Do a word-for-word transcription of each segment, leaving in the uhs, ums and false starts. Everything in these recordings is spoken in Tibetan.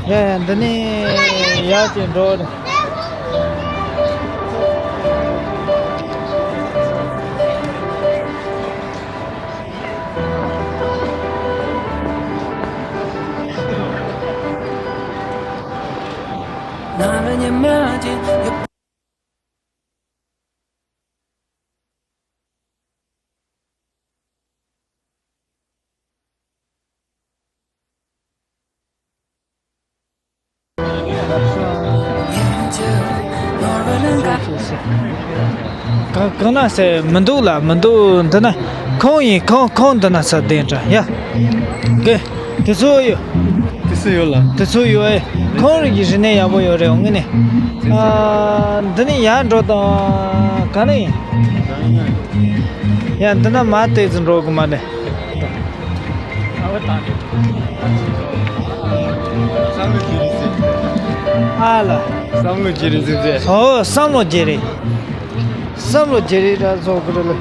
ཡ་ཡ། འདི་ནས་ཡར་ཅིག་འགྲོ། གང་གང་ན་ཟེར་མི་འདུག་ལ། མི་འདུག། འདི་ན་ཁོང་ཡིན། ཁོང་ཁོང་འདི་ན་ས་བསྡད་འདྲ་ཡ། གི། དེ་ཚོ་ཡོད། དེ་ཚོ་ཡོད་ལ། དེ་ཚོ་ཡོད་ཨེ། ཁོང་རིགས་ཀྱི་རིག་གནས་ཡག་པོ་ཡོད་རེད། འོང་ངས་ནས། ཨ། འདི་ནས་ཡར་འགྲོ་དང་ག་ནས་ཡིན། ཡ། འདི་ན་མ་བལྟས་ཙམ་འགྲོ་གི་མ་རེད། བསམ་བློ་བྱེད་རིགས་ཟེར། ཨ་ལ། བསམ་བློ་བྱེད་རིགས་ཟེར་ཟེར། ཨོ། བསམ་བློ་བྱེད་རིགས། བསམ་བློ་བྱེད་རིགས་འདྲ་བཟོ་དགོས་རེད་ལ།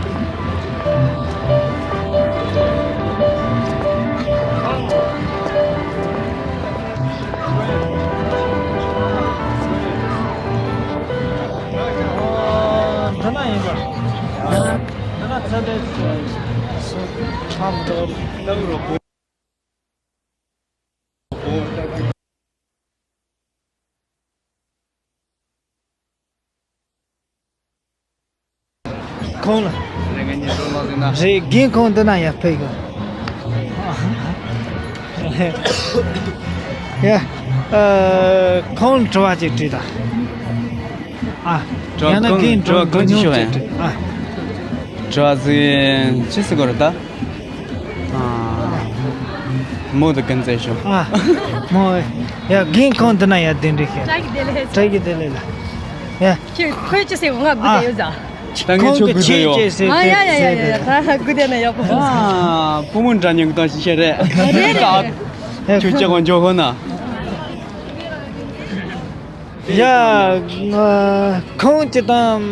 འདི་ན་ཡིན་པ། འདི་ན་ཚ་དེ་ཚ་མ་འདུག། ཁོང་ལ། རེད། རྒན་ཁོང་འདི་ན་ཡར་ཕེབས་ཡོད། ཡ། ཨ། ཁོང་ལ་དྲི་བ་ཅིག་དྲིས་དང་། ཨ། དྲི་བ། ཡང་ན་རྒན་དྲི་བ་གང་ཅི་ཤོད་ཡ། ཨ། དྲི་བ་ཟིག་ཅི་ཟེར་དགོས་རེད་ད། ཨ། མོ་དང་ཀུན་རྫས་ཤོག། ཨ། མོ། ཡ། རྒན་ཁོང་འདི་ན་ཡར་གདན་འདྲེན་བྱས། བཀྲ་ཤིས་བདེ་ལེགས། བཀྲ་ཤིས་བདེ་ལེགས་ལ། ཡ། ཁྱོད་ཁོས་ཅི་ཟེར་ང་སྒུག་བསྡད་ཡོད་ཟ། ད་ངས་ཁྱོད་སྒུག་བསྡད་ཡོད། ཨ། ཡ་ཡ་ཡ་ཡ། ད་སྒུག་བསྡད་ན་ཡག་པོ། ཨ། བུ་མོ་འདྲ་མཉམ་གི་ཏང་ཞིག་བཤད་རེད། རེད་རེད། ད་ཁྱོད་ཅག་གང་འཇོག་ཧོ་ན། ཡ། ཁོང་ཅི་དང་།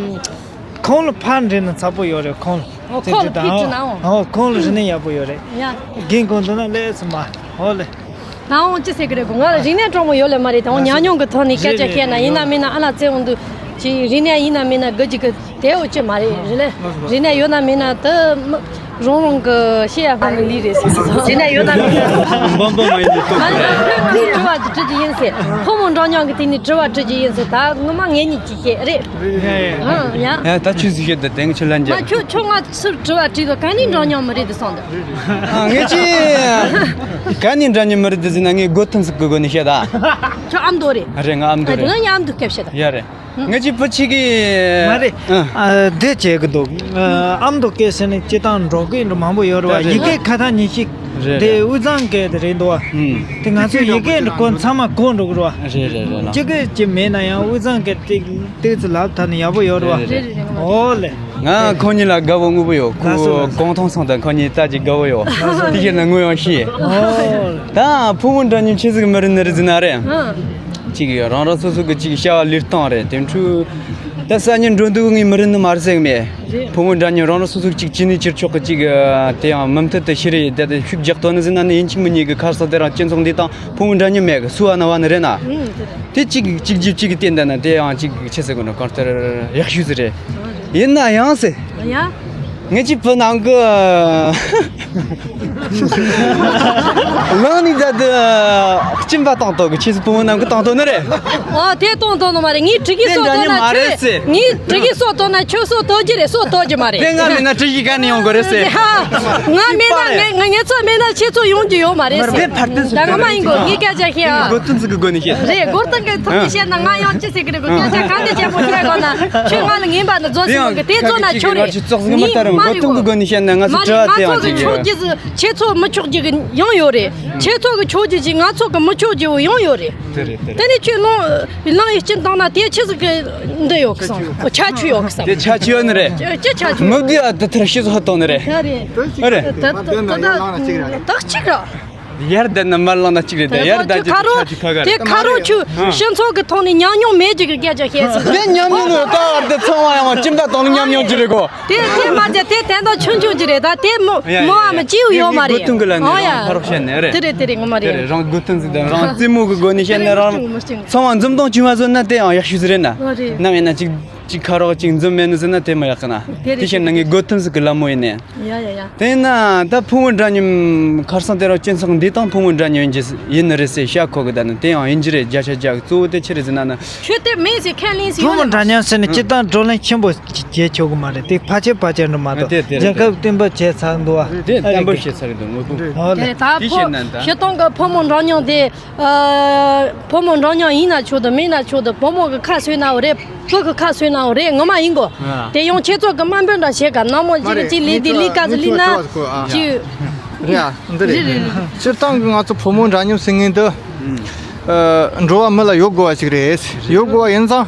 ཁོང་ལ་ཕར་འདྲེན་ན་ཚ་པོ་ཡོད་རེད། ཁོང་ལ། ཨོ། ཁོང་ལ་ཕར་འདྲེན་ན་འོང་། ཨོ། ཁོང་ལ་རིག་གནས་ཡག་པོ་ཡོད་རེད། ཡ། རྒན་ཁོང་འདི་ན་ལས་སུ་མ། ཨོ་ལེ། ད་འོང་ཅི་ཟེར་གི་རེད་གོ། ང་ལ་རིག་གནས་སྤྲང་པོ་ཡོད་ལེ་མ་རེད། ད་འོང་ཉམས་མྱོང་གི་ཐོག་ནས་སྐད་ཆ་བཤད་ན། ཡིན་ན་མིན་ན་ཨ་ལ་ཚེ་འོང་དུས་ཅི་རིག་གནས་ཡིན་ན་མིན་ན་དགུ་ཅིག་གི་དེ་འོ་ཅི་མ་རེད། རིག་གནས་རིག་གནས་ཡོད་ན་མིན་ན་དུ་མི་རང་རང་གི་ཤེས་ཡ་ཕ་མི་ལི་རེད་ཟེར། རིག་གནས་ཡོད་ན་མིན་ན། འབའ་འབའ་མ་ཡིན་དུ། ང་ལ་ཁོས་ང་ལ་དྲི་བ་དྲི་རྒྱུ་ཡིན་ཟེར། ཕོ་མོ་འདྲ་མཉམ་གི་དེ་ནས་དྲི་བ་དྲི་རྒྱུ་ཡིན་ཟེར། ད་ངོ་མ་ངེད་གཉིས་ཀྱི་བཤད་རེད། ཡ། ཡ། ད་ཆུ་ཟིག་བཤད་དུ་དེང་ཆུ་ལན་མ་རྒྱབ། ཁྱོད་ཁྱོད་ང་ཚུར་དྲི་བ་དྲིས་དོ། ག་ནས་འདྲ་མཉམ་མི་རེད་དུ་སོང་དུ། ཨ། ངས་ཅི། ག་ནས་འདྲ་མཉམ་མི་རེད་དུ་ཟེར་ན་ངས་སྒོ་ཐུམ་ཟིག་གི་སྒོ་ནས་བཤད་ད། ཁྱོད་ཨ་མདོ་རེད། རེད། ང་ཨ་མདོ་རེད། ང་ཨ་མདོ་སྐད་བཤད་ད། ཡ་རེད། ངས་ཅི་བུ་ཆིག་གི། མ་རེད། ཨ། ཨ། དེ་བྱེད་གི་འདུག། ཨ། ཨ་མདོ་སྐད་ཟེར་ནས་སྤྱི་བཏང་འགྲོ་གི་འགྲོ་མང་པོ་ཡོད་རེད་བ། ཡི་གེ་ཁ་ཐག་ཉེ་ཤིག། རེད། དེ་དབུས་གཙང་སྐད་དེ་རེད་འདུག་བ། ཨུམ། དེ་ང་ཚོ་ཡི་གེ་འདི་གོ་མཚམས་མ་གོ་འགྲོ་གི་རེད་བ། རེད་རེད་རེད་ལ། ཅི་གི་ཅི་མེད་ན་ཡང་དབུས་གཙང་སྐད་ཏིག་ཏིག་ཙི་ལབ་ཐབས་ནི་ཡག་པོ་ཡོད་རེད་བ། རེད་རེད་རེད། ཨོ་ལེ། ང་ཁོང་གཉིས་ལ་དགའ་བོ་དངོས་པོ་ཡོད། ཁོ་ལགས་སོ་ལགས་སོ། གོང་ཐང་སོང་དང་ཁོང་གཉིས་ལྟ་ཅིག་དགའ་བོ་ཡོད། ལགས་སོ། དེ་བྱས་ན་ངོ་ཡང་ཤེས། ཨོ། ད་ཕོ་མོ་འདྲ་མཉམ་ཆེ་ཟིག་མི་རེད་ནི་རེད་ཟེར་ན་རེད། ཨ། ཅིག་རང་རང་སོ་སོ་གི་ཅིག་བྱ་བ་ལས་སྟངས་རེད། དེ་འཕྲོས་ད་ས་ཉིན་འགྲོ་འདུག་ངས་མི་རེད་ནི་མ་རེད་ཟེར་གི་མེད། རེད། ཕོ་མོ་འདྲ་མཉམ་རང་རང་སོ་སོ་གི་ཅིག་ཅི་ནས་ཅིར་ཆོག་གི་ཅིག་དེ་ཡང་མུ་མཐུད་དུ་ཤི་རེད། དེ་དེ་ཤུགས་རྒྱག་ཐོག་ནི་ཟེར་ན་ནི་ཡིན་གཅིག་མིན་གཉིས་གི་ཁ་སང་དེ་རང་སྤྱི་ཚོགས་འདི་དང་ཕོ་མོ་འདྲ་མཉམ་མེད་གི་སུ་བ་ན་བ་ནི་རེད་ན། ཨུམ། དེ་རེད། དེ་གཅིག་གཅིག་རྒྱུ་གཅིག་གི་སྟེང་དེ་ན་དེ་ཡང་གཅིག་ཆི་ཟེར་དགོས་ན་གང་ལྟར་ཡག་ཤོས་ཟིག་རེད། ཡིན་ན་ཡང་ཟེར། ཡ། ངེད་ཀྱི་བུ་ནང་གི་ལང་ནི་ད་དུ་གཅིན་པ་བཏང་ཐོག་གི་ཆེས་སུ་བུ་མོ་ནང་གི་བཏང་ཐོག་ནི་རེད། ཨོ། དེ་བཏང་ཐོག་ནི་མ་རེད། ངའི་དྲི་གི་སོ་ཐོག་ན་ཁྱོད། ངའི་དྲི་གི་སོ་ཐོག་ན་ཁྱོད་སོ་ཐོག་གི་རེད། སོ་ཐོག་གི་མ་རེད། དེ་ང་མིན་ན་དྲི་གི་ག་ནས་ཡོང་དགོས་རེད་ཟེར། ཧ། ང་མེད་ན་ངས་ང་ངས་ཚོ་མེད་ན་ཁྱེད་ཚོ་ཡོང་རྒྱུ་ཡོད་མ་རེད་ཟེར། ད་ང་མ་ཡིན་གོ། ངས་སྐད་ཆ་བཤད་ཨ། སྒོ་ཐུམ་ཟིག་གི་སྒོ་ནས་བཤད། རེད། སྒོ་ཐུམ་གི་ཐུམ་གི་བཤད་ན་ང་ཡང་ཅི་ཟེར་གི་རེད་གོ། སྐད་ཆ་གང་དེ་བྱས་པོ་བཤད་གོ་ན་ཁྱོད་ང་ལ་ངན་པ་ནི་རྫོགས་ཟིན་གི། དེ་རྫོགས་ན་ཁྱོད་རེད། ངས་མ་རེད་གོ། སྒོ་ཐུམ་གི་སྒོ་ནས་བཤད་ན་ང་ཚོ་དྲི་བ་དེ་ཡང་ཅིག་ཡོད། ང་ཚོ་གི་ཆོག་རྒྱུ་ཁྱེད་ཚོ་མི་ཆོག་རྒྱུ་གི་ཡང་ཡོད་རེད། ཁྱེད་ཚོ་གི་ཆོག་རྒྱུ་གི་ང་ཚོ་གི་མི་ཆོག་རྒྱུ་ཡང་ཡོད་རེད། དེ་རེད་དེ་རེད། དེ་ནས་ཁྱོད་ལོང་ལང་ཡི་སྐྱིན་བཏང་ན་དེ་ཆི་ཟིག་གི་འདི་ཡོད་གི་སོང་། ཁྱད་ཆོས་ཡོད་གི་སོང་། དེ་ཁྱད་ཆོས་ཡོད་ནི་རེད། ཅི་ཁྱད་ཆོས་མི་བདེ་བ་དེ་ཐར་ཤི་ཟིག་ཧ་གཏོང་ནི་རེད། ད་རེད། ཨ་རེད། ད་ད་ད་ད་གཅིག་ར། ཡར་བསྡད་ན་མར་ལངས་ན་གཅིག་རེད་དེ། ཡར་བསྡད་རྒྱུ་ཁ་རོག་ཆ་ཆུ་ཁ་ག་དེ་རེད། ཁ་རོག་ཆུ་ཨ། སྤྱི་ཚོགས་ཀྱི་ཐོག་ནས་ཉམས་མྱོང་མེད་ཅིག་གི་སྐད་ཆ་བཤད་ཟིན། དེ་ཉམས་མྱོང་ནི་ད་བར་དུ་ཚང་བ་ཡང་བ་ཅིམ་ད་དང་ལ་ཉམས་མྱོང་ཅི་རེད་གོ། དེ་དེ་མ་ཚད་དེ་དན་ད་ཆུང་ཆུང་ཅི་རེད། ད་དེ་མོ་ཡ་མོ་ཡ་ཨ་མ་ཡ་ཅིའུ་ཡོད་མ་རེད། དེ་ངས་དགོས་དོན་གི་ལ་ནི་ཨོ་ཡ། རང་ཁ་རོག་བཤད་ནི་རེད། དེ་རེད་དེ་རེད། ངོ་མ་དེ་རེད། རེད། རང་དགོས་དོན་ཟིག་དང་རང་རྩེད་མོ་གི་སྒོ་ནས་བཤད་ནི་རང་ཚང་བ་འཛུམ་མདངས་བྱུང་བ་བཟོ་ན་དེ་ཡང་ཡག་ཤོས་ཟིག་རེད་ན། ཨོ་རེད། ནམ་ཡིན་ན་ཅིག་ཅིག་ཁ་རོག་ཅིག་འཛུམ་མེད་ནི་ཟེར་ན་དེ་མ་ཡག་གི་ན། དེ་རེད། དེ་བཤད་ན་ངས་དགོས་དོན་ཟིག་གི་ལ་མོ་ཡིན་ནི། ཡ་ཡ་ཡ། དེས་ན་ད་ཕོ་མོ་འདྲ་མཉམ་ཁར་སང་དེ་ར་སྤྱི་ཚོགས་འདི་དང་ཕོ་མོ་འདྲ་མཉམ་ཡིན་གྱི་ཡིན་ནི་རེད་ཟེར་བཤད་གོ་གི། ད་ནི་དེ་ཡང་ཡིན་གྱི་རེད། བརྒྱ་ཆ་བརྒྱ་གི་གཙོ་བོ་དེ་ཆི་རེད་ཟེར་ན་ནི། ཁྱོད་དེ་མེད་ཟེར་ཁས་ལེན་ཟེར་ཕོ་མོ་འདྲ་མཉམ་ཟེར་ནི་སྤྱི་བཏང་བགྲོ་གླེང་ཆེན་པོ་བྱེད་ཆོག་གི་མ་རེད། དེ་ཕལ་ཆེར་ཕལ་ཆེར་འགྲོ་མ་གཏོགས། དེ་དེ་རེད། རྒྱལ་ཁབ་བསྟན་པ་བྱས་ཚར་འདུག་བ། དེ་བསྟན་པ་བྱས་ཚར་གི་འདུག་དངོས་པོ། ཨོ་ལེ། དེ་ད་དེ་ཕོ་བཤད་ན་ད། སྤྱི་བཏང་གི་ཕོ་མོ་འདྲ་མཉམ་དེ། ཨ། ཕོ་མོ་འདྲ་མཉམ་ཡིན་ན་ཆོག་འདུག་མིན་ན་ཆོག་འདུག་ཕོ་མོ་གི་ཁ་གསོས་ནའོ་རེད། བུ་གི་ཁ་གསོས་ནའོ་རེད། ངོ་མ་ཡིན་གོ། ཨ། དེ་ཡང་ཁྱེད་ཚོ་གི་དམའ་འབེབས་འདྲ་བྱེད་ག་ནག་མོ་ཅི་རེད། ཅི་ལས་དེ་ལས་ཀ་ཟི་ལས་ན་ཅི། རེད་ཨ། འདི་རེད། རེད་རེད་རེད། སྤྱིར་བཏང་གི་ང་ཚོ་ཕོ་མོ་འདྲ་མཉམ་ཟེར་མཁན་འདི། ཨ། འགྲོ་བ་མི་ལ་ཡོད་དགོས་པ་ཞིག་རེད། ཡོད་དགོས་པ་ཡིན་ཙང་།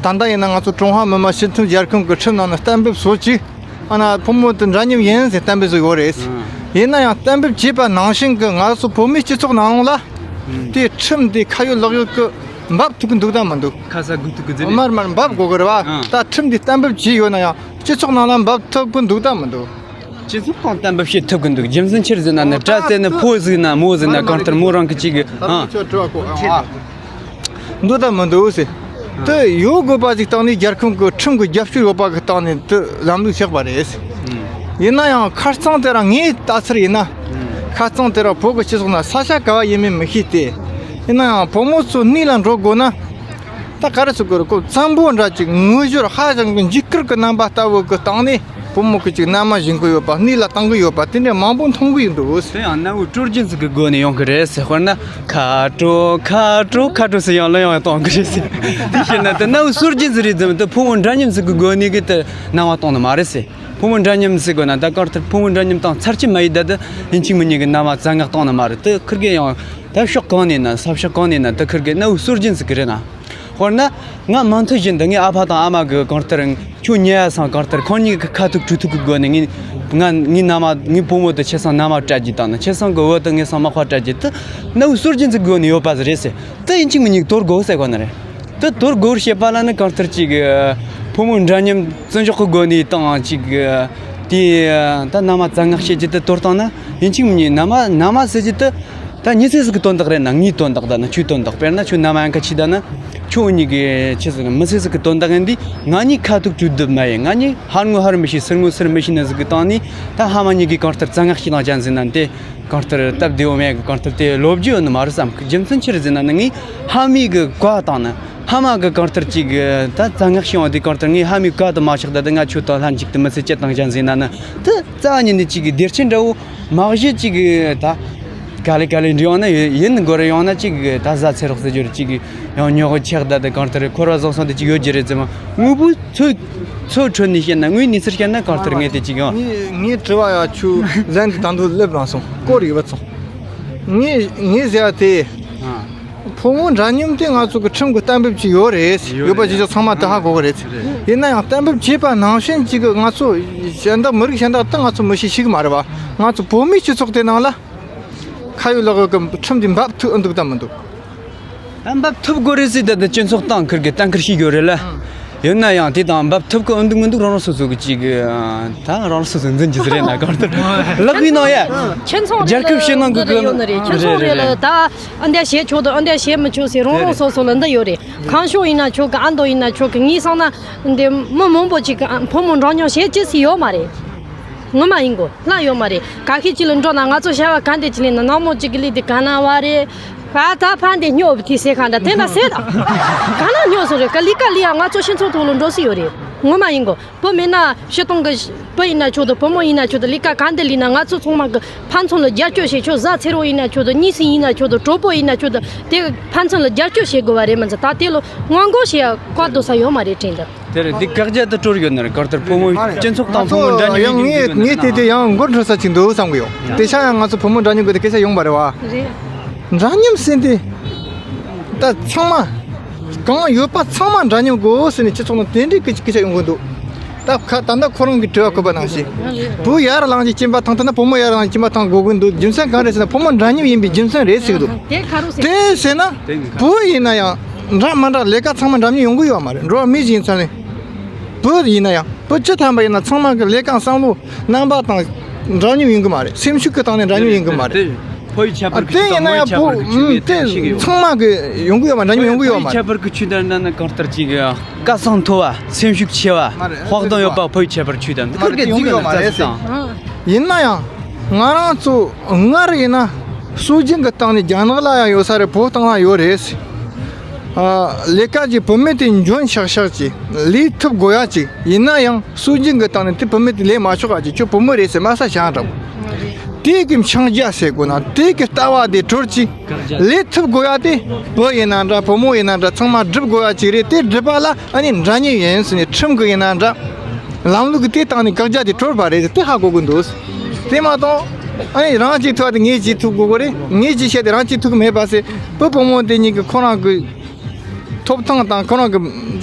ད་ལྟ་ཡིན་ན་ང་ཚོ་ཀྲུང་ཧྭ་མི་དམངས་སྤྱི་མཐུན་རྒྱལ་ཁབ་ཀྱི་ཁྲིམས་ནང་ན་གཏན་འབེབས་བཟོ་ཅིག་ཨ་ན་ཕོ་མོ་དེ་འདྲ་མཉམ་ཡིན་ཟེར་གཏན་འབེབས་བཟོ་ཡོད་རེད། ཨང་། ཡིན་ན་ཡང་གཏན་འབེབས་བྱས་པ་ནང་བཞིན་གྱི་ང་ཚོ་བོད་མིའི་སྤྱི་ཚོགས་ནང་ལོགས་ལ། ཨང་། དེ་ཁྲིམས་དེ་ཁ་ཡོད་ལག་ཡོད་ཀྱི་འབབ་ཐུབ་ཀྱི་འདུག་དང་མི་འདུག་ཁ་ས་དགོས་ཐུག་གི་ཟེར་རེད། མར་མར་འབབ་དགོས་ཀྱི་རེད་བ། ཨང་། ད་ཁྲིམས་དེ་གཏན་འབེབས་བྱས་ཡོད་ན་ཡང་སྤྱི་ཚོགས་ནང་ལ་འབབ་ཐུབ་ཀྱི་འདུག་དང་མི་འདུག་སྤྱི་ཚོགས་ཁོངས་གཏན་འབེབས་བྱེད་ཐུབ་ཀྱི་འདུག་རྒྱུ་མཚན་ཆི་རེད་ཟེར་ན་ནི། སྐྲ་བཙལ་ནི་ཕོ་ཟིག་ན་མོ་ཟིག་ན་གང་ལྟར་མོ་རང་གི་གཅིག་གི་ཨང་། འདུག་དང་མི་འདུག་ཟེར། དེ་ཡོད་དགོས་པ་ཞིག་སྟེང་ནས་རྒྱལ་ཁབ་ཀྱི་ཁྲིམས་ཀྱི་རྒྱབ་སྐྱོར་ཡོད་པ་གི་སྟེང་ནས་དེ་ལམ་ལུགས་ཆགས་པ་རེད། ཡིན་ན་ཡང་ཁ་རྩང་དེ་ར་ངས་ལྟ་ཚུལ་ཡིན་ན། ཁ་རྩང་དེ་ར་བོད་ཀྱི་སྤྱི་ཚོགས་ན་ས་ཆ་ག་བ་ཡིན་མིན་མི་ཤེས་ཏེ། ཡིན་ན་ཡང་བུ་མོ་ཚོ་གནས་ལ་འགྲོ་དགོས་ན། ད་ག་རེ་ཟེར་དགོས་རེད། ཁོ་བཙན་པོ་འདྲ་ཅིག་ངུ་ཞོར་ཧ་ཅང་གི་འཇིགས་སྐུལ་གྱི་རྣམ་པ་ལྟ་བུ་གི་སྟེང་ནས། བུ་མོ་གི་ཅིག་མནའ་མ་བྱིན་གི་ཡོད་པ། གནས་ལ་བཏང་གི་ཡོད་པ། དེ་འདྲ་མང་པོ་མཐོང་གི་ཡོད་འདུག་དེ་ཡང་གནའ་བོའི་སྲོལ་རྒྱུན་ཟིག་གི་སྒོ་ནས་ཡོང་གི་རེད་ཟེར། དཔེར་ན་ཁ་དྲོ་ཁ་དྲོ་ཁ་དྲོ་ཟེར་ཡང་ལ་ཡང་གཏོང་གི་རེད་ཟེར། དེ་བྱས་ན་དེ་གནའ་བོའི་སྲོལ་རྒྱུན་ཟིག་རེད་ཙམ་དུ་ཕོ་མོ་འདྲ་མཉམ་ཟིག་གི་སྒོ་ནས་གི་དེ་སྣང་བ་གཏོང་ནི་མ་རེད་ཟེར། ཕོ་མོ་འདྲ་མཉམ་ཟེར་དགོས་ན་ད་གང་ལྟར་ཕོ་མོ་འདྲ་མཉམ་དང་ཚར་གཅིག་མ་ཡིན་ད་དེ་ཡིན་གཅིག་མིན་གཉིས་གི་རྣ་བ་བཙན་ངག་གཏོང་ནི་མ་རེད། དེ་ཁིར་གི་ཡང་ད་ཕྱོགས་གང་ནས་ན་ས་ཕྱོགས་གང་ནས་ན་དེ་ཁིར་གི་གནའ་བོའི་སྲོལ་རྒྱུན་ཟིག་གི་རེད་ན། དཔེར་ན། ང་མ་མཐུན་བཞིན་དུ་ངའི་ཨ་ཕ་དང་ཨ་མ་གི་གང་ལྟར་ཁྱོད་ཉལ་ཡ་སང་གང་ལྟར་ཁོང་གཉིས་ཀྱི་ཁ་ཐུག་གྲོས་ཐུག་གི་སྒོ་ནས་ངས་ང་ངའི་མནའ་མ་ངའི་བུ་མོ་དེ་ཁྱེད་སང་མནའ་མ་སྤྲད་རྒྱུ་དང་ནི་ཁྱེད་སང་གི་བུ་དེ་ངའི་སང་མ་ཁ་སྤྲད་རྒྱུ་དེ་གནའ་བོའི་སྲོལ་རྒྱུན་ཟིག་གི་སྒོ་ནས་ཡོད་པ་ཟིག་རེད་ཟེར། དེ་ཡིན་གཅིག་མིན་གཉིས་དོར་དགོས་ཟེར་གོ་ནི་རེད། དེ་དོར་དགོས་བྱེད་པ་ལ་ནི་གང་ལྟར་ཅིག་ཕོ་མོ་འདྲ་མཉམ་བརྩི་འཇོག་གི་སྒོ་ནས་དང་ཅིག་དེ་ད་མནའ་མ་བཙན་ངག་བྱེད་རྒྱུ་དེ་དོར་བཏང་ན་ཡིན་གཅིག་མིན་གཉིས་མནའ་མ་མནའ་མ་ཟེར་རྒྱུ་དེ། ད་མྱི་སེ་ཟིག་གི་དོན་དག་རེད་ན་ངའི་དོན་དག་ད་ན་ཁྱོའི་དོན་དག་དཔེར་ན་ཁྱོད་མནའ་མ་ཡང་ཁ་ཆེ་ད་ན་ཁྱོད་གཉིས་ཀྱི་ཆི་ཟིག་མི་སེ་ཟིག་གི་དོན་དག་ཡིན་དུས་ང་གཉིས་ཁ་ཐུག་གྲོས་བསྡུར་མ་ཡིན། ང་གཉིས་ཧར་ངོ་ཧར་མི་ཤེས་ཟུར་ངོ་ཟུར་མི་ཤེས་ནི་ཟིག་གི་སྟེང་ནས་ད་ཕ་མ་གཉིས་ཀྱིས་གང་ལྟར་བཙན་ངག་ཤིག་དང་ཅན་ཟིན་ན་དེ་གང་ལྟར་སྟབས་བདེ་བོ་མེད་གི། གང་ལྟར་དེ་ལོ་རྒྱུས་ཡོད་ནི་མ་རེད་བསམ་གི། རྒྱུ་མཚན་ཆི་རེད་ཟེར་ན་ནི་ངས་ཕ་མའི་གི་བཀའ་དང་ནི་ཕ་མ་གི་གང་ལྟར་ཅིག་གི་ད་བཙན་ངག་ཤིག་ཡོང་དུས་གང་ལྟར་ངས་ཕ་མའི་བཀའ་དང་མ་ཆགས་ད་དེ་ང་ཁྱོད་དང་ལྷན་ཅིག་ཏུ་མི་སེ་སྐྱིད་དང་ཅན་ཟིན་ན་ནི་དེ་རྩ་བ་ཉིད་ནས་ཅིག་གི་བདེ་སྐྱིད་འདྲ་བོ། མ་གཞི་གཅིག་གི་ད། ག་ལེ་ག་ལེ་འདྲི་ཡོང་ན་ཡིན་ཡིན་དགོས་རེ་ཡོང་ན་གཅིག་གི་ད་བཟའ་ཚེ་རོགས་ཟེར་རྒྱུ་རེད། གཅིག་གི་ཡང་ཉོག་ཆག་ད་དེ་གང་ལྟར་འཁོར་བ་བཟང་སོང་དེ་གཅིག་ཡོད་རྒྱུ་རེད་ཙམ་དངོས་པོའི་ཚོ་ཚོ་ཁྲོད་ནས་བཤད་ན་དངོས་གནས་ཚུལ་བཤད་ན་གང་ལྟར་ངས་དེ་གཅིག་ཡང་། ངས་ངས་དྲི་བ་ཡ་ཆུ་ལན་དེ་ད་དུང་སླེབས་རང་སོང་སྐོར་ཡོད་པ་ཚོ། ངས་ངས་ཟེར་བ་དེ། ཨ། ཕོ་མོ་འདྲ་མཉམ་དེ་ང་ཚོ་གི་ཁྲིམས་ཀྱི་གཏན་འབེབས་ཅིག་ཡོད་རེད། ཡོད་ཡོད་པ་རེད། ཅིག་ཚང་མ་དེ་ཧ་གོ་གི་རེད། རེད། ཡིན་ན་ཡང་གཏན་འབེབས་བྱས་པ་ནང་བཞིན་ཅིག་གི་ང་ཚོ་གཞན་དག་མི་རིགས་གཞན་དག་ཏུ་ང་ཚོ་མི་ཤེས་ཤིག་མ་རེད་བ། ང་ཚོ་བོད་མིའི་སྤྱི་ཚོགས་དེ་ནང་ལ་ཁ་ཡོད་ལག་ཡོད་ཀྱི་ཁྲིམས་དེ་འབབ་ཐུབ་ཨེ་འདུག་དམ་མི་འདུག་ད་འབབ་ཐུབ་དགོས་རེད་ཟེར་ད་ལྟ་སྤྱི་ཚོགས་སྟེང་ཁུར་གི་གཏན་འཁེལ་བྱས་ཡོད་རེད་ལ། ཡོད་ན་ཡང་དེ་དང་འབབ་ཐུབ་ཀི་ཨེ་འདུག་མི་འདུག་རང་རང་སོ་སོ་གི་ཅིག་ད་རང་རང་སོ་སོ་འཛིན་རྒྱུ་ཟིག་རེད་ན་གང་ལྟར་ལག་གི་ནང་ཡ། ཁྱིམ་ཚང་རེ་རྒྱལ་ཁབ་ཕྱི་ནང་གི་ལ་ཡོད་ནི་རེད། ཁྱིམ་ཚང་རེ་རེ་ལ་ད་ཨ་འདྲ་བྱེད་ཆོག་དང་ཨ་འདྲ་བྱེད་མི་ཆོག་ཟེར་རང་རང་སོ་སོ་ལ་འདི་ཡོད་རེད། ཁང་ཤོག་ཡིན་ན་ཆོག་གི། ཨ་མདོ་ཡིན་ན་ཆོག་གི། ངས་བསམ་ན་འདི་མི་མང་པོ་ཅིག་གི་ཕོ་མོ་འདྲ་མཉམ་བྱེད་ཅི་སྲིད་ཡོད་མ་རེད། ངོ་མ་ཡིན་གོ། ལྷག་ཡོད་མ་རེད། ག་ཤེད་ཅིག་ལ་འགྲོ་ན་ང་ཚོ་བྱ་བ་ག་འདྲ་ཅིག་ལས་ན་ནག་མོ་ཅིག་གི་ལས་དེ་ག་ན་བ་རེད། ཕ་ད་ཕ་འདི་སྨྱོ་བ་དེ་ཟེར་ག་འདྲ་དེ་འདྲ་ཟེར་ད། ག་ན་སྨྱོ་སོང་རེད། ག་ལི་ཀ་ལི་ཡ་ང་ཚོ་སྤྱི་ཚོགས་ཐོག་ལ་འགྲོ་སྲིད་ཡོད་རེད། ངོ་མ་ཡིན་གོ། བུ་མེད་ན་སྤྱི་བཏང་གི་བུ་ཡིན་ན་ཆོག་དང་བུ་མོ་ཡིན་ན་ཆོག་དང་ལས་ཀ་ག་འདྲ་ལས་ན་ང་ཚོ་ཚང་མ་གི་ཕན་ཚུན་ལ་རྒྱབ་སྐྱོར་བྱེད་ཆོག་བཟའ་ཚེ་རོགས་ཡིན་ན་ཆོག་དང་གཉིས་སྲིང་ཡིན་ན་ཆོག་དང་གྲོགས་པོ་ཡིན་ན་ཆོག་དང་དེ་ཕན་ཚུན་ལ་རྒྱབ་སྐྱོར་བྱེད་དགོས་པ་རེད། མ་ཚད་ད་དེ་ལོ་སྔོན་འགོག་བྱེད་ཡ་བཀའ་སྡོད་ས་ཡོད་མ་རེད་དྲན་ད། དེ་རེད། འདི་བཀག་རྒྱ་དུ་སྤྲོར་ཡོད་ནི་རེད། གང་ལྟར་ཕོ་མོ་སྤྱི་ཚོགས་དང་ཕོ་མོ་འདྲ་མཉམ་ཡང་ཡིན་ངས་ངས་དེ་དེ་ཡང་མགོ་འཁྲུལ་ས་ཅིག་འདུག་བསམ་གི་ཡོད། དེ་ཤ་ཡང་ང་ཚོ་ཕོ་མོ་འདྲ་མཉམ་གི་དེ་སྐད་ཆ་ཡོང་པ་རེད་བ། རེད། འདྲ་མཉམ་ཟེར་འདི་ད་ཚང་མ་གང་ཡོད་པ་ཚང་མ་འདྲ་མཉམ་དགོས་ཟེར་ནས་སྤྱི་ཚོགས་ནང་དེ་འདྲའི་སྐད་སྐད་ཆ་ཡོང་གི་འདུག་ད་ཁ་ད་ལྟ་ཁོ་རང་གི་དྲི་བ་བཀོད་པ་ནང་བཞིན། བུ་ཡར་ལངས་ཀྱི་སྐྱིན་པ་ཐང་ཐང་ན་བུ་མོ་ཡར་ལངས་ཀྱི་སྐྱིན་པ་ཐང་དགོས་ཀྱི་འདུག་རྒྱུ་མཚན་གང་རེད་ཟེར་ན་བུ་མོ་འདྲ་མཉམ་ཡིན་པའི་རྒྱུ་མཚན་རེད་ཟེར་གི་འདུག་དེ་ཁ་རོག་ཟེར། དེ་ཟེར་ན་བུ་ཡིན་ན་ཡང་འདྲ་མི་འདྲ་ལས་ཀ་ཚང་མ་འདྲ་མཉམ་ཡོང་གི་ཡོད་མ་རེད། འགྲོ་བ་མི་ཞིག་ཡིན་ཚར་ནས་བུ་ཡིན་ན་ཡང་བུ་སྤྱི་ཐམ་པ་ཡིན་ན་ཚང་མ་གི་ལས་ཀ་བསམ་བློ་རྣམ་པ་དང་འདྲ་མཉམ་ཡོང་གི་མ་རེད། སེམས་ཤུགས་ཀྱི་སྟེང་ནས་འདྲ་མཉམ་ཡོང་གི་མ་རེད། ཕོ་ཡི་ཁྱད་པར་གྱི་དེ་ཆུ་དང་ཡིན་ན་མོ་ཡི་ཡང་ཁྱད་པར་གྱི་ཆུ་ནས་དེ་ཕྱིན་གི་ཡོད། ཚང་མ་གི་ཡོང་གི་ཡོད་མ་འདྲ་མཉམ་ཡོང་གི་ཡོད་མ་རེད། ཕོ་ཡི་ཁྱད་པར་གྱི་ཆུ་དང་ན་ན་གང་ལྟར་ཅིག་གི་སྐད་གསང་མཐོ་བ། སེམས་ཤུགས་ཆེ་བ། དཔའ་གདངས་ཡོད་པ་ཕོ་ཡི་ཁྱད་པར་ཆུ་དང་འདི་ཁུར་གི་ཡོང་གི་ཡོད་མ་རེད། ཡིན་ན་ཡང་ང་རང་ཚོ་སྔར་ཡིན་ན་སྲོལ་རྒྱུན་གྱི་སྟེང་ནས་རྒྱ་ནག་ལ་ཡང་ཡོད་ས་རེད། བོད་སྟེང་ལ་ཡོད་རེད། ཨ། ལས་ཀ་ཅིག་བུད་མེད་དེ་འཇོན་ཤག་ཤག་ཅིག་ལས་ཐུབ་དགོས་ཡ་ཅིག་ཡིན་ན་ཡང་སྲོལ་རྒྱུན་གྱི་སྟེང་ནས་དེ་བུད་མེད་དེ་ལས་མ་ཆོག་ཡ་ཅིག་ཁྱོད་བུ་མོ་རེད་ཟེར་དམའ་ས་བཞག་འགྲོ། དེ་གི་འཆང་རྒྱ་ཟེར་དགོས་ན་དེ་གི་ལྟ་བ་དེ་གྲོལ་ཅིག་ལས་ཐུབ་དགོས་ཡ་དེ་བུ་ཡིན་ན་འདྲ་བུ་མོ་ཡིན་ན་འདྲ་ཚང་མ་སྒྲུབ་དགོས་ཡ་ཅིག་རེད། དེ་སྒྲུབ་པ་ལ་ཨ་ནི་འདྲ་མཉམ་ཡིན་ཟེར་ནས་ཁྲིམས་གི་ཡིན་ན་འདྲ་ལམ་ལུགས་གི་དེ་སྟེང་ནས་དགག་རྒྱ་དེ་གྲོལ་བ་རེད། དེ་ཧ་གོ་དགོས་འདུག་དེ་མ་གཏོགས་ཨ་ནི་རང་གཅིག་ཐུབ་པ་དེ་ངས་གཅིག་ཐུབ་དགོས་གི་རེད། ངས་གཅིག་བཤད་དེ་རང་གཅིག་ཐུབ་གི་མེད་པ་ཟེར་བུ་བུ་མོ་དེ་གཉིས་ཀྱི་ཁོ་རང་གི་ཐོབ་ཐང་དང་ཁོ་རང་གི་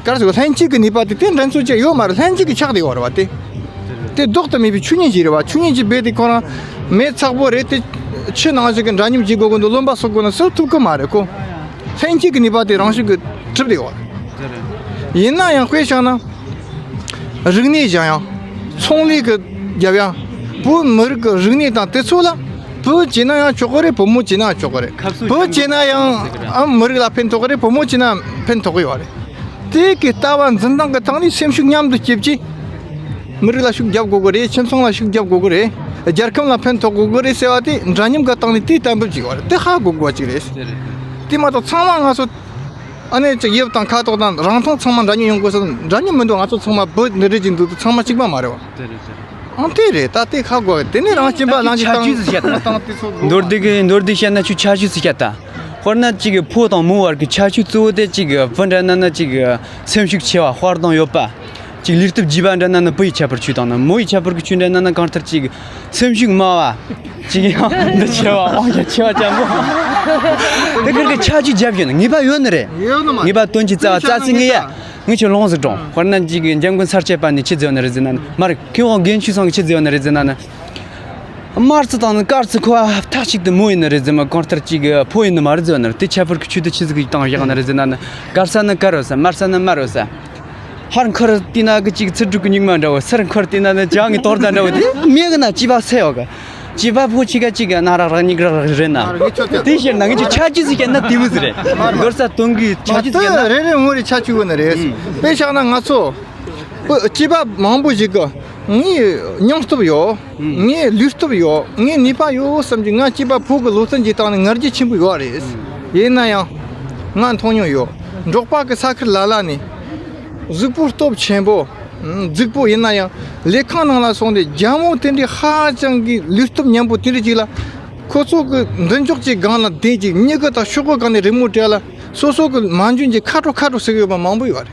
ག་རེ་ཟེར་ལྷན་སྐྱེས་ཀྱི་ནུས་པ་དེ་དེ་འགྲན་རྩོད་བྱེད་ཡོད་མ་རེད། ལྷན་སྐྱེས་ཀྱི་ཆགས་བསྡད་ཡོད་རེད་བ། དེ་དེ་ལྡོག་ཏུ་མེད་པའི་ཆོས་ཉིད་ཅིག་རེད་བ། ཆོས་ཉིད་ཅིག་རྦད་དེ་ཁོ་རང་མེད་ཚགས་པོ་རེད། དེ་ཆོས་ནང་བཞིན་གྱི་འདྲ་མཉམ་བྱེད་དགོས་ཀྱི་འདུག་རློམ་པ་གསོག་དགོས་ན་ཟེར་ཐུབ་ཀྱི་མ་རེད་ཁོ། ལྷན་སྐྱེས་ཀྱི་ནུས་པ་དེ་རང་བཞིན་གྱིས་གྲུབ་བསྡད་ཡོད་རེད། ཡིན་ན་ཡང་དཔེ་བཞག་ན། རིག་གནས་སྦྱང་ཡང་། ཚོང་ལས་ཀྱི་རྒྱབ་ཡང་། བོད་མི་རིགས་ཀྱི་རིག་གནས་དང་དེ་ཚོ་ལ་བོད་བྱས་ན་ཡང་ཆོག་གི་རེད། བུ་མོ་བྱས་ན་ཡང་ཆོག་གི་རེད། བོད་བྱས་ན་ཡང་ཨ་མི་རིགས་ལ་ཕན་ཐོགས་གི་རེད། བུ་མོ་བྱས་ན་ཕན་ཐོགས་གི་ཡོད་རེད། དེ་གི་ལྟ་བ་འཛིན་སྟངས་ཀྱི་ཐོག་ནས་སེམས་ཤུགས་མཉམ་དུ་སྐྱེད་ཀྱིས་མི་རིགས་ལ་ཤུགས་རྒྱབ་དགོས་གི་རེད། ཁྱིམ་ཚང་ལ་ཤུགས་རྒྱབ་དགོས་གི་རེད། རྒྱལ་ཁམས་ལ་ཕན་ཐོགས་དགོས་གི་རེད་ཟེར་བ་དེ་འདྲ་མཉམ་གྱི་སྟེང་ནས་དེ་གཏན་འབེབས་བྱེད་དགོས་རེད། དེ་ཧ་གོ་དགོས་པ་ཅིག་རེད། དེ་མ་གཏོགས་ཚང་མ་ང་ཚོ། ཨ་ནེ་ཅིག་དབྱིབས་དང་ཁ་དོག་དང་རང་མཐོང་ཚང་མ་འདྲ་མཉམ་ཡོང་དགོས་ས་འདྲ་མཉམ་མི་འདུག་ང་ཚོ་ཚང་མ་བོད་འདི་འདྲ་ཅིག་འདུག་ཚང་མ་གཅིག་པ་མ་རེད་བ། དེ་རེད་དེ་རེད། ཨང་དེ་རེད། ད་དེ་ཁ་དགོས་དེ་ནས་རང་སྐྱིན་པ་ལངས་ཀྱི་ཆ་རྒྱུས་སུ་བཤད་ད། དང་དེ་ཚོ་མདོར་བསྡུས་ཀྱི་མདོར་བསྡུས་བཤད་ན་ཆུ་ཆ་རྒྱུས་སུ་བཤད་ད། དཔེར་ན་གཅིག་གི་ཕོ་དང་མོ་བར་གྱི་ཆ་རྒྱུས་གཙོ་བོ་དེ་གཅིག་གི་བུ་འདྲ་ན་ན་གཅིག་གི་སེམས་ཤུགས་ཆེ་བ་དཔའ་གདངས་ཡོད་པ། གཅིག་ལུས་སྟོབས་རྒྱས་པ་འདྲ་ན་ན་བུ་ཡི་ཁྱད་པར་ཆུ་དང་ན་མོ་ཡི་ཁྱད་པར་གྱི་ཆུ་འདྲ་ན་ན་གང་ལྟར་གཅིག་སེམས་ཤུགས་དམའ་བ། ཅིག་ཡང་འདི་ཆེ་བ་དབང་ཆ་ཆེ་བ་ཅན་པོ། དེ་ཁིར་གི་ཆ་རྒྱུས་རྒྱབ་ཡོད་ན་ངེས་པ་ཡོད་ནི་རེད། ཡོད་ནི་མ་ངེས་པ་དོན་གྱི་རྩ་བ་རྩ་ཚིག་ངེས་ཡ། ངས་ཁྱོད་ལོངས་སུ་དྲངས། དཔེར་ན་ཅིག་གི་འཇམ་མགོན་ས་སྐྱ་པ་ནས་ཆི་ཟེར་ཡོད་ནི་རེད་ཟེར་ན་ནི་མ་རེད། མཁས་དབང་དགེ་ཆོས་ཚང་གི་ཆི་ཟེར་ཡོད་ནི་རེད་ཟེར་ན་ནི། དམར་རྩི་དང་ནི་དཀར་རྩི་ཁོ་བ་མཐའ་གཅིག་ཏུ་མོ་ཡིན་ནི་རེད་ཟེར་མ་གང་ལྟར་ཅིག་གི་ཕོ་ཡིན་ནི་མ་རེད་ཟེར་ཡོད་ནི་རེད། དེ་ཁྱད་པར་གྱི་ཆུ་དེ་ཆི་ཟིག་གི་བཏང་བཞག་ནི་རེད་ཟེར་ན་ནི་དཀར་ས་ནི་དཀར་རོ་ས་དམར་ས་ནི་དམར་རོ་ས། ཧར་འཁོར་བལྟས་ན་གི་ཅིག་ཚི་སྒྲུག་གི་སྙིགས་མ་འདྲ་བོ། ཚུར་འཁོར་བལྟས་ན་ནི་བྱ་ངའི་དོར་ཟླ་འདྲ་བོ། དེ་མེད་གི་ན་སྐྱེས་པ་སེ་ཡོད་གི། སྐྱེས་པ་ཕོ་ཆེ་ག་ཅིག་གི་ན་རག་རག་སྙིགས་རག་རག་རེད་ན། དེ་ཤེར་ན་ངས་ཅིག་ཆ་རྒྱུས་ཟིག་བཤད་ན་དེ་མོ་ཟིག་རེད། མདོར་ས་དོན་གི་ཆ་རྒྱུས་ཟིག་བཤད་ན། རེ་རེ་ངོ་རེ་ཆ་རྒྱུས་ཡོད་ནི་རེད། དཔེ་བཞག་ན་ང་ཚོ་སྐྱེས་པ་མང་པོ་ཞིག་གི་ངའི་སྙིང་སྟོབས་ཡོད། ངའི་ལུས་སྟོབས་ཡོད། ངའི་ནུས་པ་ཡོད་བསམ་གྱི། ང་སྐྱེས་པ་ཕོ་གི་བློ་བརྟན་གྱི་སྟེང་ནས་ང་རྒྱལ་ཆེན་པོ་ཡོད་རེད། ཡིན་ན་ཡང་ང་མཐོང་མྱོང་ཡོད། འབྲོག་པ་གི་ས་ཁུལ་ལ་ལ་ནས་གཟུགས་པོ་སྟོབས་ཆེན་པོ། རྫིག་པོ་ཡིན་ན་ཡང་ལས་ཁང་ནང་ལ་སོང་སྟེ་རྒྱ་མོ་དེ་འདྲའི་ཧ་ཅང་གི་ལུས་སྟོབས་ཉམས་པོ་དེ་འདྲ་ཅིག་ལ་ཁོ་ཚོ་གི་མདུན་ཅོག་ཅིག་སྒང་ལ་བསྡད་ཅིག་མྱི་གི་དང་ཤོག་གུ་སྒང་ནས་རི་མོ་བྲིས་ལ་སོ་སོ་གི་མ་འཇོན་གྱི་ཁ་དྲོ་ཁ་དྲོ་ཟེར་གི་ཡོད་པ་མང་པོ་ཡོད་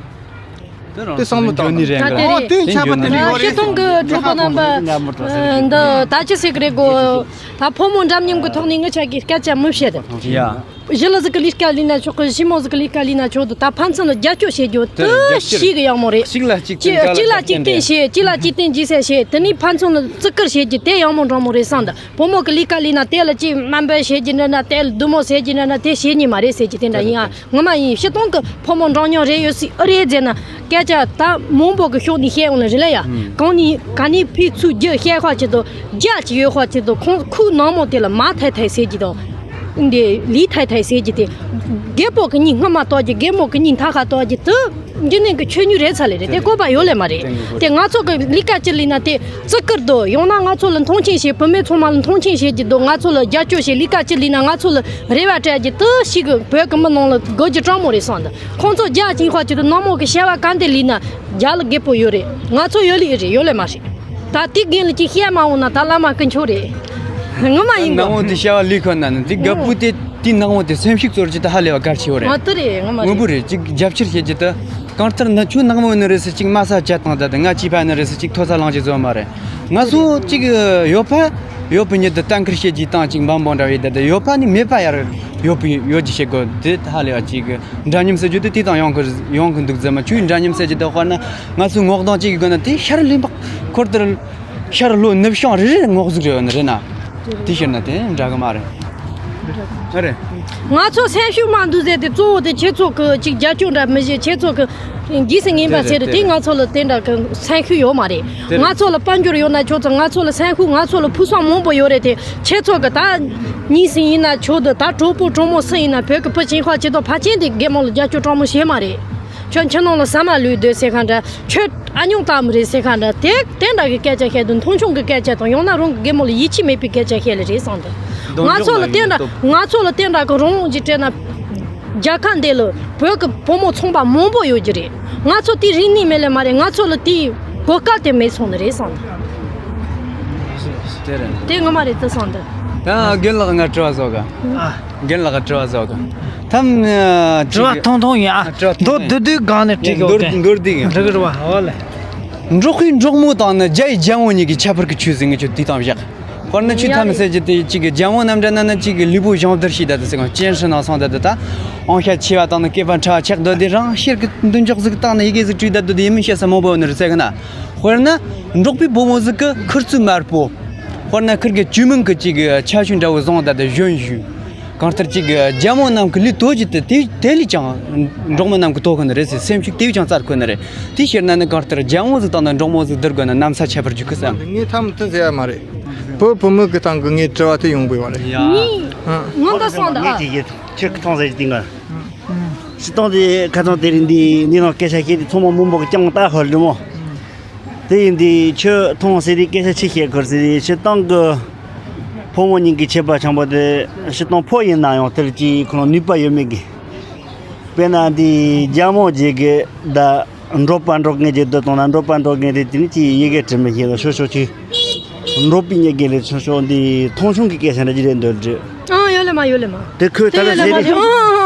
རེད། དེ་བསམ་བློ་བཏང་། ད་དེ་ཨོ་རེད། དེ་ཁྱད་པར་དེ་འདྲ་ཡོད་རེད། སྤྱིར་བཏང་གི་གྲོགས་པོ་རྣམ་པ་འདི་ད་ཅི་ཟེར་གི་རེད་གོ། ད་ཕོ་མོ་འདྲ་མཉམ་གི་ཐོག་ནས་ངི་ཆ་གི་སྐད་ཆ་མི་བཤད་དེ། ཡ། ཞི་ལུ་ཟིག་གི་ལས་ཀ་ལས་ན་ཆོག་གི། ཞི་མོ་ཟིག་གི་ལས་ཀ་ལས་ན་ཆོག་འདུག་ད་ཕན་ཚུན་ལ་རྒྱབ་སྐྱོར་བྱེད་རྒྱུ་དེ་ཞིག་གི་ཡག་མོ་རེད། གཅིག་ལ་གཅིག་བརྟེན། གཅིག་ལ་གཅིག་བརྟེན་བྱེད། གཅིག་ལ་གཅིག་བརྟེན་རྗེས་ཟེར་བྱེད། དེ་ནས་ཕན་ཚུན་ལ་བརྩི་བཀུར་བྱེད་རྒྱུ་དེ་ཡག་མོ་འདྲ་མོ་རེད་བསམ་འདུག་ཕོ་མོ་གི་ལས་ཀ་ལས་ན་དེ་ལ་གཅིག་དམའ་འབེབས་བྱེད་རྒྱུ་འདྲ་ན། དེ་ལ་བདུད་མོ་ཟེར་རྒྱུ་འདྲ་ན། དེ་བྱེད་ཉན་མ་རེད་ཟེར་རྒྱུ་དེ་འདྲ་ཡིན་ཨ། ངོ་མ་ཡིན། སྤྱིར་བཏང་གི་ཕོ་མོ་འདྲ་མཉམ་རེད་ཡོད་སྲིད་ཨ་རེད་ཟེར་ན། སྐད་ཆ་ད་མང་པོ་གི་ཕྱོགས་ནས་བཤད་འོང་ལ་རེད་ལ་ཡ། གང་ནས་ག་ནས་ཕར་ཚུར་རྒྱུ་བཤད་ཁ་ཆེད་དུ་རྒྱ་ཆེ་ཡོད་ཁ་ཆེད་དུ་ཁོང་ཁུག་ནག་མོ་དེ་ལ་མ་ཐལ་ཐལ་ཟེར་གྱི་དང་། འདི་ལི་ཐལ་ཐལ་ཟེར་གྱི་དེ། རྒད་པོ་གི་གཉིས་སྔ་མ་གཏོགས་ཀྱི་རྒན་མོ་གི་གཉིས་མཐའ་ཁ་གཏོགས་ཀྱི་དུ། འདི་ནས་གི་ཆོས་ཉིད་རེད་ཚ་ལེ་རེད། དེ་བཀོད་པ་ཡོད་ལེ་མ་རེད། དེ་ང་ཚོ་གི་ལས་ཀ་ཅི་ལས་ན་དེ་བརྩི་བཀུར་དུ་ཡང་ན་ང་ཚོ་ལ་མཐོང་ཆེན་བྱེད། བུད་མེད་ཚང་མ་ལ་མཐོང་ཆེན་བྱེད་ཀྱི་འདུག་ང་ཚོ་ལ་རྒྱབ་སྐྱོར་བྱེད། ལས་ཀ་ཅི་ལས་ན་ང་ཚོ་ལ་རེ་བ་སྤྲད་ཀྱི་དུ་ཞིག་གི་བོད་གི་མི་ནང་ལ་དགོས་རྒྱུ་སྤྲང་མོ་རེད་བསམ་འདུག་ཁོང་ཚོ་རྒྱ་ཆིང་ཧྭ་ཆེད་དུ་ནག་མོ་གི་བྱ་བ་ག་འདི་ལས་ན་རྒྱ་ལ་རྒད་པོ་ཡོད་རེད། ང་ཚོ་ཡོད་ལེ་ཨེ་རེད། ཡོད་ལེ་མ་རེད། ད་དེ་རྒན་ལ་ཅིག་བཤད་མ་འོང་ན་ད་བླ་མ་ཀུན་མཆོག་རེད། ངོ་མ་ཡིན་ནག་མོ་དེ་བྱ་བ་ལས་ཁོ་ན་ནི་དེ་རྒད་པོ་དེ་དེ་ནག་མོ་དེ་སེམས་ཤུགས་གཙོར་གྱི་ད་ཧ་ལས་པ་གལ་ཆེ་བོ་རེད། ང་དེ་རེད། ངོ་མ་རེད། དངོས་པོ་རེད། ཅིག་རྒྱབ་སྐྱོར་བྱེད་ཀྱི་ད་གང་ལྟར་ན་ཁྱོད་ནག་མོ་ཡིན་ནི་རེད་ཟེར་ཅིག་དམའ་ས་བཅད་བཏང་ད་དེ་ང་སྐྱིད་པ་ཡིན་ནི་རེད་ཟེར་ཅིག་མཐོ་ས་ལངས་ཀྱི་བཟོ་མ་རེད། ང་ཚོ་ཅིག་ཡོད་པ། ཡོད་པའི་མྱི་དེ་གཏན་འཁེལ་བྱེད་རྒྱུའི་སྟངས་གཅིག་འབའ་འབོ་འདྲ་བའི་དེ་དེ་ཡོད་པ་ནི་མེད་པ་ཡར་ཡོད་པའི་ཡོད་ཀྱི་བྱེད་དགོས། དེ་ཧ་ལས་པ་གཅིག་གི་འདྲ་མཉམ་ཟེར་རྒྱུ་དེ་དེ་དང་ཡོང་གི་ཡོང་གི་འདུག་ཟེར་མ་ཁྱོད་འདྲ་མཉམ་ཟེར་རྒྱུ་དེ་དཔེར་ན་ང་ཚོའི་ངོ་གདོང་གཅིག་གི་སྒོ་ནས་དེ་ཤར་ལུས་འབག་འཁོར་དེར་ཤར་ལྷོ་ནུབ་བྱང་རེ་རེ་ངོ་ཟིག་རེ་ཡོད་ནི་རེད་ན། དེ་ཤར་ན་དེ་འདྲ་གི་མ་རེད། ཨ་རེད། ང་ཚོ་སེམས་ཤུགས་མ་འདུག་ཟེར་དེ་གཙོ་བོ་དེ་ཁྱེད་ཚོ་གི་ཅིག་རྒྱབ་སྐྱོར་འདྲ་མི་བྱེད། ཁྱེད་ཚོ་གི་རྒྱུས་སུ་ངན་པ་དེ་ཟེར་རེད། དེ་དེ་ང་ཚོ་ལ་དེ་འདྲ་གི་སེམས་ཤུགས་ཡོད་མ་རེད། དེ་རེད། ང་ཚོ་ལ་དཔལ་འབྱོར་ཡོད་ན་ཆོག་ཙང་ང་ཚོ་ལ་སེམས་ཤུགས། ང་ཚོ་ལ་ཕུགས་བསམ་མང་པོ་ཡོད་རེད་དེ། ཁྱེད་ཚོ་གི་ད་གཉིས་སུ་ཡིན་ན་ཆོག་འདུག་ད་གྲོགས་པོ་གྲོགས་མོ་སུ་ཡིན་ན་བོད་ཀྱི་བུ་ཆེན་ཁག་ཅིག་དང་ཕལ་ཆེར་དེ་རྒན་མོ་ལ་རྒྱབ་སྐྱོར་དྲང་མོ་བྱེད་མ་རེད། ཁྱོད་ཁྱིམ་ནང་ལ་ཟ་མ་ལུས་སྡོད་ཟེར་ག་འདྲ། ཁྱོད་ཨ་ཉོག་ལྟ་མི་རེད་ཟེར་ག་འདྲ། དེ་དེ་འདྲ་གི་སྐད་ཆ་བཤད་དུས་མཐོང་ཆུང་གི་སྐད་ཆ་དང་ཡང་ན་རང་གི་རྒན་མོ་ལ་ཡིད་ཆེས་མེད་པའི་སྐད་ཆ་བཤད་ལེ་རེད་བསམ་འདུག་ང་ཚོ་ལ་དེ་འདྲ་ང་ཚོ་ལ་དེ་འདྲ་གི་རང་དབང་ཅིག་སྤྲད་ན། རྒྱལ་ཁབ་འདི་ལ་བོད་ཀྱི་བུ་མོ་ཚོང་པ་མང་པོ་ཡོད་ཀྱི་རེད། ང་ཚོ་དེ་རིག་གནས་མེད་ལེ་མ་རེད། ང་ཚོ་ལ་དེའི་གོ་སྐབས་དེ་མེད་སོང་ནི་རེད་བསམ་འདུག་དེ་ངོ་མ་རེད་དེ་བསམ་འདུག་ད་རྒན་ལགས་ང་དྲི་བ་བཟོ་ག་ཨ། རྒན་ལགས་དྲི་བ་བཟོ་ག་ཐམ། དྲི་བ་ཐུང་ཐུང་ཡིན་ཨ། དྲི་བ་ཐུང་མདོར་ཐུང་བསྡུས་སྒང་ནས་དྲི་གི་ཡོད་མདོར་དེ། མདོར་བསྡུས་ཡིན། འགྲིག་གི་རེད་བ། འོ་ལེ། འབྲོག་པའི་འབྲོག་མོ་དང་ནི་རྒྱ་ཡི་རྒྱལ་མོ་གཉིས་ཀྱི་ཁྱད་པར་གྱི་ཆོས་ཟིན་གྱི་ཆོས་དེ་དང་བཞག་དཔེར་ན་ཆོས་ཐམས་ཅད་ཀྱི་དེ་གཅིག་གི་རྒྱལ་མོ་རྣམས་འདྲ་ན་ནི་གཅིག་གི་ལུས་པོ་གཞུང་བསྡུར་བྱས་ད་དེ་ཟེར་གང་སྤྱན་ཧྲི་ནང་སོང་ད་དེ་ད་ཨང་ཤ་ཆེ་བ་དང་ནི་སྐེད་པ་ཕྲ་བ་ཆགས་སྡོད་དེ་རང་ཤེར་གི་མདུན་ཅོག་ཟིག་བཏང་ནས་ཡི་གེ་ཟིག་བྲིས་ད་སྡོད་དེ་ཡིན་མིན་བཤད་ས་མང་པོ་ཡོད་ནི་རེད་ཟེར་གི་ན། དཔེར་ན་འབྲོག་པའི་བུ་མོ་ཟིག་གི་ཁུར་ཚོས་དམར་པོ། དཔེར་ན་ཁུར་གི་ཇུས་མིང་གི་གཅིག་གི་ཆ་ཤུན་འདྲ་བོ་བཟུང་ད་དེ་གཞོན་ཞུ། གང་ལྟར་གཅིག་གི་རྒྱལ་མོ་རྣམས་ཀྱི་ལུས་དོ་ཅི་སྟེ་དེ་དེ་ལས་ཀྱང་འབྲོག་མི་རྣམས་ཀྱི་དོ་ཁོ་ན་རེད་ཟེར། སེམས་ཤུགས་དེ་བས་ཀྱང་རྩ་ཁོ་ན་རེད། དེ་ཤེར་ན་ནི་གང་ལྟར་རྒྱལ་མོ་ཟིག་དང་ནི་འབྲོག་མོ་ཟིག་བསྡུར་དགོས་ན་གནམ་ས་ཁྱད་པར་འཇུག་གི་བསམ། ངས་ཐམ་དུ་ཟེར་ཡ་མ་རེད། བུ་བུ་མོ་གི་སྟེང་གི་ངའི་དྲི་བ་དེ་ཡོང་དགོས་པ་རེད། ཡ། ངས་ངོ་ད་སོང་ད་ངས་ཨ། ཅིག་ཡིད་ཆེས་ཀི་ཐོང་ཟེར་གྱི་དེ་འགའ། སྤྱི་བཏང་དེ་ཁ་ཚང་དེ་རིང་འདི་འདི་ནང་སྐད་ཆ་བཤད་དེ་ཚང་མ་མི་འབོག་ཀྱང་ལྟ་ཧོལ་འདྲི་མོ། དེ་ཡིན་དུས་ཁྱོད་མཐོང་ཟེར་དུས་སྐད་ཆ་ཆི་བཤད་དགོས་ཟེར་དུས་སྤྱིར་བཏང་གི་ཕོ་མོ་གཉིས་ཀྱི་ཁྱད་པར་ཆེན་པོ་དེ་སྤྱིར་བཏང་ཕོ་ཡིན་ན་ཡང་དེར་གྱིས་ཁོ་རང་ནུས་པ་ཡོད་མེད་ཀྱི། དཔེར་ན་འདི་རྒྱ་མོ་རྗེས་ཀྱི་ད་འབྲོག་པ་འབྲོག་ངན་གྱི་འདུག་དང་ན་འབྲོག་པ་འབྲོག་ངན་དེ་དེ་ནི་ཅི་ཡི་གེ་བྲི་མི་ཤེས་ལ་ཤོ་ཤོ་ཆུ། འབྲོག་པའི་ཉེ་གེ་ལས་ཤོ་ཤོ་འདི་མཐོང་ཆུང་གི་སྐད་ཆ་འདྲ་ཅི་རེད་འདོད་འདྲི། ཨང་ཡོད་ལེ་མ་ཡོད་ལེ་མ། དེ་ཁོས་ད་ལ་ཟེར་རེད།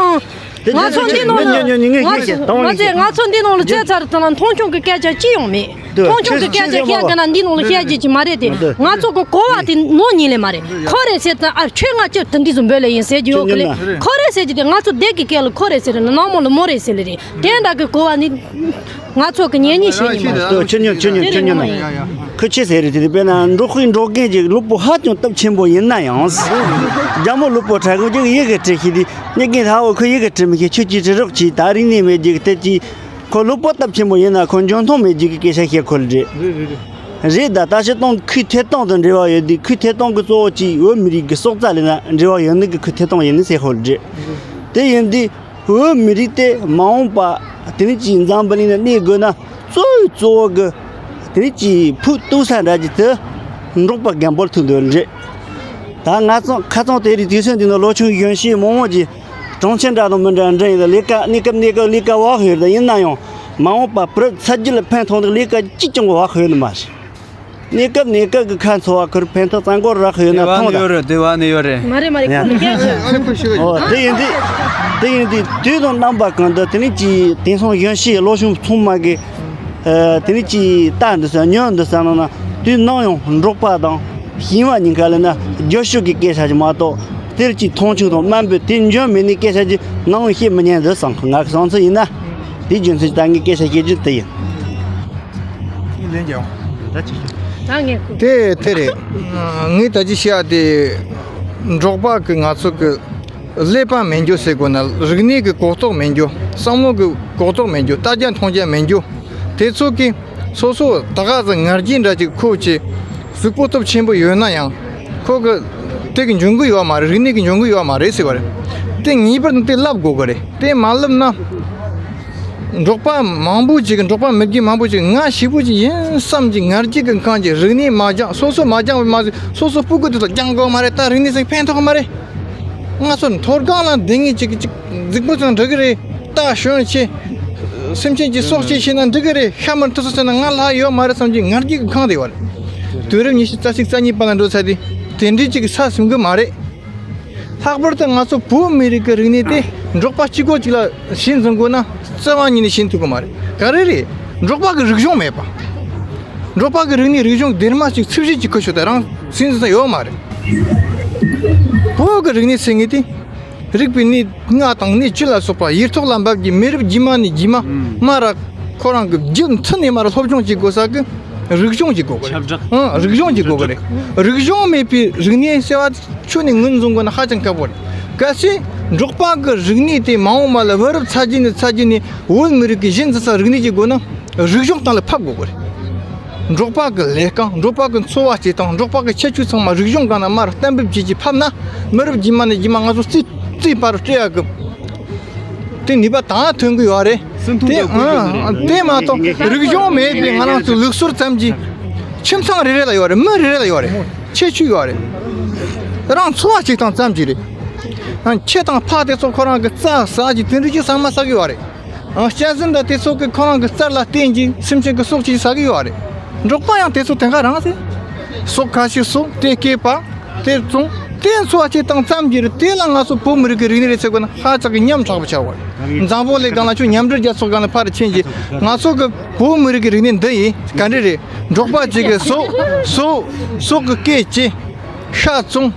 ང་ཚོ་འདི་ནང་ལ་ང་ཚོ་ང་ཚོ་ང་ཚོ་འདི་ནང་ལ་བཙལ་ཚར་དང་མཐོང་ཆུང་གི་སྐད་ཆ་ཅི་ཡང་མེད། མཐོང་ཆུང་གི་སྐད་ཆ་བཤད་གི་ན་འདི་ནང་ལ་བཤད་རྒྱུ་ཅི་མ་རེད་དེ། ང་ཚོ་གི་གོ་བ་དེ་ནོར་ཉིན་ལས་མ་རེད། ཁོ་རེད་ཟེར་ད་ཨ་ཁྱོད་ང་ཅིར་དེ་འདི་ཚོ་འབོད་ལེ་ཡིན་ཟེར་རྒྱུ་ཡོད་གི་ལེ། ཁོ་རེད་ཟེར་རྒྱུ་དེ་ང་ཚོ་སྡེ་གི་སྐད་ལ་ཁོ་རེད་ཟེར་རེད་ན་ནང་མོ་ལ་མོ་རེད་ཟེར་ལེ་རེད། དེ་འདྲ་གི་གོ་བ་ནི། ང་ཚོ་གི་ཉེ་གཉིས་བྱེད་ཉིན་མ་ཆུ་ཉོ་ཆུ་ཉོ་ཆུ་ཉོ་ན། ཁོ་ཆེ་ཟེར་རེད་དེ་དཔེར་ན་འབྲོག་ཁུལ་འབྲོག་རྒན་གྱི་སློབ་བུ་ཧ་ཅང་སྟོབས་ཆེན་པོ་ཡིན་ན་ཡང་། རྒྱ་མོ་སློབ་བུ་གྲྭ་གོན་གྱི་ཡི་གེ་བྲིས་ཤེས་དུས་ཉེ་གཉིས་ཧ་འོ་ཁོ་ཡི་གེ་བྲིས་མི་ཤེས་ཁྱོད་ཀྱིས་བྲིས་རོགས་གྱིས་ད་རིང་ནས་མེད་རྒྱུ་གི་དེ་ཀྱིས་ཁོ་སློབ་བུ་སྟོབས་ཆེན་པོ་ཡིན་ན་ཁོ་འཇོན་ཐང་མེད་རྒྱུ་གི་སྐད་ཆ་བཤད་ཁོ་ལ་རེད། རེད་ད་ད་ཕྱི་གཏོང་ཁུལ་ཐད་གཏོང་དང་འབྲེལ་བ་ཡོད་དུས་ཁུལ་ཐད་གཏོང་གི་གཙོ་བོ་གཅིག་བོད་མི་རིགས་ཀྱི་སྲོག་རྩ་ལས་ན་འབྲེལ་བ་ཡོད་ནི་གི་ཁུལ་ཐད་གཏོང་ཡིན་ནི་ཟེར་ཁོ་ལ་རེད། དེ་ཡིན་དུས། བོད་མི་རིགས་དེ་མ་འོངས་པ་དེ་རིང་གི་འཛམ་བུ་གླིང་ན་གནས་དགོས་ན་གཙོ་བོའི་གཙོ་བོ་གི་དེ་རིང་གི་ཕུགས་གཏུག་ས་འདྲ་གི་དེ་འབྲོག་པ་རྒན་པོར་ཐུག་འདོད་རེད། ད་ང་ཚོ་ཁ་ཚང་དེ་རིང་དུས་ཚོད་འདི་ནང་ལོ་ཆུང་གཞོན་སྐྱེས་མང་བོ་གི་གྲོང་ཁྱེར་འདྲ་དང་མི་འདྲ་འདྲ་ཡིན་ད་ལས་ཀ་གནས་སྐབས་གནས་སྐབས་ལས་ཀ་བག་ཡོད་ད་ཡིན་ན་ཡང་མ་འོངས་པ་བུ་རབས་ཚ་རྒྱུད་ལ་ཕན་ཐོགས་འདུག་ལས་ཀ་གཅིག་ཀྱང་བག་ཡོད་ནི་མ་རེད། གནས་སྐབས་གནས་སྐབས་ཀྱི་ཁ་འཚོ་བ་ཁུར་ཕན་ཐོགས་རྩ་འགོར་རག་ཡོད་ན་དེ་བ་ཐོང་ནི་ད། ཡོད་རེད་དེ་བ་ནི་ཡོད་རེད། མ་རེད་མ་རེད། ཁོ་ལ་རྒྱག་ཤོག་ཨོ་དེ་ཡིན་དུས། དེ་ཡིན་དུས་དུས་དང་རྣམ་པ་གང་དུ་དེ་ནི་ཀྱི་དེང་སང་གཞོན་སྐྱེས་ལོ་ཆུང་ཚང་མ་གི་ཨ་དེ་ནི་ཀྱི་ལྟ་འདི་ས་ཉོན་འདི་ས་ནང་ན་དུས་ནམ་ཡང་འབྲོག་པ་དང་ཞིང་བ་གཉིས་ཀ་ལ་ན་རྒྱབ་སྐྱོར་གྱི་སྐད་ཆ་ཞིག་མ་གཏོགས་དེར་ཀྱི་མཐོང་ཆུང་དང་དམའ་འབེབས་དེ་འཇོན་མེད་ནི་སྐད་ཆ་ཅིག་ནམ་ཡང་བཤད་མི་ཉན་འདི་བསམ་ང་གི་བསམ་ཚུལ་ཡིན་ན་དེའི་རྒྱུ་མཚན་ད་ངས་སྐད་ཆ་བཤད་རྒྱུ་དེ་ཡིན། ལན་རྒྱག་ད་ཅི་ཞིག་ད་ངས་ཁུ། དེ་དེ་རེད། ངས་ད་ཅི་བཤད་ཡ་དེ་འབྲོག་པ་གི་ང་ཚོ་གི་ཀླད་པ་མེད་རྒྱུ་ཟེར་དགོས་ན་རིག་གནས་ཀྱི་གོ་རྟོགས་མེད་རྒྱུ་བསམ་བློ་གི་གོ་རྟོགས་མེད་རྒྱུ་ལྟ་རྒྱ་མཐོང་རྒྱ་མེད་རྒྱུ་དེ་ཚོ་གི་སོ་སོ་ད་ག་ཟེ་ངར་རྒྱས་འདྲ་ཅིག་ཁོ་ཅི་གཟུགས་པོ་སྟོབས་ཆེན་པོ་ཡོད་ན་ཡང་ཁོ་གི་དེ་གི་འཇོན་གི་ཡོད་མ་རེད། རིག་གནས་གི་འཇོན་གི་ཡོད་མ་རེད་ཟེར་བ་རེད། དེ་ངེས་པར་དུ་དེ་བསླབ་དགོས་གི་རེད། དེ་མ་བསླབ་ན། འབྲོག་པ་མང་པོ་ཅིག་གི་འབྲོག་པ་མི་རྒན་མང་པོ་ཅིག་ང་ཞེ་པོ་ཅིག་ཡིན་བསམ་གྱི་ངར་རྒྱས་ཀྱི་ཁང་གི་རིག་གནས་མ་སྦྱངས་སོ་སོ་མ་སྦྱངས་པ་མ་ཟད་སོ་སོ་སྤུ་གུ་དེ་ཚོ་སྦྱང་དགོས་མ་རེད། ད་རིག་གནས་ཟིག་ཕན་ཐོགས་མ་རེད། ང་ཚོ་མཐོ་སྒང་ལ་སྡོད་མཁན་ཅིག་གི་ཅིག་རྫིག་པོ་ཚང་འགྲིག་གི་རེད། ད་གཞོན་ཆེ་སེམས་ཅན་གྱི་སྲོག་གཅོད་བྱས་ན་འགྲིག་གི་རེད། ཤ་མར་ཐུབ་ས་ཟེར་ན་ང་ལྷག་ཡོད་མ་རེད་བསམ་གྱི་ངར་རྒྱས་ཀྱི་ཁང་དེ་ཡོད་རེད། དུས་རབས་ཉི་ཤུ་རྩ་གཅིག་རྩ་གཉིས་པ་ལ་འགྲོ་ཚར་དུས་དེ་འདྲའི་ཅིག་གི་ས་ཟིན་གི་མ་རེད། ལྷག་པར་དུ་ང་ཚོ་བོད་མི་རིགས་ཀྱི་རིག་གནས་དེ་འབྲོག་པ་གཅིག་པོ་གཅིག་ལ་ཤེས་འཛིན་དགོས་ན་རྩ་བ་ཉིད་ནས་ཤེས་ཐུབ་ཀྱི་མ་རེད། ག་རེ་རེད། འབྲོག་པ་གི་རིག་གཞུང་མེད་པ། འབྲོག་པ་གི་རིག་གནས་རིག་གཞུང་སྡེར་མ་གཅིག་ཚིག་བཞི་གཅིག་ཁུ་ཤོ་དེ་རང་སེམས་སུ་ཡོད་མ་རེད། བོད་གི་རིག་གནས་ཟེར་མཁན་དེ། རིག་པའི་གནས་ལྔ་དང་གནས་བཅུ་ལ་སོགས་པ་ཡིག་ཐོག་ལ་འབབ་ཀྱི་མི་རབས་རྗེས་མ་ནས་རྗེས་མ་མ་ར་ཁོ་རང་གི་རྒྱུད་མཐུད་ནས་མ་ར་སློབ་སྦྱོང་བྱེད་དགོས་ས་གི་རིག་གཞུང་གི་དགོས་གི་རེད། ཁྱབ་བསྒྲགས། ཨང་། རིག་གཞུང་གི་དགོས་གི་རེད། རིག་གཞུང་མེད་པའི་རིག་གནས་ཟེར་བ་ཁྱོན་ནས་ངོས་འཛིན་དགོས་ན་ཧ་ཅང་དཀའ་པོ་རེད། གལ་སྲིད་འབྲོག་པ་གི་རིག་གནས་དེ་མ་འོངས་པ་ལ་བུ་རབས་ཚ་རྒྱུད་ནས་ཚ་རྒྱུད་ནས་བོད་མི་རིགས་ཀྱི་གཞི་འཛིན་ས་རིག་གནས་ཀྱི་སྒོ་ནས་རིག་གཞུང་སྟེང་ལ་ཕབ་དགོས་གི་རེད། འབྲོག་པ་གི་ལས་རྐང་། འབྲོག་པ་གི་འཚོ་བ་སྐྱེལ་སྟངས། འབྲོག་པ་གི་ཁྱད་ཆོས་ཚང་མ་རིག་གཞུང་སྒང་ན་མར་གཏན་འབེབས་བྱེད་ཀྱི་ཕབ་ན་མི་རབས་རྗེས་མ་ནས་རྗེས་མ་ང་ཚོ་རྩིས་རྩིས་པར་སྤྲད་ཡག་གི་དེ་ནུས་པ་དང་ཐོན་གི་ཡོད་རེད། དེ་ཨང་། དེ་མ་གཏོགས་རིག་གཞུང་མེད་པའི་ང་རང་ཚོའི་ལུགས་སྲོལ་ཙམ་གྱིས་ཁྱིམ་ཚང་རེ་རེ་ལ་ཡོད་རེད། མི་རེ་རེ་ལ་ཡོད་རེད། ཁྱད་ཆོས་ཡོད་རེད། རང་འཚོ་བ་སྐྱེལ་སྟངས་ཙམ་གྱིས་རེད། ཨང་། ཁྱི་དང་ཕག་དེ་ཚོ་ཁོ་རང་གི་རྩྭ་ཟ་གི་དེ་འདྲ་ཅིག་ཟ་མ་ཟ་གི་ཡོད་རེད། ཨང་། གཅན་གཟན་དང་དེ་ཚོ་གི་ཁོ་རང་གི་རྩར་ལ་བརྟེན་གྱིས་སེམས་ཅན་གི་སྲོག་ཅིག་ཟ་གི་ཡོད་རེད། འབྲོག་པ་ཡང་དེ་ཚོ་དེ་ག་རང་རེད། སྲོག་ཁ་ཤས་གསོ། དེ་སྐྱེས་པ། དེ་བཙོང་། དེ་འཚོ་བ་སྐྱེལ་སྟངས་ཙམ་གྱིས་རེད། དེ་ལ་ང་ཚོ་བོད་མི་རིགས་ཀྱི་རིག་གནས་རེད་ཟེར་དགོས་ན་ཧ་ཅང་གི་ཉམ་ཐག་པོ་ཆགས་པ་རེད། འཛམ་བུ་གླིང་སྒང་ལ་ཁྱོད་མཉམ་འབྲེལ་རྒྱལ་ཚོགས་སྒང་ལ་ཕར་ཕྱིན་གྱིས་ང་ཚོ་གི་བོད་མི་རིགས་ཀྱི་རིག་གནས་འདི་ཡིན་ག་འདྲ་རེད། འབྲོག་པ་གཅིག་གིས་སྲོག་སྲོག་སྲོག་གི་སྐེ་བཅད། ཤ་བཙོང་།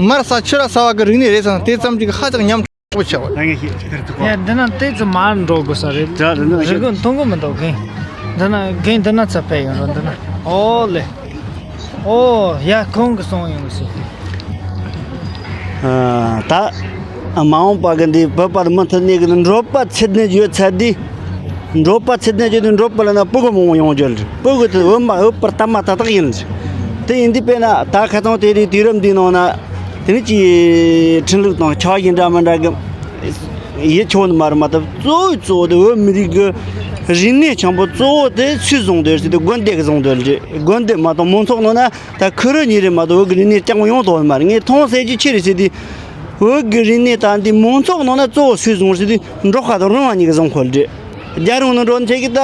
མར་ཟ། ཕྱུ་ར་ཟ་བ་གི་རིག་གནས་རེད་ཟེར་ན་དེ་ཙམ་གྱིས་ཧ་ཅང་ཉམ་ཐག་པོ་ཆགས་པ་རེད། ད་ངས་ཤེས་ཁྱེད་ཐུག་གོ། ཡ་འདི་ན་ཏོག་ཙམ་མར་འགྲོ་དགོས་ས་རེད། ད་འདི་ན་རི་ཤེས་གོ་མཐོང་གི་མི་འདུག་རྒན་འདི་ན་རྒན་འདི་ན་ཚ་ཕེ་ཡོང་རོགས་འདི་ན། ཨོ་ལེ། ཨོ་ཡ་ཁོང་གི་སོང་ཡོང་གི་ཟེར། ཨ། ད་མ་འོངས་པ་གི་འདི་བོད་པ་མུ་མཐུད་ནས་གི་འབྲོག་པ་ཚད་ལྡན་ཡོད་ཚད་འདི། འབྲོག་པ་ཚད་ལྡན་ཡོད་དུས་འབྲོག་པ་ལ་ན་སྤུ་གུ་མང་པོ་ཡོང་རྒྱུ་རེད། སྤུ་གུ་དེ་བོད་མ་བོད་པར་དམ་པ་ཏག་ཏག་ཡིན་རེད། དེ་ཡིན་དུས་དཔེར་ན་ད་ཁ་སང་དེ་རིང་དུས་རབས་འདིའི་ནང་ན་དེ་ནི་ཅིག་ཁྲིམས་ལུགས་དང་ཆགས་ཞེན་འདྲ་མི་འདྲ་གི་ཡིད་ཆོག་ནི་མ་རེད། མ་གཏོགས་གཙོ་བོའི་གཙོ་བོ་དེ་བོད་མི་རིགས་ཀྱི་རིག་གནས་ཆེན་པོ་གཙོ་བོ་དེ་སུས་བཟུང་འདོད་ཟེར་དུས་དགོན་སྡེ་གིས་བཟུང་འདོད་རེད། དགོན་སྡེ་མ་གཏོགས་མང་ཚོགས་ནང་ན་ད་ཁུ་རུ་གཉིས་རེད་མ་གཏོགས་བོད་ཀྱི་རིག་གནས་རྐྱང་པ་ཡོང་ཐུབ་ནི་མ་རེད། ངས་མཐོང་གསལ་གྱི་ཆེ་རེད་ཟེར་དུས་བོད་ཀྱི་རིག་གནས་ད་འདི་མང་ཚོགས་ནང་ན་གཙོ་བོ་སུས་བཟུང་ཟེར་དུས་འབྲོག་པ་དང་རོང་བ་གཉིས་ཀྱིས་བཟུང་ཁུལ་རེད། རྒྱལ་རོང་ནང་འགྲོ་ནི་ཆེ་གི་ད།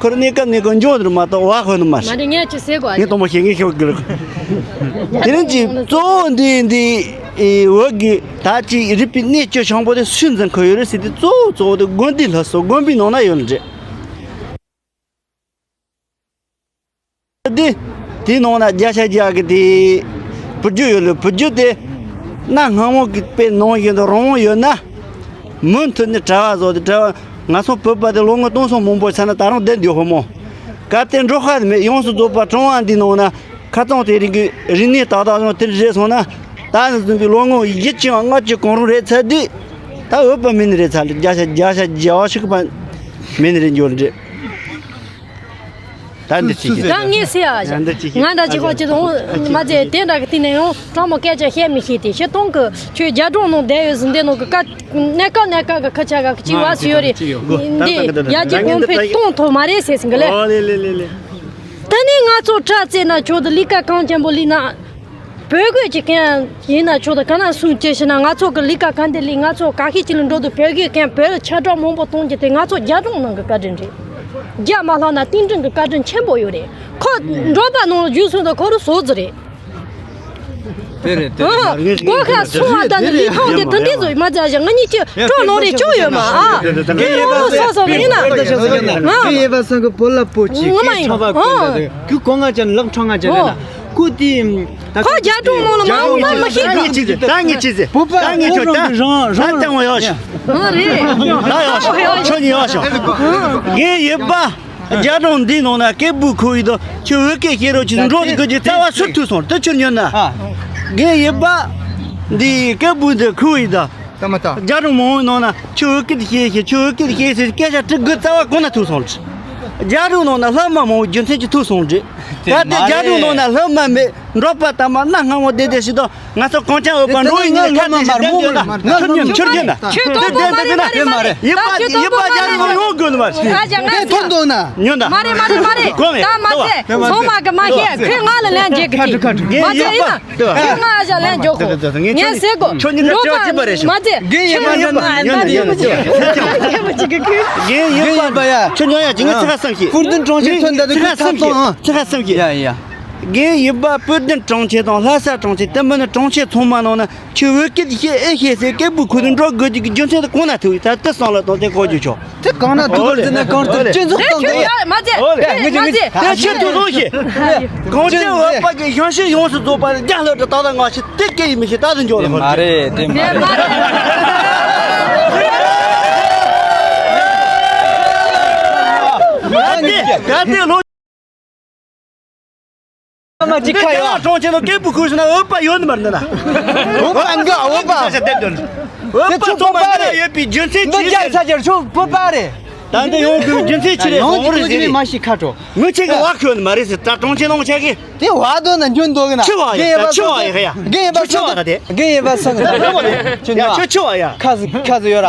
ཁོ་རང་གནས་སྐབས་ནས་ཀྱང་འཇོན་རུ་མ་གཏོགས་བ་ཧོན་མ་མ་རེད། རེད། ངས་ཅི་ཟེར་དགོས། ངས་དང་པོ་ཤེས། ངས་ཤེས་དགོས། དེ་རིང་གི་གཙོ་བོ་འདི་འདི་ཨེ་བོད་ཀྱི་ད་ཅི་རིག་པའི་གནས་བཅུ་ཆེན་པོ་དེ་སུས་འཛིན་གི་ཡོད་རེད་ཟེར་དུས་གཙོ་བོ་གཙོ་བོ་དེ་དགོན་སྡེ་ལྷ་ས་དགོན་པའི་ནང་ན་ཡོད་ནི་རེད། དེ་དེའི་ནང་ན་བརྒྱ་ཆ་བརྒྱ་གི་དེ་བུ་རྒྱུད་ཡོད་ལ། བུ་རྒྱུད་དེ་གནའ་སྔ་མོ་གི་དཔེ་ནང་བཞིན་དུ་རང་དབང་ཡོད་ན། མུ་མཐུད་ནས་གྲྭ་པ་བཟོ་སྟེ་གྲྭ་པ། ང་ཚོ་བོད་པ་དེ་ལོ་ངོ་སྟོང་ཚོ་མང་པོ་ཚར་ན་ད་རུང་བསྡད་འདུག་ཧོ་མོ། གལ་ཏེ་འབྲོག་པ་དེ་མེད། ཡོངས་སུ་རྫོགས་པ་གྲོང་པ་འདིའི་ནང་ན་ཁ་རྩང་དེ་རིང་གི་རིག་གནས་ཏག་ཏག་ཡང་དེ་འདྲ་རེད་སོང་ན། ད་ནི་བཟུང་པའི་ལོ་ངོ་བཞི་བཅུ་ལྔ་བཅུ་གང་རུང་རེད་ཚར་དུས་ད་བོད་པ་མིན་ནི་རེད་ཚར་ལ། བརྒྱ་ཆ་བརྒྱ་ཆ་བརྒྱ་བ་ཞིག་པ་མིན་ནི་རེད་འགྱོ་ནི་རེད། ད་འདི་ཅི་ཞིག་ད་ངས་ཟེར་ཡ་ཞིག་ང་འདྲ་ཅིག་ཧོ་ཅིག་ཏུ་མ་ཟེར། དེ་འདྲ་གི་སྟེང་ནས་ཡང་དྲང་མོ་སྐད་ཆ་བཤད་མི་ཤེས་ཏེ། ཤེས་སྟོང་གི་ཁྱོད་རྒྱ་གྲོང་ནང་བསྡད་ཡོད་ཟིན་དེ་ནང་གི་ཀ་གནས་སྐབས་གནས་སྐབས་ཀྱི་ཁ་ཆ་ག་གི་ཅིག་བ་སུ་ཡོད་རེད། འདི་ཡ་གྱི་གོང་འཕེལ་གཏོང་ཐུབ་མ་རེད་ཟེར་ཟིན་གི་ལེ། ད་ནི་ང་ཚོ་དྲ་རྩེ་ན་ཁྱོད་དུ་ལི་ཀ་གང་ཅན་པོ་ལི་ན། བོད་གོས་ཀྱི་མཁན་ཡིན་ན་ཆོག་ད་ག་ན་སུང་ཅེ་ཤི་ན། ང་ཚོ་གི་ལི་ཀ་ག་འདི་ལི་ང་ཚོ་ག་ཤི་ཅི་ལ་འགྲོ་དུ་བོད་གོས་མཁན་བོད་ལ་ཆ་གྲོགས་མང་པོ་གཏོང་རྒྱུ་དེ་ང་ཚོ་རྒྱ་གྲོང་ནང་གི་བཀའ་དྲིན་རེད། རྒྱ་མ་ལྷག་ན་རྟེན་འབྲེལ་གི་བཀའ་དྲིན་ཆེན་པོ་ཡོད་རེད། ཁོ་འབྲོག་པ་ནང་ལ་རྒྱུ་སོང་ད་ཁོ་རུ་བཟོ་རྩི་རེད། དེ་རེད་དེ་རེད། སྒོ་ཁ་སོང་བ་ད་ནི་ལི་ཐང་དེ་དུ་འདི་བཟོ་མ་ཙ་ཞག་ང་གཉིས་ཀྱི་གྲོགས་ནང་རེ་ཅོ་ཡོད་མ་ཨ། ཁྱོད་རང་ལོ་སོ་སོ་མིན་ན། ང་ཡེ་བ་སང་གི་བོད་ལ་པོ་ཅིག་ང་མ་ཡིན། ཁོ་གོང་ང་ཅན་ལག་ཁྲང་ང་ཅན་རེད་ན། ཁོ་དེ། ཁོ་རྒྱ་གྲོང་མོ་ལ་མ་འོང་ན་མ་ཤེས་གི། ད་ངས་ཅི་ཟེར། ད་ངས་ཅི་ཟེར། བོད་པ་ད་ངས་ཁྱོད་ད། རང་རང་ད་ལྟ་ངོ་ཡོད་ཤག་ཨ་རེད། ད་ཡོད་ཤག་ཁྱོད་གཉིས་ཡོད་ཤག་ངས་ཡིན་པ། རྒྱ་གྲོང་འདིའི་ནང་ན་སྐད་འབོད་ཁོ་ཡི་དང་ཁྱོད་བོད་སྐད་བཤད་རོགས་ཅིག་འགྲོ་དུ་དགོས་ཀྱི་རྩ་བ་ཟུར་ཐུག་སོང་། དེ་ཁྱོད་ཉོན་ན། ངས་ཡིན་པ། འདི་སྐད་འབོད་འདི་ཁོ་ཡི་དང་། ད་མ་ད། རྒྱ་གྲོང་མང་པོའི་ནང་ན་ཁྱོད་བོད་སྐད་བཤད་ཤེས། ཁྱོད་བོད་སྐད་བཤད་ཤེས། སྐད་ཆ་དྲི་དགོས་རྩ་བ་གོང་ན་ཐུག་སོང་། རྒྱ་གྲོང་ནང་ན་སློབ་མ་མང་པོ་རྒྱུ་མཚན་གྱིས་ཐུག་སོང་རེད། ད་ལྟ་རྒྱ་གྲོང་ནང་ན་སློབ་མ་མེད། འབྲོག་པ་དང་མ་གནའ་སྔ་མོ་བསྡད་བསྡད་ཞིག་དང་ང་ཚོ་གངས་ཅན་འོད་པ་འགྲོ་ཡི་ཉིན་ཁ་བསྡད་ཞིག་བསྡད་འདོད་ན་ཁྱོད་ཉོན་ཁྱོད་ཉོན་ན། ཁྱོད་དོན་པོ་མ་རེད་མ་རེད་མ་རེད། ཡིན་པ་ཡིན་པ་རྒྱ་གྲོང་ཡོང་དགོས་ནི་མ་རེད། ཁྱོད་ཐོན་འདོད་ན་ཉོན་ད། མ་རེད་མ་རེད་མ་རེད། གོ་མེད་ད་མ་ཚད་ཚང་མ་གི་མ་ཤེས། ཁོས་ང་ལ་ལན་རྒྱག་གི་དེ་མ་ཚད་ཡིན་ན། ཁྱོད་ང་ཨ་ཞག་ལན་འཇོག་གོ། ངས་ཟེར་གོ། ཁྱོད་གཉིས་ཀ་འགྲོ་ཅོག་གཅིག་པ་རེད་ཤོག་མ་ཚད། རྒན་ཡིན་པ་ཉོན་ན་ཉོན་ན་ཉོན་ན་ཉོན་ན། རྒན་ཡིན་པ་ཡ། ཁྱོད་ཉོན་ཡ་ཅིག་ངས་ཚིག་ཁ་བསམ་ཤེས། ཧྥུར་ཏུན་གྲོང་ཁྱེར་ཐོན་ད་དུ་ཁྱོད་ཚིག་ཁ་བསམ་ཤེས། ཚིག་ཁ་བསམ་ཤེས། ཡ་ཡ། རྒན་ཡིན་པ་བོད་བདུན་གྲོང་ཁྱེར་དང་ལྷ་ས་གྲོང་ཁྱེར་དེ་མིན་ནི་གྲོང་ཁྱེར་ཚང་མ་ནང་ན་ཁྱོད་བོད་སྐད་ཤེས་ཨེ་ཤེས་ཟེར་སྐད་འབོད་ཁུལ་དུ་འགྲོ་དགོས་ཀྱི་རྒྱུ་མཚན་དེ་གང་ན་ཐུག་ཡོད། ད་དེ་བསམ་བློ་བཏང་སྟེ་གོ་རྒྱུ་ཆོག་དེ་གང་ན་ཐུག་ཟེར་ན་གང་ལྟར་སྤྱི་ཚོགས་སྟེང་དུ་ཡ། མ་ཚད་མ་ཚད་ད་ཁྱོད་ཐུག་སོང་ཞེས། གང་ཅི་བོད་པ་གི་ཞང་ཞུང་ཡོངས་སུ་རྫོགས་པ་རྒྱ་སློབ་གྲྭ་ཏག་ཏག་མ་ཤེས་དེ་སྐད་ཡིན་མི་ཤེས་ད་དུ་འཇོག་ལ་མ་རེད་དེ་མ་རེད། ད་དེ་ལོ། ཨ་མ་ཅིག་ཁ་ཡོད། གྲོང་ཁྱེར་ནང་སྐད་འབོད་ཁུལ་ཟེར་ན་བོད་པ་ཡོད་ནི་མ་རེད་ན། བོད་པ་འགའ་བོད་པ། བོད་པ་ཚོ་མ་ཡོད་པའི་རྒྱུ་མཚན་ཅི་ཟེར། ས་ཆར་ཆོག་བོད་པ་རེད། ད་འདི་ཡོང་དགོས་རྒྱུ་མཚན་ཅི་རེད། ཡོང་གི་ཅི་རེད་མ་ཤེས་ཁ་དྲོ། ངོ་ཆེ་གི་བ་ཁྱོད་ནི་མ་རེད་ཟེར། ད་གྲོང་ཁྱེར་ནང་ཆ་གི་དེ་བ་དོ་ན་འཇོན་འདུག་གི་ན། ཆི་བ་ཡ་ད་ཆི་བ་ཡ་ཡ། རྒན་ཡིན་པ་ཆི་བ་ད་དེ། རྒན་ཡིན་པ་སང་གི་ད། ཡ་ཆི་ཆི་བ་ཡ། ཁ་ཟི་ཁ་ཟི་ཡོད་ར།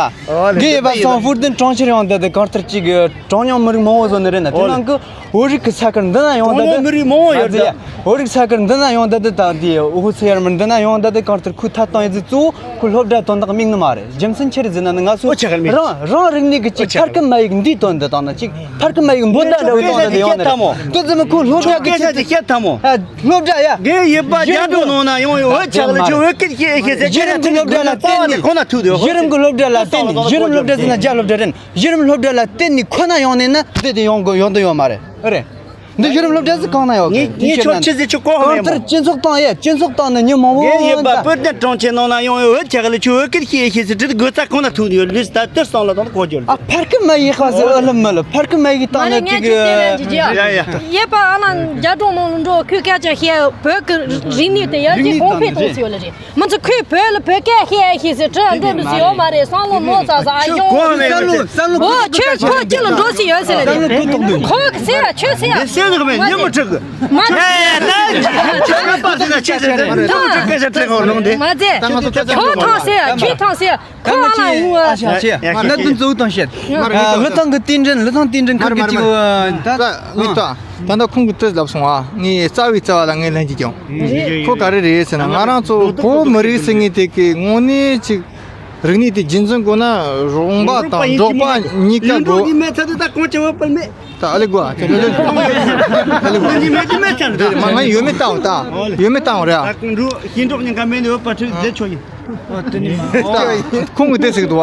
རྒན་ཡིན་པ་སང་ཧྥུར་ཏིན་གྲོང་ཁྱེར་ཡོང་ད་དེ་གང་ལྟར་ཅིག་གྲངས་ཉུང་མི་རིགས་མང་བོ་བཟོ་ནི་རེད་ན་དེ་ནང་གི་བོད་རིགས་ཀྱི་ས་ཁུལ་འདི་ན་ཡོང་ད་དེ། མི་རིགས་མང་བོ་ཡོད་ད། བོད་རིགས་ས་ཁུལ་འདི་ན་ཡོང་ད་དེ་དང་དེ་ཨོ་ཧུ་ཚེ་ཡར་མར་འདི་ན་ཡོང་ད་དེ་གང་ལྟར་ཁོའི་ཐད་གཏོང་ཡི་ཟི་གཙོ་བོ་ཁོའི་སློབ་གྲྭ་དོན་དག་དམིགས་ནི་མ་རེད། རྒྱུ་མཚན་ཆི་རེད་ཟེར་ན་ནི་ང་ཚོ་རང་རང་རིག་གནས་ཀྱི་ཅིག་ཕར་ཁུ་མ་ཡིག་འདིའི་དོན་འདི་དང་ན་ཅིག་ཕར་ཁུ་མ་ཡིག་འབོད་ད་འདྲ་བའི་དོན་འདི་ཡོང་ནི་རེད། དེ་ཙམ་ཁོའི་སློབ་གྲྭ་གི་ཆེད་དུ་བཤད་ཐལ་མོ། སློབ་གྲྭ་ཡ། རྒན་ཡིན་པ་རྒྱ་འབྲོག་ནང་ན་ཡོང་ཡོད་བོད་ཆགས་ལ་ཁྱོད་བོད་སྐད་ཤེས་ཤེས་ཟེར། རྒྱུད་རིམ་གྱི་སློབ་གྲྭ་ལ་བརྟེན་ནས། རྩ་བ་ནས་གོང་ན་ཐུག་དུས་རྒྱུད་རིམ་གྱི་སློབ་གྲྭ་ལ་བརྟེན་ནས། རྒྱུད་རིམ་སློབ་གྲྭ་ཟེར་ན་རྒྱ་སློབ་གྲྭ་རེད། གཞི་རིམ་སློབ་གྲྭ་ལ་བརྟེན་ནས་ཁོ་ན་ཡོང་ནས་ན་དེ་དེ་ཡོང་དགོས་ཡོང་དོན་ཡོད་མ་རེད། ཨེ་རེད། འདི་གཞི་རིམ་སློབ་གྲྭ་ཟིག་གང་ན་ཡོད་གི། ངས་ཁྱོད་ཆི་ཟིག་ཆི་གོ་ཧང་ཡོད་མོ། སྤྱི་ཚོགས་སྟེང་ཡ་སྤྱི་ཚོགས་སྟེང་ནས་མྱི་མང་བོ་རྒན་ཡིན་པ་བོད་དོན་གྲོང་ཁྱེར་ནང་ན་ཡོང་ཡོད་བོད་ཆགས་ལ་ཁྱོད་བོད་སྐད་ཤེས་ཤེས་ཟིག་དྲི་དགོས་ས་གང་ན་ཐུག་ཡོད་ལུས་ད་དེར་སོང་ལ་དང་གོ་རྒྱུ། ཨ་ཕར་ཁི་མ་ཡིག་ཧ་ཟིག་ཨ་ལམ་མ་ལ་ཕར་ཁི་མ་ཡིག་སྟེང་ན་ཅིག་ཡ་ཡ། ཡེ་པ་ཨ་ལ་རྒྱ་གྲོང་ནང་ལ་འགྲོ་ཁོས་སྐད་ཆ་བཤད་བོད་ཀྱི་རིག་གནས་དེ་ཡར་རྒྱས་གོང་འཕེལ་གཏོང་སྲིད་ཡོད་ལ་རེད། མི་ཚོ་ཁོས་བོད་ལ་བོད་སྐད་བཤད་ཤེས་ཟེར་དྲི་འགྲོ་འདུག་སེ་ཡོད་མ་རེད། བསམ་བློ་ནོར་ཚ་ས་ཨ་ཡོང་། བསམ་བློ་བསམ་བློ། ཨོ་ཁྱོད་ཁོ་ཅི་ལ་འགྲོ་སེ་ཡོད་ཟེར་ལ་རེད། ཁོ་གི་སེ་ཡ་ཁྱོད་སེ་ཡ། མ་ཟེར། མ་ཟེར། ཁྱོད་ཐང་སེ་ཡ་ཁྱོད་ཐང་སེ་ཡ། ཁོ་ཨ་ལ་ངུ་ཨ། ང་ལ་དུ་གཙོ་བོ་དང་བཤད། ལི་ཐང་གི་རྟེན་འབྲེལ་ལི་ཐང་རྟེན་འབྲེལ་ཁང་གི་ཅིག་ད་ངས་ད། ད་ལྟ་ཁོང་གིས་དེ་ལབ་སོང་ཨ། ངས་རྩ་བའི་རྩ་བ་ལ་ངས་ལན་གཅིག་ཀྱང་། ཁོ་ག་རེ་རེད་ཟེར་ན་ང་རང་ཚོ་བོད་མི་རིགས་ཟེར་མཁན་དེ་གི་དངོས་གནས་ཅིག་རིག་གནས་དེ་རྒྱུན་འཛིན་དགོས་ན་རོང་པ་དང་འབྲོག་པ་གཉིས་ཀ་དགོས། ཡིན་འགྲོ་ཡིན་མེད་ཚ་དེ་ད་གོང་ཆེ་བ་པར་མེད། ད་ཨ་ལེ་དགོས་ཨ། ཁྱེད་ལ་ལོན་ཨ་ལེ་དགོས། ཡིན་མེད་དེ་མེད་ཚ་དེ་མ་ང་ཡོད་མེད་བཏང་ད་ཡོད་མེད་བཏང་རེད་ཨ། ད་གོང་འགྲོ་ཤེས་འགྲོགས་ཉིན་ག་མེད་ནས་བོད་པ་ཁྲིད་བསྡད་ཆོག་ཡིན། ཁོང་གིས་དེ་ཟེར་གི་འདུག་བ།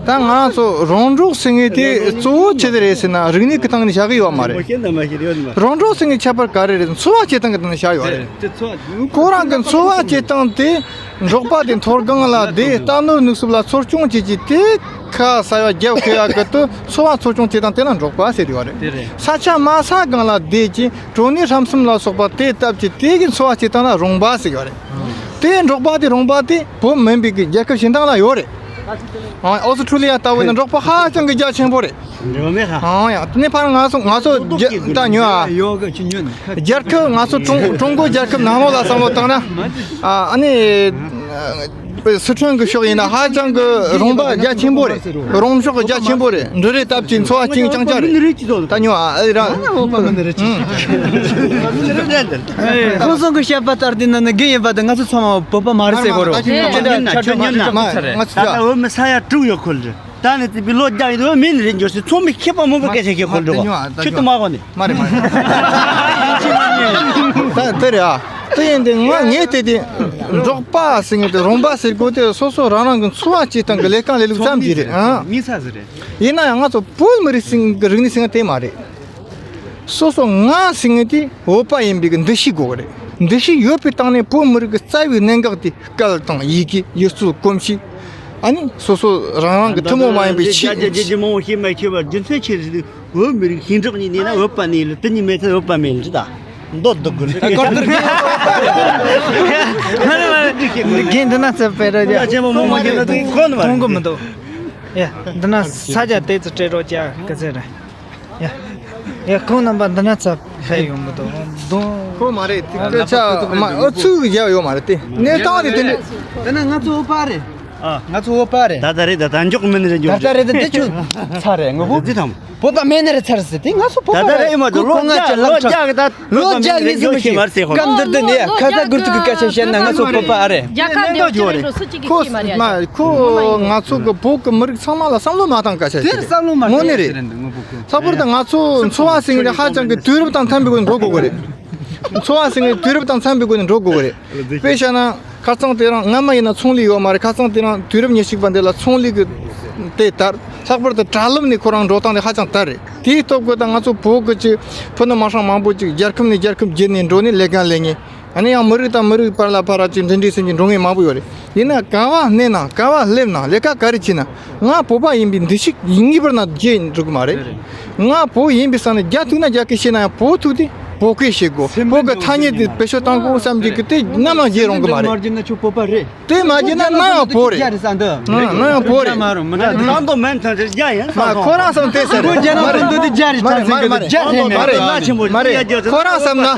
ད་ང་རང་ཚོ་རོང་འབྲོག་ཟེར་མཁན་དེ་གཙོ་བོ་ཆི་ཟིག་རེད་ཟེར་ན་རིག་གནས་ཀྱི་སྟེང་ནས་བཞག་གི་ཡོད་མ་རེད། རོང་འབྲོག་ཟེར་མཁན་ཁྱད་པར་ག་རེ་རེད། འཚོ་བ་སྐྱེལ་སྟངས་ཀྱི་སྟེང་ནས་བཞག་ཡོད་རེད། ཁོ་རང་གི་འཚོ་བ་སྐྱེལ་སྟངས་དེ་འབྲོག་པ་དེ་མཐོ་སྒང་ལ་བསྡད་རྟ་ནོར་ནུས་གསུམ་ལ་འཚོ་སྐྱོང་བྱེད་ཀྱི་དེ་ཁ་ས་ཡ་རྒྱབ་ཁོ་ཡ་གི་དུ་འཚོ་བ་འཚོ་སྐྱོང་བྱེད་སྟངས་དེ་ལ་འབྲོག་པ་ཟེར་ཡོད་རེད། ས་ཆ་དམའ་ས་སྒང་ལ་བསྡད་ཀྱི་གྲོ་ནས་ཧྲམ་གསུམ་ལ་སོགས་པ་དེ་བཏབ་ཀྱི་དེ་གི་འཚོ་བ་སྐྱེལ་སྟངས་ལ་རོང་པ་ཟེར་ཡོད་རེད། དེ་འབྲོག་པ་དེ་རོང་པ་དེ་བོད་མིན་པའི་གི་རྒྱལ་ཁབ་གཞན་དག་ལ་ཡོད་རེད། ཨ་ཨོ་སི་ཁྲུ་ལི་ཡ་ལྟ་བུ་ཡིན་ན་འབྲོག་པ་ཧ་ཅང་གི་རྒྱ་ཆེན་པོ་རེད། ཨང་ཡ་དེ་ནས་ཕར་ང་ཚོ་ང་ཚོ་རྒྱ་ད་ཉོ་ཨ། རྒྱལ་ཁབ་ང་ཚོ་ཀྲུང་ཀྲུང་གོ་རྒྱལ་ཁབ་ནང་ལོགས་ལ་བསམ་བློ་བཏང་ན་ཨ་ཨ་ནི་སི་ཁྲོན་གི་ཕྱོགས་ཡིན་ན་ཧ་ཅང་གི་རོང་པ་རྒྱ་ཆེན་པོ་རེད། རོང་ཕྱོགས་རྒྱ་ཆེན་པོ་རེད། འབྲུ་རིགས་བཏབ་ཀྱི་འཚོ་བ་ཅིང་ཅང་ཅང་རེད། ད་ཉོ་ཨ་ཨ་ར། ཁོང་ཚོ་གི་བཤད་པ་ལྟར་དེ་ན་ནི་རྒན་ཡིན་པ་དང་ང་ཚོ་ཚང་མ་བོད་པ་མ་རེད་ཟེར་གོ་རོ། ཁྱོད་ཉོན་ན་ཁྱོད་ཉོན་ན། ང་ཚོ་ད་ལྟ་བོད་མི་ས་ཡ་དྲུག་ཡོད་ཁུལ་རེད། ད་ནི་དེ་བི་ལོ་རྒྱག་ཡོད་མིན་རེད་འཇོག་སྲིད་ཚོགས་མི་མཁས་པ་མང་པོ་སྐད་ཆ་བཤད་ཁུལ་འགྲོ་ག་ཁྱོད་དུ་མ་གོ་ནི། མ་རེད་མ་རེད། ད་དེ་རེད་ཨ། དེ་ཡིན་དེ་ང་ངས་དེ་དེ་འབྲོག་པ་ཟེར་ངེས་དེ་རོང་པ་ཟེར་དགོས་དེ་སོ་སོ་རང་རང་གི་འཚོ་བ་སྐྱེལ་སྟངས་ཀྱི་ལས་ཀ་ལས་ལུགས་ཙམ་གྱིས་རེད་ཨ། ཡིན་ན་ཡང་ང་ཚོ་བོད་མི་རིགས་ཟེར་གི་རིག་གནས་ཟེར་ང་དེ་མ་རེད། སོ་སོ་ང་ཟེར་ངེས་དེ་བོད་པ་ཡིན་པའི་གི་འདུ་ཤེས་དགོས་རེད། འདུ་ཤེས་ཡོད་པའི་སྟེང་ནས་བོད་མི་རིགས་ཀྱི་རྩ་བའི་གནད་འགག་དེ་སྐད་དང་ཡི་གེ་ཡུལ་སྲོལ་གོམས་གཤིས། ཨ་ནི་སོ་སོ་རང་རང་གི་ཐུན་མོང་མ་ཡིན་པའི་ཆོས། རྒྱ་རྒྱ་རྒྱ་མང་པོ་ཤེས་མ་ཤེས་པར་རྒྱུ་མཚན་ཆེ་རེད། བོད་མི་རིགས་ཤིང་འབྲོག་གཉིས་གནས་ན་བོད་པ་གནས་ལ་དེ་གཉིས་མེད་ཚེ་བོད་པ་མེད་ལ་ད་མདོ་སྡུག་གི་རེད། ད་གར་དུ་རྒན་འདི་ན་ཚབ་པའི་རོ་རྒྱ་རྒྱ་ཆེན་པོ་མང་མང་ཤེས་ན་དེ་ཁོ་ན་མ་མཐོང་གི་མི་འདུག་ཡ་འདི་ན་ས་རྒྱ་དེ་ཚོ་སྤྲད་རོགས་རྒྱ་ག་ཚད་རེད། ཡ། ཡ་ཁོང་རྣམ་པ་འདི་ན་ཚབ་ཕེབས་ཡོང་མི་འདུག་གདོང་། ཁོ་མ་རེད་དེ་སྐད་ཆ་མ་ཨུ་ཚུགས་ཀྱི་རྒྱབ་ཡོད་མ་རེད་དེ་གནས་སྟངས་དེ་དེ་འདྲས། དེ་ན་ང་ཚོ་བོད་པ་རེད། ཨ། ང་ཚོ་བོད་པ་རེད། ད་ད་རེད་ད་ད་འཇོག་མིན་རེད་འཇོག་ད་ད་རེད་ད་འདི་ཆུ་ཚ་རེད་ངོ་བོ། འདི་དང་། བོད་པ་མེད་ན་རེད་ཚར་ཟེར་དེ་ང་ཚོ་བོད་པ་ད་ད་རེད། རེད་ཡིན་མ་འདུག་ཁོ་ལོ་ཁོ་ང་བརྒྱ་ཅག་ལོ་ལབ་ཆོག་བརྒྱ་གི་ད་ལོ་བརྒྱ་གི་ཟིན་མི་ཤེས་མ་རེད་ཟེར་ཁོ། སྐབས་འདིར་དུ་ནས་ཁ་ས་གུར་ཐུག་གི་སྐད་ཆ་བཤད་ན་ང་ཚོ་བོད་པ་ཨ་རེད། རྒྱལ་ཁབ་འདེམས་ཐོན་ཆེན་རེད་འགྲོ་སུ་གཅིག་གིས་ཤེས་མ་རེད། ཁོ་ང་ཚོ་གི་བོད་གི་མི་རིགས་ཚང་མ་ལ་བསམ་བློ་མ་བཏང་སྐད་ཆ་དེར་བསམ་བློ་མ་དངོས་གནས་རེད། ལྷག་པར་དུ་ང་ཚོ་འཚོ་བ་ཟེར་མཁན་དེ་ཧ་ཅང་གི་དུས་རབས་དང་མཐུན་པའི་སྒོ་ནས་འགྲོ་དགོས་གི་རེད། འཚོ་བ་ཟེར་མཁན་དུས་རབས་དང་འཚམ་པའི་སྒོ་ནས་འགྲོ་དགོས་ཀྱི་རེད། དཔེ་བཞག་ན་ཁ་སང་དེ་རིང་སྔ་མ་ཡིན་ན་ཚོང་ལས་ཡོད་མ་རེད། ཁ་སང་དེ་རིང་དུས་རབས་ཉེར་གཅིག་པ་འདི་ལ་ཚོང་ལས་ཀྱི་དེ་དར། ལྷག་པར་དུ་དྲ་ལམ་ནས་ཁོ་རང་འགྲོ་སྟངས་དེ་ཧ་ཅང་དར་རེད། དེའི་སྟོབས་ཀྱིས་ད་ང་ཚོ་བོད་ཀྱི་ཅིག་ཕུ་ནུ་མ་ཧྲང་མང་པོ་ཅིག་རྒྱལ་ཁབ་ནས་རྒྱལ་ཁབ་བརྒྱུད་ནས་འགྲོ་ནས་ལས་ཀ་ལས་མཁན། ཨ་ནི་ཡང་མི་རིགས་དང་མི་རིགས་བར་ལ་ཕར་ཅིག་འབྲེལ་འདྲིས་ཟེར་གྱི་འགྲོ་མཁན་མང་པོ་ཡོད་རེད། ཡིན་ན་ག་བ་གནས་ན་ག་བ་སླེབས་ན་ལས་ཀ་ག་རེ་བྱས་ན་ང་བོད་པ་ཡིན་པའི་འདུ་ཤེས་ངེས་པར་ན་བརྗེད་འགྲོ་གི་མ་རེད། ང་བོད་ཡིན་པའི་ས་ནས་རྒྱ་ཐུག་ན་རྒྱ་སྐད་བཤད་ན་ཡང་བོད་ཐུག་དེ་བོད་སྐད་བཤད་དགོས། བོད་ཀྱི་ཐ་སྙད་དེ་བེད་སྤྱོད་གཏང་དགོས་བསམ་གྱི་གི་དེ་ནམ་ཡང་བརྗེད་རུང་གི་མ་རེད། དེ་མ་བརྗེད་ན་ནམ་ཡང་བོད་རེད། ནམ་ཡང་བོད་རེད། མ་ཁོ་རང་བསམ་དེ་ཟེར་རེད། མ་རེད། མ་རེད། མ་རེད། ཁོ་རང་བསམ་ན་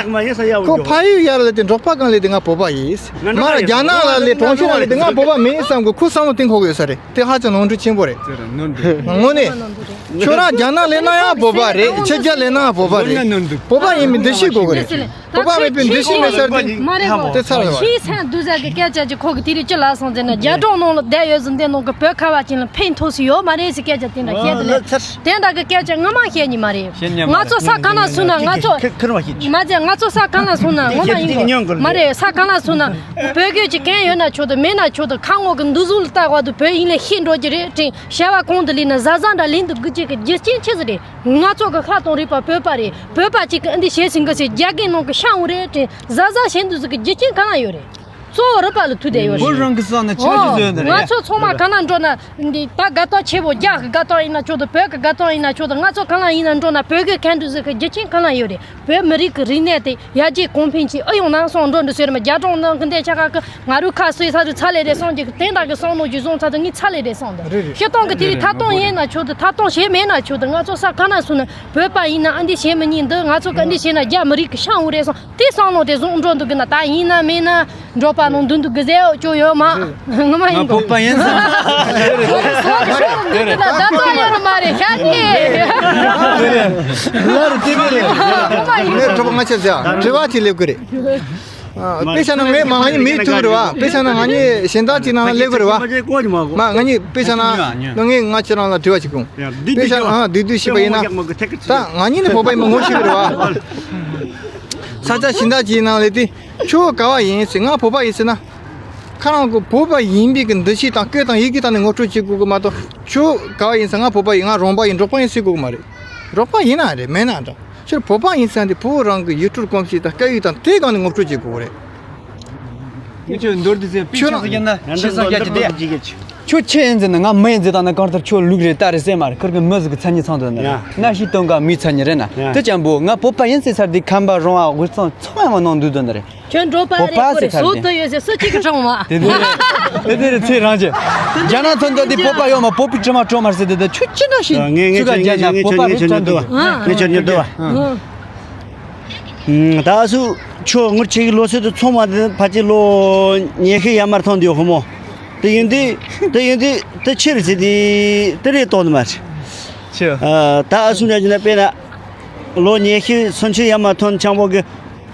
ཁོ་ཕ་ཡུལ་ཡར་ལ་དེ་འབྲོག་པ་གང་ལ་དེ་ང་བོད་པ་ཡིན། མ་རྒྱ་ནག་ལ་ལས་གྲོང་ཁྱེར་ལ་ལས་དེ་ང་བོད་པ་མིན་བསམ་གི་ཁོ་བསམ་བློ་གཏིང་ཁོག་ཡོད་ས་རེད། དེ་ཧ་ཅང་ནོར་འཁྲུལ་ཆེན་པོ་རེད། དངོས་གནས། ཁྱོད་རང་རྒྱ་ནག་ལས་ན་ཡང་བོད་པ་རེད། ཕྱི་རྒྱལ་ལས་ན་ཡང་བོད་པ་རེད། བོད་པ་ཡིན་པའི་འདུ་ཤེས་དགོས་གི་རེད། བོད་པ་མེད་པའི་འདུ་ཤེས་མེད་ས་རེད། མ་རེད་གོ། དེ་ཚར་བ་ཁྱིའི་སེམས་སྡུག་ས་གི་སྐད་ཆ་ཅིག་ཁོ་གི་དེ་རིང་ཅི་ལབ་སོང་ཟེར་ན་རྒྱ་གྲོང་ནང་ལ་བསྡད་ཡོད་ཟིན་དེ་ནང་གི་བོད་ཁ་བ་ཅན་ལ་ཕན་ཐོགས་སུ་ཡོད་མ་རེད་ཟེར་སྐད་ཆ་དེ་འདྲ་བཤད་དེ་ལས། དེ་འདྲ་གི་སྐད་ཆ་ངོ་མ་བཤད་ཉི་མ་རེད། ང་ཚོ་ས་ག་ན་སོང་ན་ང་ཚོ་མ་ཟད་ང་ཚོ་ས་ག་ན་སོང་ན་ངོ་མ་ཡིན་གོ། མ་རེད། ས་ག་ན་སོང་ན་བོད་སྐད་ཅིག་གན་ཡོད་ན་ཆོག་ཏུ་མེད་ན་ཆོག་ཏུ་ཁ་ངོ་གི་འདུག་ཟུག་ལ་ལྟ་བ་དུ་བོད་ཡིན་ལས་ཤེས་འགྲོ་གི་རེད་དྲན། བྱ་བ་གང་དུ་ལས་ན་གཟའ་གཟའ་འདྲ་ལེན་དུ་དགུ་གཅིག་གི་རྒྱུ་རྐྱེན་ཆི་ཟིག་རེད། ང་ཚོ་གི་ཁ་གཏོང་རིག་པ་བོད་པ་རེད། བོད་པ་གཅིག་གི་ཨ་འདི་བྱེད་ཟིན་གི་ཟེར་རྒྱ་སྐད་ནང་གི་ཤ་འུ་རེད་དྲན། གཟའ་གཟའ་བྱེད་འདུག་ཟིག་གི་རྒྱུ་རྐྱེན་གང་ལ་ཡོད་རེད། གཙོ་བོ་རིག་པ་ལ་ཐུག་བསྡད་ཡོད་རེད། བོད་རང་གི་ས་ནས་ཆ་ཤས་བཟོས་ཡོད་འདི་ང་རེད། ཚོ་ཚང་མ་ག་ན་འགྲོ་ན་འདི་ད་དགའ་ཐང་ཆེ་བོ་རྒྱ་གི་དགའ་ཐང་ཡིན་ན་ཆོག་ཏུ་བོད་གི་དགའ་ཐང་ཡིན་ན་ཆོག་ཏུ་ང་ཚོ་གང་ལ་ཡིན་ན་འགྲོ་ན་བོད་གི་ཁ་འདུག་ཟིག་གི་རྒྱུ་རྐྱེན་གང་ལ་ཡོད་རེད། བོད་མི་རིགས་ཀྱི་རིག་གནས་དེ་ཡར་རྒྱས་གོང་འཕེལ་གྱིས་ཨུ་ཡོང་ནང་སོང་འགྲོ་འདུག་ཟེར་མི་རྒྱ་གྲོང་ནང་གི་འདས་ཆ་ཁ་གི་ང་རུ་ཁ་སོས་ས་རུ་ཚ་ལེ་རེ་སོང་གི་དེ་འདྲ་གི་བསམ་བློ་ཅིག་བཟུང་ཚར་དུ་ངས་ཚ་ལེ་རེ་སོང་འདུག་རེད་རེད། སྤྱིར་བཏང་གི་དེ་རིགས་ཐ་གཏོང་ཡེ་ན་ཆོག་ཏུ་ཐ་གཏོང་བྱེད་མེད་ན་ཆོག་ཏུ་ང་ཚོ་ས་ག་ན་སོང་ན་བོད་པ་ཡིན་ན་ཨ་འདི་བྱེད་མི་ཉན་འདུག་ང་ཚོ་ག་འདི་བྱེད་ན་རྒྱ་མི་རིགས་ཀྱི་ཤ་འུ་རེ་སོང་དེ་བསམ་བློ་དེ་བཟུང་འགྲོ་འདུག་གི་ན་ད་ཡིན་ན་མེད་ན་འགྲོ་པ་ནང་འདུག་འདུག་གི་ཟེར་ཅོ་ཡོད་མ་ངོ་མ་ཡིན་གོ། ང་བོད་པ་ཡིན་ཟེར། ད་ལྟ་ཡོད་མ་རེད་ཤ་ནི། ལར་དེ་གི་རེད། ངས་གྲོགས་པོ་ང་ཆེ་ཟེར་དྲི་བ་དེ་སླེབས་གི་རེད། དཔེ་བཞག་ན་ངས་མ་ང་གཉིས་མི་གཅིག་རེད་བ། དཔེ་བཞག་ན་ང་གཉིས་གཞན་དག་ཅིག་ནང་ལ་སླེབས་གི་རེད་བ། མ་ང་གཉིས་དཔེ་བཞག་ན་ང་གཉིས་ང་ཁྱེད་རང་ལ་དྲི་བ་ཅིག་སྐྱོང་། དཔེ་བཞག་ན་ཨ་བསྡུས་བསྡུས་ཤིག་པ་ཡིན་ན། ད་ང་གཉིས་ནི་བོད་པ་ཡིན་པ་ངོ་ཤེས་གི་རེད་བ། ས་ཆ་གཞན་དག་ཅིག་ནང་ལ་དེ་ཁྱོད་ག་བ་ཡིན་ཟེར་ང་བོད་པ་ཡིན་ཟེར་ན། ཁ་རང་གི་བོད་པ་ཡིན་པའི་གི་འདུ་ཤེས་དང་སྐད་དང་ཡི་གེ་དང་ནི་ངོ་སྤྲོད་བྱེད་དགོས་གི་མ་གཏོགས་ཁྱོད་ག་བ་ཡིན་ཟེར་ང་བོད་པ་ཡིན་ང་རོང་པ་ཡིན་འབྲོག་པ་ཡིན་ཟེར་དགོས་གི་མ་རེད། འབྲོག་པ་ཡིན་ན་རེད་མེད་ན་འདྲ། ཁྱོད་བོད་པ་ཡིན་ཟེར་ན་དེ་བོད་རང་གི་ཡུལ་གྲུ་གོམས་གཤིས་དང་སྐད་ཡིག་དང་དེ་སྒང་ནས་ངོ་སྤྲོད་བྱེད་དགོས་རེད། ངས་ཁྱོད་མདོར་བསྡུས་ཟེར་པི་ཁྱོད་ཆི་ཟེར་རྒྱུ་ན་ཤི་སང་སྐྱ་ཅི་དེ། ཁྱོད་ཆི་ཡིན་ཟེར་ན་ང་མི་ཡིན་ཟེར་དང་ན་གང་ལྟར་ཁྱོད་ལུག་རེད་རྟ་རེད་ཟེར་མ་རེད། ཁིར་གི་མི་ཟིག་གི་མཚན་ཉིད་ཚང་དུ་ན་ཡ། ན་ཤི་སྟོན་ག་མིའི་མཚན་ཉིད་རེད་ན་ཡ། དེ་ཅན་པོ་ང་བོད་པ་ཡིན་ཟེར་ཚར་དེ་ཁམས་པ་རོང་བ་དབུས་གཙང་ཚང་མ་ཡང་ནང་འདུག་དོན་རེད། ཁྱོད་འགྲོ་པ་བོད་པ་རེད་ཟེར་ཚར་ཟོ་དེ་ཐུ་ཡོད་ཟེར་སུ་གཅིག་གི་གྲོང་མ། དེ་དེ་རེད། དེ་དེ་རེད་ཚེ་རང་ཅན། རྒྱ་ནག་ཚོ་འདི་འདི་བོད་པ་ཡོད་མ་བོད་པའི་དྲི་མ་གྲོ་མར་ཟེར་དེ་ད་ཁྱོད་ཅི་འདྲ་ཞིག་ངས་ངས་ཚུགས་ཀ་ཁྱོད་རྒྱ་ནག་ངས་བོད་པ་ཁྱོད་རེད་ངས་ཁྱོད་ཚར་འདུག་ཉོ་འདུག་ཨ། ངས་ཁྱོད་ཉོ་འདུག་ཨ། ད་སུ་ཁྱོད་ངུར་ཆེ་གི་ལོ་སུ་དུ་ཚོང་མ་དེ་ཕ་ཅི་ལོ་ཉེ་ཤི་ཡ་མར་ཐོན་འདུག་ཧོ་མོ། དེ་ཡིན་དུས་དེ་ཡིན་དུས་དེ་ཕྱིར་ཟེར་དེ་དེ་རེད་དོ་ནི་མ་རེད། ཆེ། ད་ཨ་སུ་འདྲ་ཅི་ན་དཔེར་ན་ལོ་ཉེ་ཤི་སུན་ཆུ་ཡ་མར་ཐོན་ཆང་པོ་གི་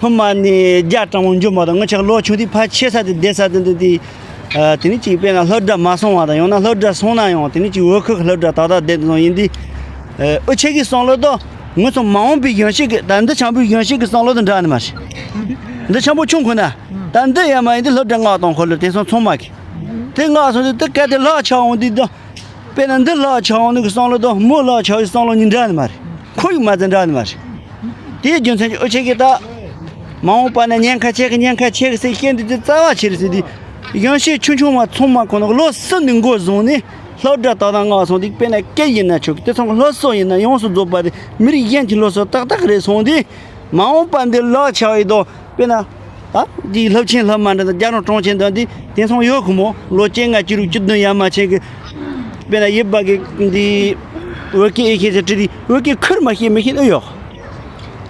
ཧུ་མ་ནི་རྒྱ་གྲང་མོ་འཇོམས་པ་དང་ངི་ཆག་ལོ་ཆུང་དུས་ཕ་ཆེ་ས་དེ་བསྡད་ས་དེ་འདི་དེ། དེ་ནི་ཅིག་དཔེར་ན་སློབ་གྲྭ་མ་སོང་བ་དང་ཡང་ན་སློབ་གྲྭ་སོང་ན་ཡང་དེ་ནི་ཅིག་བོད་ཁུལ་སློབ་གྲྭ་ཏག་ཏག་བསྡད་དེ་སོང་ཡིན་དུས། ཨུ་ཆེ་གི་བསམ་བློ་དང་ངུ་ཚོ་མ་འོངས་པའི་གཞོན་སྐྱེས་ཀྱི་ད་འདི་ཆང་པོའི་གཞོན་སྐྱེས་ཀྱི་བསམ་བློ་དང་འདྲ་ནི་མ་རེད། འདི་ཆང་པོ་ཆུང་ཁོ་ན་ད་འདི་ཡ་མ་ཡིན་དུས་སློབ་གྲྭ་མངགས་གཏོང་ཁོ་ལ་དེང་སང་ཚང་མ་གི་དེ་མངགས་སོང་དུས་དེ་གལ་ཏེ་ལག་ཆགས་འོང་དུས་དང་། དཔེར་ན་འདི་ལག་ཆགས་འོང་ནི་གི་བསམ་བློ་དང་མོ་ལག་ཆགས་ཡི་བསམ་བློ་གཉིས་འདྲ་ནི་མ་རེད། ཁོར་ཡུག་མ་ཚད་འདྲ་ནི་མ་རེད། དེའི་རྒྱུ་མཚན་གྱིས་ཨུ་ཆེ་གི་ད་མ་འོངས་པ་ན་ཉེན་ཁ་ཆེ་གི་ཉེན་ཁ་ཆེ་གི་ཟེར་བཤད་འདི་དེ་རྩ་བ་ཆེ་རེད་ཟེར་དུས། གཞོན་སྐྱེས་ཆུང་ཆུང་མ་ཚང་མ་ཁོ་ན་ལོ་གསུམ་ནས་འགོ་བཟུང་ནས་སློབ་གྲྭ་ཏག་ཏག་མངགས་སོང་དུས་དཔེར་ན་སྐད་ཡིན་ན་ཆོག་གི་དེ་ཚང་གི་སློབ་གསོ་ཡིན་ན་ཡོངས་སུ་རྫོགས་པ་དེ་མི་རིགས་གཞན་གྱི་སློབ་གསོ་ཏག་ཏག་རེད་སོང་དུས། མ་འོངས་པ་འདི་ལག་ཆགས་ཡི་དོ། དཔེར་ན། ད་འདིའི་སློབ་ཆེན་སློབ་མ་འདི་དང་རྒྱ་ནག་གྲོང་ཁྱེར་འདི་འདི་དེང་སང་ཡོད་གི་མོ་ལོ་བཅོ་ལྔ་བཅུ་དྲུག་བཅུ་བདུན་ཡར་མར་ཆེན་གི། དཔེར་ན་ཡིབ་པ་གི་འདི་བོད་སྐད་ཨེ་ཤེས་ཟེར་དྲི་དུས་བོད་སྐད་ཁུར་མ་ཤེས་མི་ཤེས་ཨེ་ཡོད།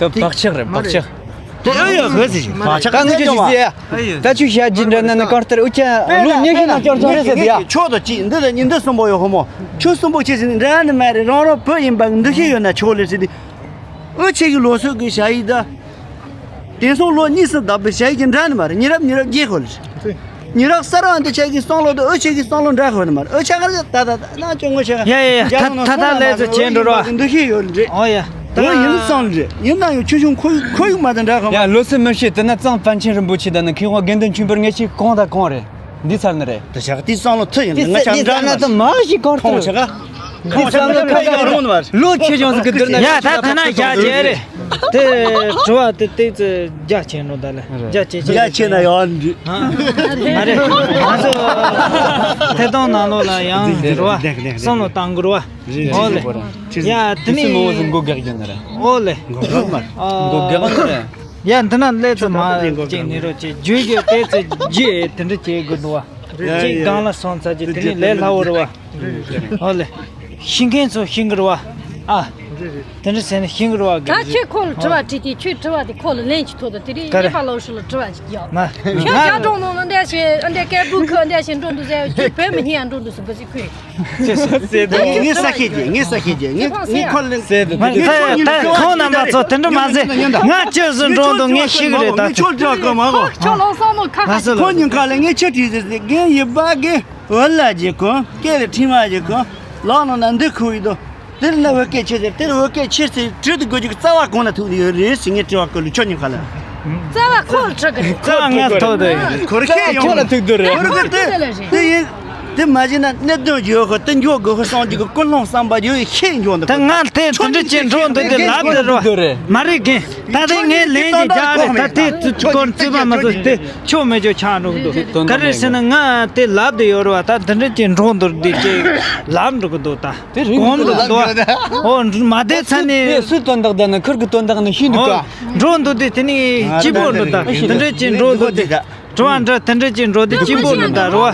ད་བག་ཆགས་རེད་བག་ཆགས། དེ་ཨེ་ཡོད་གི་ཟེར་བག་ཆགས་ད་ངས་ཁྱོད་ཞིག་ཟེར་ཡ། ད་ཆུ་ཤ་ཅི་འདྲ་ན་ན་གར་ལྟར་ཨུ་ཅག་ལོ་ཉི་ཤུ་ན་བསྐྱར་བསྐྱར་རེད་ཟེར་དེ་ཡ། ཆོག་ཏུ་ཅི་འདི་ལ་ཉིན་འདི་གསུམ་པོ་ཡོད་ཧོ་མོ་ཆུ་གསུམ་པོ་ཁྱེད་ཟེར་ནི་འདྲ་ནི་མ་རེད་རང་རང་བོད་ཡིན་པ་འདུ་ཤེས་ཡོད་ན་ཆོག་ལེ་ཟེར་དུས། ཨུ་ཆེ་གི་ལོ་སོགས་ཀྱི་ཞ་ཡིག་ད། དེང་སང་ལོ་གཉིས་སུ་བདག་པའི་ཞ་ཡིག་གི་འདྲ་ནི་མ་རེད། མྱི་རབས་མྱི་རབས་རྒྱས་ཁོ་ལ་རེད། མྱི་རབས་གསར་བ་འདི་ཆ་གི་བསམ་བློ་དང་ཨུ་ཆེ་གི་བསམ་བློ་འདྲ་ཁོ་ནི་མ་རེད། ཨུ་ཆ་ག་རེ་ད་ད་ད་ན་ཅོ་ངོ་ཆ་ག་ཡ་ཡ་ཡ་ད་ད་ད་ལས་ཚོ་བྱེད་འགྲོ་རོགས། འདུ་ཤེས་ཡོད་རེད། ཨོ་ཡ། ད་ཡིན་བསམ་རེད། ཡིན་ན་ཡང་ཆོས་སྐྱོང་ཁོར་ཁོར་ཡུག་མ་དང་འདྲ་གི་མ། ཡ་ལོ་སི་མི་ཤེས། དེ་ན་གཙང་པཎ་ཆེན་རིན་པོ་ཆེ་དང་ནི་མཁས་དབང་དགེ་འདུན་ཆོས་འཕེལ་ངེད་ཆོ་གང་དང་གང་རེད། འདི་ཚར་ནི་རེད། དེ་ཞག་དེའི་བསམ་བློ་ཐུ་ཡིན་དེ་ང་ཆ་འདྲ་ནི་མ་ཞིག་གང་ཐུ་ཁོང་ཆ་ག་ཁོང་ཆ་ག་ཁོང་ཡང་རུང་ནི་མ་རེད། ལོ་ཆེ་ཆུང་ཟིག་གི་འདིར་ན་ཡ་ད་ཐ་ན་ཞག་བྱས་རེད། དེ་དྲི་བ་དེ་ཏོག་ཙམ་རྒྱ་ཆེ་འགྲོ་ད་ལ་རྒྱ་ཆེ་ཆེ་རྒྱ་ཆེ་ན་ཡང་འདི། མ་རེད། ང་ཚོ་ཐད་གཏོང་ནང་ལོགས་ལ་ཡང་འགྱུར་བ་བསམ་བློ་བཏང་དགོས་རེད་བ། རེད། ཨོ་ལེ། རེད། ཡ་དེ་ནི་མོ་བོ་ཟིག་མགོ་གེགས་ཡོད་ནི་རེད། ཨོ་ལེ། མགོ་གེགས་མ་རེད། མགོ་གེགས་ནི་རེད། ཡ་འདི་ན་ལས་ཚོ་མ་ཅིག་ནི་རོ་ཅིག་རྒྱུས་ཀྱི་ཏོག་ཙམ་རྒྱུས་དེ་འདྲ་བྱེད་དགོས་འདུག་བ། ཅིག་སྒང་ལ་སོང་ཚར་ཅིག་དེ་ནི་ལས་སླ་བོ་རེད་བ། ཨོ་ལེ། ཤེས་མཁན་ཚོ་ཤེས་ཀྱི་རེད་བ། ཨ། དེ་འདྲ་ཟེར་ནས་ཤེས་ཀྱི་རེད་བ། ད་ཁྱེད་ཁོ་ལ་དྲི་བ་དྲིས་ཏེ་ཁྱོད་དྲི་བ་དེ་ཁོ་ལ་ལན་ཅིག་ཐོབ་དང་དེ་རིང་ག་རེ། གཉེར་པ་ལོ་ཧྲི་ལ་དྲི་བ་ཅིག་རྒྱག་མ། ཁྱོད་རྒྱ་གྲོང་ནང་ལ་འདྲ་ཞིག་འདྲ་སྐད་སྦུག་ཁུ་འདྲ་ཞིག་འགྲོ་འདུག་ཟེར། ཁྱོད་བོད་མི་སྙིང་འགྲོ་འདུག་ཟེར་གི་ཟིག་ཁུ། ངས་ས་ཁྱེད་ཀྱི་ངས་ས་ཁྱེད་ཀྱི་ངས་ངས་ཁོ་ལ་ཟེར་དུ། མ་ད་ད་ཁོང་རྣམ་པ་ཚོ་དེ་འདྲ་མ་ཟེར། ང་ཅི་བཟོ་འགྲོ་འདུག་ངས་ཤེས་ཀྱི་རེད་ད། ཁྱོད་ཅག་གི་མ་གོ། ཁྱོད་ལོ་སོང་ནོ་ཁ་ཁ་ཟེར། ཁོ་ཉིན་ཁ་ལ་ངས་ཆི་བྲིས་ཟེར་ཟེར་རྒན་ཡིན་པ་རྒན་འོ་ལ་རྗེ་ཁོ་སྐད་ལ་ཁྲིད་མ་རྗེ་ཁོ་ལག་ནང་ན་འདི་ཁུག་ཡོད་དོ། དེར་ན་བོད་སྐད་ཆེ་ཟེར་དེར་བོད་སྐད་ཆེ་ཟེར་བྲིས་དུ་དགོས་རྒྱུ་གི་རྩ་བ་གང་ལ་ཐུག་ཡོད་རེད་ཟེར་ངས་དྲི་བ་བཀོད་ལུགས་ཁྱོད་ཉིན་ཁ་ལ། རྩ་བ་ཁོ་ལ་ཁྲིད་གི་རེད། རྩ་བ་ངས་ཐོག་ཏུ་ཡོད། ཁོར་ཁྱེད་ཡོང་ཁྱོད་ལ་ཐུག་དུ་རེད། ཁོར་གི་དེ་དེ་ཡིན། དེ་མ་བྱས་ན་གནད་དོན་ཡོད་ཁོ་དེ་འཇོག་དགོས་ཁོ་སངས་རྒྱས་ཀྱི་ཀུན་སློང་བསམ་པ་ཡོད་ཤེས་འཇོག་འདུག་ད་ང་དེ་དེ་འདྲ་ཅིག་འགྲོ་འདུག་དེ་ལབ་དེ་རོ་མ་རེད་གན། ད་དེ་ངས་ལན་ཅིག་རྒྱག་རེད། ད་དེ་ཚུ་སྐོར་རྩིས་པ་མ་ཚོ་དེ་ཆོ་མེད་ཆོ་ཆགས་འགྲོ་གི་འདུག་ག་རེ་ཟེར་ན་ང་དེ་ལབ་དེ་ཡོད་རེད་བ། ད་དེ་འདྲ་ཅིག་འགྲོ་འདུག་དེ་ཅིག་ལབ་འགྲོ་གི་འདུག་ད། དེ་རིང་གོམ་དུ་འདུག་འདུག་ཨོ་མ་དེ་ཚ་ནི། སུ་དོན་དག་ད་ནི་ཁུར་གི་དོན་དག་ནི་ཤིན་ཏུ་ཀ་འགྲོ་འདུག་དེ་དེ་ནི་སྐྱིད་པོ་འགྲོ་ད། དེ་འདྲ་ཅིག་འགྲོ་འདུག་དེ་དྲི་བ་འདྲ་དེ་འདྲ་ཅིག་འགྲོ་དེ་སྐྱིད་པོ་འགྲོ་ད་རོ།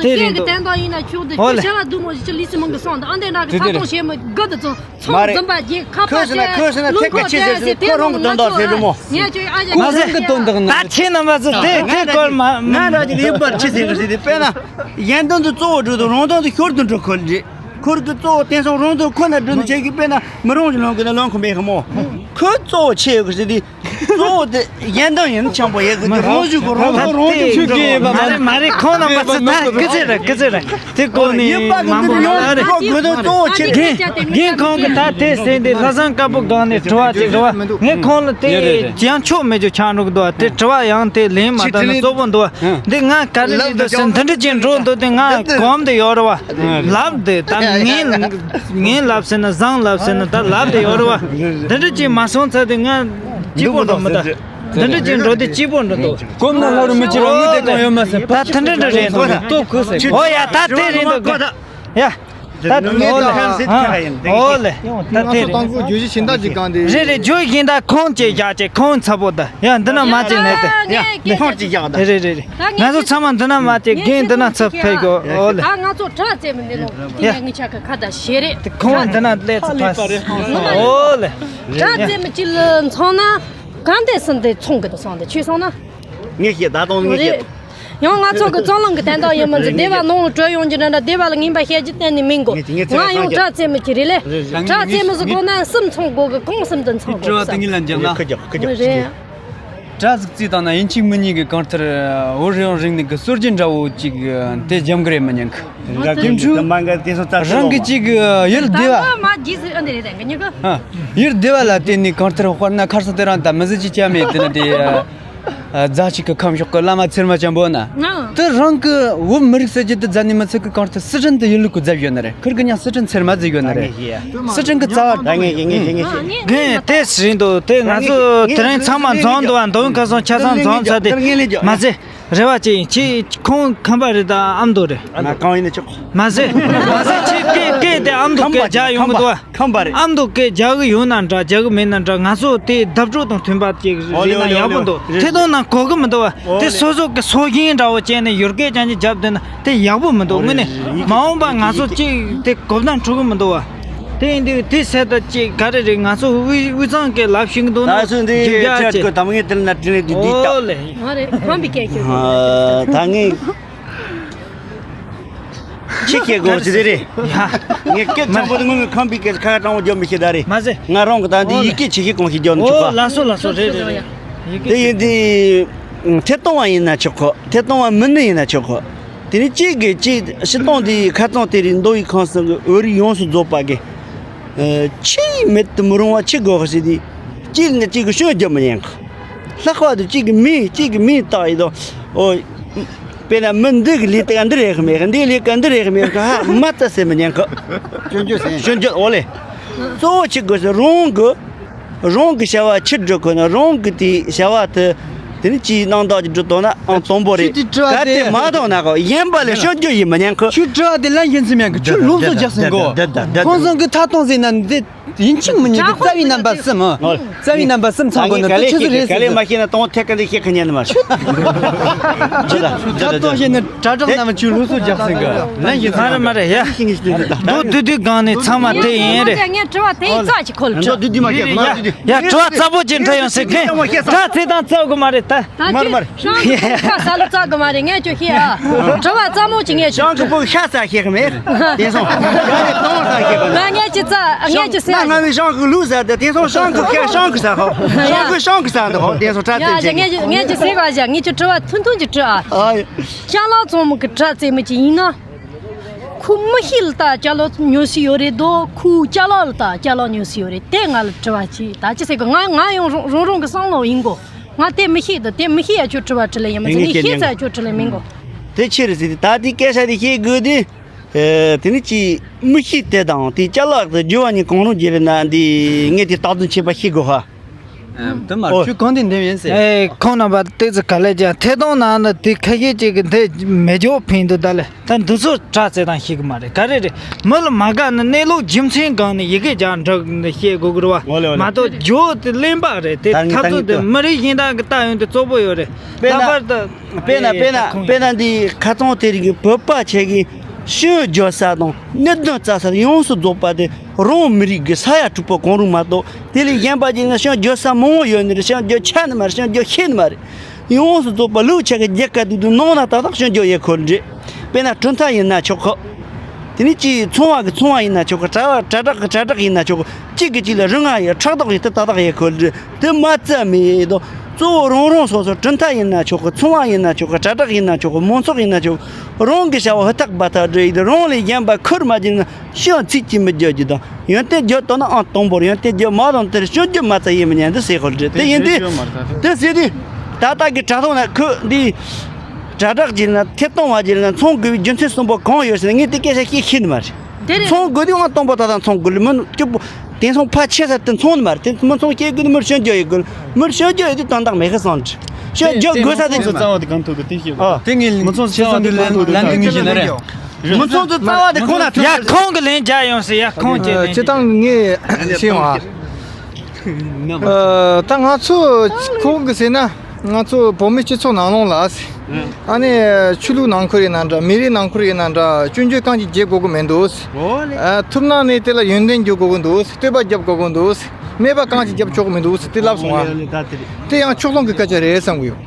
དེ་རིང་འདུག་དེ་རིང་འདུག་ཨོ་ལེ། ཁྱོད་ལ་དུ་མོ་ཞིག་ལི་སི་མང་གི་སོང་ད་ཨ་འདྲ་ན་གི་ད་དོང་བྱེད་མི་དགའ་དུ་ཚོ་ཚོང་འཛིན་པ་རྒྱལ་ཁ་པར་ཁོས་ཟེར་ན་ཁོས་ཟེར་ན་ཁོས་ཟེར་ན་ཁོ་རང་གི་དོན་དག་ཟེར་རུ་མོ། ཁོ་རང་གི་དོན་དག་ན་ད་ཁྱེད་རྣམ་པ་ཚོ་དེ་དེ་སྐོར་མ་ང་རང་གི་ཡིན་པར་ཆི་ཟེར་གི་ཟེར་དེ་དཔེར་ན། གཞན་དོན་དུ་གཙོ་བོ་སྒྲུབ་དང་རང་དོན་དུ་ཤོར་དུ་འགྲོ་ཁོ་རེད། ཁོར་གི་གཙོ་བོ་བསྟན་སོང་རང་དོན་ཁོ་ན་སྒྲུབ་ནི་བྱེད་ཀྱི་དཔེར་ན་མི་རང་གི་ལོན་གི་ན་ལོན་ཁོ་མེད་ཁ་མོ། ཁོ་གཙོ་བོ་ཆེ་ཡོད་གི་ཟེར་དེ། གཙོ་བོ་དེ་གཞན་དོན་ཡིན་ཆང་པོ་ཡོད་གི་དེ་རང་བཞིན་གོ་རང་དོན་རང་དོན་ཆུ་གི་མ་མ་རེད་མ་རེད། ཁོང་རྣམ་པ་ཚོ་ད་སྐུ་ཚེ་རེད་སྐུ་ཚེ་རེད། དེ་གོ་ནི་ཡིན་པ་གི་མ་འདིར་མ་ཡོང་རེད། ཁོ་དགོས་དོན་གཙོ་བོ་ཆེ་རེད། རྒན་རྒན་ཁོང་གི་ད་དེ་ཟེར་འདི་ལྷ་བཟང་དཀར་པོ་སྒང་ནས་དྲི་བ་ཅིག་རེད་བ། ངས་ཁོང་ལ་དེ་ཡང་ཆོག་མེད་རྒྱུ་ཆགས་འགྲོ་གི་འདུག་བ། དེ་དྲི་བ་ཡང་དེ་ལན་མ་བཏང་ན་གཙོ་བོ་འདུག་བ། འདི་ང་ག་རེ་རེད་འདུག་ཟེར་འདི་འདྲ་ཅིག་འགྲོ་འདུག་དེ་ང་གོམ་དེ་ཡོད་རེད་བ། ལབ་དེ་ད་ངས་ངས་ལབ་ཟེར་ན་བཟང་ལབ་ཟེར་ན་ད་ལབ་དེ་ཡོད་རེད་བ། འདི་འདྲ་ཅིག་མ་སོང་ཚར་དེ་ང་སྐྱིད་པོ་འགྲོ་མི་ད། འདི་འདྲ་ཅིག་འགྲོ་དེ་སྐྱིད་པོ་འགྲོ་འདུག་གོམ་ན་ལྷ་རུ་མི་ཅི་རང་ངུ་དེ་གང་ཡོད་མ་ཟེར། ད་དེ་འདྲ་འདྲ་རེད་འདུག་ལྟོ་གོས་ཟེར། ཨོ་ཡ་ད་དེ་རེད་འདུག་ཡ། ད་ནོ་ལེ། ཨོ་ལེ། ད་དེ་རེད། ང་ཚོ་དང་པོ་བརྗོད་གཞི་གཞན་དག་ཅིག་གང་དེ། རེད་རེད། བརྗོད་གཞན་དག་ཁོང་ཅིག་བཞག་ཅིག་ཁོང་ཚ་པོ་ད། ཡ་འདི་ན་མ་ཅིག་ནས་ཏེ། ཡ་ཁོང་ཅིག་བཞག་ད། རེད་རེད་རེད། ང་ཚོ་ཚང་མ་འདི་ན་མ་ཅིག་རྒན་འདི་ན་ཚ་ཕེ་གོ་ཨོ་ལེ། ད་ང་ཚོ་དྲག་རྩེ་མི་འདི་ལོ་དེ་ཡ་ངི་ཆ་གི་ཁ་ད་ཞེ་རེད། དེ་ཁོང་འདི་ན་སླེབས་ཚ་ཕ་ཨོ་ལེ། དྲག་རྩེ་མི་ཅི་ལ་མཚོན་ན་གང་དེ་སུན་དེ་ཚོང་གི་ད་སོང་དེ་ཆོས་སོང་ན། ངས་ཤེས་ད་དུང་ངས་ཤེས། ཡང་ང་ཚོ་གི་རྩོད་གླེང་གི་དན་རྟགས་ཡིན་མིན་ཟེར་སྡེ་བ་ནང་ལ་བྲོས་ཡོང་རྒྱུ་འདྲ་འདྲ་སྡེ་བ་ལ་ངན་པ་བཤད་རྒྱུ་གཏན་ནས་མིན་གོ། ངས་ངས་ང་ཡང་ཚོད་དྲག་རྩེ་མི་གི་རེད་ལེ། དྲག་རྩེ་མི་ཟེར་གོ་ན་གསུམ་ཚང་དགོ་གི་གང་གསུམ་དུ་ཚང་དགོ་ས་རེད། ཁུ་ཁུ་ཁུ་ཁུ། དྲག་ཟིག་རྩིས་བཏང་ན་ཡིན་གཅིག་མིན་གཉིས་ཀྱི་གང་ལྟར་བོད་རང་རིག་གནས་ཀྱི་སྲོལ་རྒྱུན་འདྲ་བོ་ཅིག་དེ་འཇམ་གི་རེད་མི་ཉན་གི། རང་གི་ཅིག་ཡུལ་སྡེ་བ། ཡུལ་སྡེ་བ་ལ་བརྟེན་ནས་གང་ལྟར་དཔེར་ན་ཁར་སང་དེ་རིང་ད་མི་ཟིག་ཅིག་བྱས་མེད་དེ་ན་དེ། རྫ་ཆུ་གི་ཁམས་ཕྱོགས་གི་བླ་མ་ཚེར་མ་ཅན་པོ་ན། དེ་རང་གི་བོད་མི་རིགས་ཟེར་རྒྱུ་དེ་རྫ་ནས་མི་ཚེ་གི་གང་ལྟར་སི་ཁྲོན་དུ་ཡིན་ལུགས་གི་རྫ་ཡོད་ནི་རེད། ཁིར་གི་ཉག་སི་ཁྲོན་ཚེར་མ་ཟིག་ཡོད་ནི་རེད། སི་ཁྲོན་གི་རྩ་བ་ད་ངས་ངས་ངས་ངས་ངས་དེ་སྲིད་འདུག་དེ་ང་ཚོ་དེ་རིང་ཚང་མ་འཛོམས་འདུག་བ། མདོ་ཁ་སང་ཆ་ཚང་འཛོམས་ཚར་དེ་མ་ཟད། རེ་བ་ཅན་ཁྱེད་ཁོང་ཁམས་པ་རེད་ད་ཨ་མདོ་རེད། ང་གང་ཡིན་ན་ཆོག་མ་ཟད་མ་ཟད་ཁྱེད་སྐད་སྐད་དེ་ཨ་མདོ་སྐད་རྒྱག་ཡོང་གི་འདུག་བ། ཁམས་པ་རེད། ཨ་མདོ་སྐད་རྒྱག་གི་ཡོད་ན་འདྲ་རྒྱག་གི་མེད་ན་འདྲ་ང་ཚོ་དེ་བརྡ་སྤྲོད་དང་མཐུན་པ་ཅིག་ཨོ་ལེ་རེད་ན་ཡག་པོ་འདུག་ཨོ་ལེ་ཨོ་ལེ། ཐད་གཏོང་ནང་གོ་གི་མི་འདུག་བ། ཨོ་དེ་ལེ། སོ་སོ་གི་སྲོལ་རྒྱུན་འདྲ་བོ་བྱས་ནས་ཡུལ་སྐད་ཅན་གྱི་རྒྱབ་བསྡད་ན་དེ་ཡག་པོ་མི་འདུག་ཨོ་ལེ། དངོས་གནས་མ་འོངས་པ་ང་ཚོ་གཅིག་དེ་གོ་བརྡ་འཕྲོད་གི་མི་འདུག་བ། དེ་ཡིན་དུས་དེ་ཟེར་ད་ཅིག་ག་རེ་རེད། ང་ཚོ་དབུས་དབུས་གཙང་སྐད་ལབ་ཤེས་གི་འདུག་ན་ད་སུ་འདི་རྒྱུག་རྒྱག་ཆད་ཅིག་གི་དམ་ངེས་དེ་ལ་དྲིན་ལས་འདི་འདི་ཨོ་ལེ། ང་རེད་ཁམས་པའི་སྐད་ཤོད། ད་ངས། ཆི་ཁྱེད་དགོས་ཟེར་རེད། ཡ། ངས་སྐད་ཆེན་པོ་དེ་ངོ་མའི་ཁམས་པའི་སྐད་ཁ་ཁ་དྲང་བོ་རྒྱབ་མི་ཤེས་ད་རེད། མ་ཟད། ང་རང་གི་ད་འདི་ཨོ་ཡི་གེ་ཆི་ཁྱེད་གང་ཞིག་རྒྱབ་ནི་ཆོག་ག་ཨོ་ལགས་སོ་ལགས་སོ་རེད་རེད་རེད། ཡི་གེ། དེ་ཡིན་དེ་ཐད་གཏོང་བ་ཡིན་ན་ཆོག་གོ། ཐད་གཏོང་བ་མིན་ནི་ཡིན་ན་ཆོག་གོ། དེ་ནི་གཅིག་གིས་གཅིག་སྤྱི་བཏང་དེ་ཁ་ཚང་དེ་རིགས་མདོ་དབུས་ཁམས་གསུམ་གི་བོད་རིགས་ཡོངས་སུ་རྫོགས་པ་གི་ཆེས་མེད་དུ་མི་རུང་བ་ཆི་དགོས་ཟེར་དུས། གཅིག་ནས་གཅིག་གི་སྐྱོན་བརྗོད་མི་ཉན་གི། ལྷག་པར་དུ་གཅིག་གི་མིང་གཅིག་གི་མིང་བཏགས་ཡིན་དོ། ཨོ། དཔེར་ན་མི་འདི་གི་ལས་ཀ་འདི་རེད་གི་མེད་གི། འདིའི་ལས་ཀ་འདི་རེད་གི་མེད་གི། ཧ་མ་ཙ་ཟེར་མི་ཉན་གི། སྐྱོན་བརྗོད་ཟེར། སྐྱོན་བརྗོད། ཨོ་ལེ། གཙོ་བོ་ཆི་དགོས་ཟེར། རང་གི་རང་གི་བྱ་བ་ཕྱིར་སྒྲུབ་དགོས་ན། རང་གི་དེ་བྱ་བ་དེ་དེ་ནི་ཅིའི་རྣམ་དག་ཅིག་སྒྲུབ་བཏང་ན་ཨང་དང་པོ་རེད། ཁྱོད་དེ་དྲི་བ་གལ་ཏེ་དེ་མ་བཏང་ན་གོ་གཞན་པ་ལ་སྐྱོན་བརྗོད་ཡིན་མི་ཉན་གི། ཁྱོད་དྲི་བ་དེ་ལན་གཞན་ཚིག་མེད་གི། ཁྱོད་ལུགས་སྲོལ་རྒྱག་ཟིན་གོ། ཁོང་ཚང་གི་ཐ་གཏོང་ཟིན་ན་འདི་ཡིན་གཅིག་མིན་གཉིས་ཀྱི་རྩ་བའི་རྣམ་པ་གསུམ། རྩ་བའི་རྣམ་པ་གསུམ་ཚང་དགོས་ན་དེ་ཆི་ཟིག་རེད་ཟེར། ག་ལེ་མ་ཤེས་ན་དང་ཐད་ཀ་འདི་ཤེས་ཁ་ཉན་ནི་མ་རེད། ཁྱོད་ཐ་གཏོང་བྱས་ནས། དྲ་གྲགས་རྣམས་ཀྱི་ལུགས་སུ་རྒྱག་ཟིན་གི། ལན་ཞིག་མ་རེད་མ་རེད་ཡ། མདོ་བསྡུས་བསྡུས་སྒང་ནས་ཚང་མ་དེ་ཡིན་རེད། ངས་དྲི་བ་དེ་རྩ་ཅིག་ཁོལ་ཡ། དྲི་བ་རྩ་པོ་ཅིག་འདྲི་ཡོང་ཟེར་མཁན། ད་ཚེ་དང་རྩ་དགོས་མ་རེད་ད། ད་མར་མར། ཤང་གི་ཤ་ས་ལ་རྩ་དགོས་མ་རེད། ངས་ཁྱོད་ཤེས་ཨ། དྲི་བ་རྩ་མོ་ཅིག་ངས་ཤང་གི་ཕུག་ཤ་ས་ཤེས་གི་མེད། དེ་སོང་། ཡང་ནས་གཏོང་ས་ཤེས་གི་མེད། ང་ངས་ཅི་རྩ་ངས་ཅི་ཟེར། ང་ང་བའི་ཤང་གི་ལུག་ཟ་དེ་དེ་སོང་། ཤང་གི་ཤ་ཤང་གི་ས་ཧོ། ཤང་གི་ཤང་གི་ས་འདི་ཧོ། དེ་སོང་། དྲ་ཡ་དེ་ཅིག་ངས་ངས་ཅི་ཟེར་བ་བཞག་ངས་ཁྱོད་དྲི་བ་ཐུང་ཐུང་ཅིག་དྲི་ཨ། ཨ། ཅ་ལག་ཚང་མ་གི་དྲ་རྩེད་མོ་ཅིག་ཡིན་ན། ཁོ་མི་ཤེས་ལ་ད་ཅ་ལག་ཉོ་སྲིད་ཡོད་རེད་དོ། ཁོ་ཅ་ལག་ལ་ད་ཅ་ལག་ཉོ་སྲིད་ཡོད་རེད། དེ་ང་ལ་དྲི་བ་ཅིག་ད་ཅི་ཟེར་གི། ང་ང་ཡང་རང་རང་རང་གི་བསམ་བློ་ཡིན་གོ། ང་དེ་མི་ཤེས་དོ། དེ་མི་ཤེས་ཡ་ཁྱོད་དྲི་བ་དྲི་ལེ་ཡིན་མ་ཟེར། ངས་ཤེས་ཚ་ཡ་ཁྱོད་དྲི་ལེ་མིན་གོ། དེ་ཆི་རེད་ཟེར་དུས། ད་དེ་སྐད་ཆ་དེ་བཤད་དགོས་དུས། ཨེ། དེ་ནི་ཅི་མི་ཤེས་དེ་དང་དེ་ཅ་ལག་དེ་རྒྱུ་བ་གཉིས་གང་རུང་རྒྱུ་རེད་ན། འདི་ངས་དེ་བཏགས་དོན་ཆད་པ་ཤེས་དགོས་ཧ། དེ་མ་ཨོ། ཁྱོད་གང་དེ་འདེམས་ཡིན་ཟེར། ཨེ། ཁོང་རྣམ་པ་ཏོག་ཙམ་ག་ལེར་ཀྱང་ཐད་གཏོང་ནང་ན་དེ་ཁ་ཤས་ཅིག་གིས་འདི་མེ་སྒྱོགས་འཕེན་འདུག་ད་ལེ། ད་འདི་ཚོ་དྲ་རྩེད་སྟངས་ཤེས་གི་མ་རེད། ག་རེ་རེད། མི་ལ་མ་དགའ་ན་གནས་ལུགས་རྒྱུ་མཚན་སྒང་ནས་ཡི་གེ་རྒྱག་འདྲ་འདི་བཤད་དགོས་གི་རེད་བ། ཨོ་ལེ་ཨོ་ལེ། མ་གཏོགས་སྒྱོགས་དེ་གླེན་པ་རེད་དེ། ད་ངས་འཐབ་ད་རྩོད་ངས་དེ་ད་མི་རིགས་གཞན་དག་གི་ལྟ་ཡོང་དུས་བཙོག་པོ་ཡོད་རེད། དཔེར་ན། ལྷག་པར་དུ། དཔེར་ན་དཔེར་ན་དཔེར་ན་འདི་ཁ་ཚང་དེ་རིགས་ཀྱི་བོད་པ་ཆེ་གི་སྐྱོན་བརྗོད་ས་དང་གནད་དོན་བཙལ་ས་ཡོངས་སུ་རྫོགས་པ་དེ་རང་མི་རིགས་ཀྱི་ས་ཡ་དྲུག་པོ་གང་རུང་མ་གཏོགས། དེ་ལས་གཞན་པ་ཅིག་ན་སྐྱོན་བརྗོད་ས་མང་བོ་ཡོད་ནི་རེད། སྐྱོན་བརྗོད་ཆ་ནི་མ་རེད། སྐྱོན་བརྗོད་ཤེས་ནི་མ་རེད། ཡོངས་སུ་རྫོགས་པ་ལུག་ཆ་གི་རྒྱལ་ཁ་དུ་དུ་ནང་ན་ཏག་ཏག་སྐྱོན་བརྗོད་ཡེ་ཁོལ་འདྲི། དཔེར་ན་གྲུབ་མཐའ་ཡིན་ན་ཆོག་གི། དེ་ནི་ཅིག་ཚོང་བ་གི་ཚོང་བ་ཡིན་ན་ཆོག་གི། དྲ་བ་དྲ་གྲགས་གི་དྲ་གྲགས་ཡིན་ན་ཆོག་གི། གཅིག་གིས་གཅིག་ལ་རུང་བ་ཡི་ཕྲག་དོག་ཡི་དེ་ཏག་ཏག་ཡེ་ཁོལ་འདྲི། དེ་མ་རྩ་མེད་དོ། གཙོ་བོ་རང་རང་སོ་སོ་གྲུབ་མཐའ་ཡིན་ན་ཆོག་གི། ཚོང་བ་ཡིན་ན་ཆོག་གི། དྲ་གྲགས་ཡིན་ན་ཆོག་གི། མང་ཚོགས་ཡིན་ན་ཆོག་གི། རང་གི་བྱ་བ་ཧུར་ཐག་འབད་ཐག་འདྲི་ཡི་དེ་རང་ལས་གཞན་པ་ཁུར་མ་བྱིན་ན། སྐྱོན་ཚིག་གཅིག་མི་བརྗོད་རྒྱུ་དང་། ཡོན་ཏན་བརྗོད་དོ་ན་ཨང་དང་པོར། ཡོན་ཏན་བརྗོད་མ་དང་དེར་སྐྱོན་བརྗོད་མ་རྩ་ཡེ་མི་ཉན་འདི་ཟེར་ཁོལ་འདྲི། དེ་ཡིན་དུས་དེ་ཟེར་དུས། ད་ལྟ་གི་དྲ་ཐོག་ན་ཁོས་འདི་དྲ་གྲགས་བྱས་ན་ཐད་གཏོང་བ་བྱས་ན་ཚོང་དགོས་པའི་རྒྱུ་མཚན་གསུམ་པོ་གང་ཡོད་ཟེར་ན། ངས་དེ་སྐད་ཆ་བཤད་ཤེས་ནི་མ་རེད། དེ་རེད། ཚོང་དགོས་དུས་ཨང་དང་པོ་ད་ལྟ་ཚོང་དགོས་ལ་མི་སྐྱོ་པོ། དེང་སང་ཕལ་ཆེ་ས་དེ་ཚོང་ནི་མ་རེད། དེ་མི་ཚོང་སྐྱེ་དགོས་ནི་མིར་སྐྱོན་བརྗོད་ཡེ་དགོས། མིར་སྐྱོན་བརྗོད་ཡེ་དུས་དོན་དག་མེད་ཁ་སང་འདྲི། སྐྱོན་བརྗོད་དགོས་ས་དེ་མི་ཚོང་རྩ་བ་དེ་གང་ཐུབ་ཀྱི་དེ་བཤད་དགོས། ཨ། དེ་ངས་མི་ཚོང་རྩ་བ་དེ་གང་ཐུབ་ཀྱི་ལན་དེ་ངས་བཤད་ན་རེད། མི་ཚོང་དུ་རྩ་བ་དེ་ཁོ་ན་ཐུབ། ཡ་ཁོང་གི་ལན་རྒྱག་ཡོང་ཟེར་ཡ། ཁོང་ཅེས་ལན་སྤྱིར་བཏང་ངས་ཤེས་བ། ཨ། ད་ང་ཚོ་ཁོང་གི་ཟེར་ན་ང་ཚོ་བོད་མི་སྤྱི་ཚོགས་ནང་ལོགས་ལ། ཨ་ནི་ཆོས་ལུགས་ནང་ཁུལ་ཡིན་ན་འདྲ། མི་རིགས་ནང་ཁུལ་ཡིན་ན་འདྲ། སྐྱོན་བརྗོད་རྐང་གཅིག་བརྗེ་དགོས་ཀྱི་མི་འདུག། ཨ། ཐུབ་ན་ནི་དེ་ལ་ཡོན་ཏན་བརྗོད་དགོས་ཀྱི་འདུག། བསྟོད་པ་རྒྱབ་དགོས་ཀྱི་འདུག། སྨད་པ་རྐང་གཅིག་རྒྱབ་ཆོག་གི་མི་འདུག་དེ་ལབ་སོང་བ། དེ་ཡང་ཕྱོགས་ལྷུང་གི་སྐད་ཆ་རེད་བསམ་གྱི་ཡོད།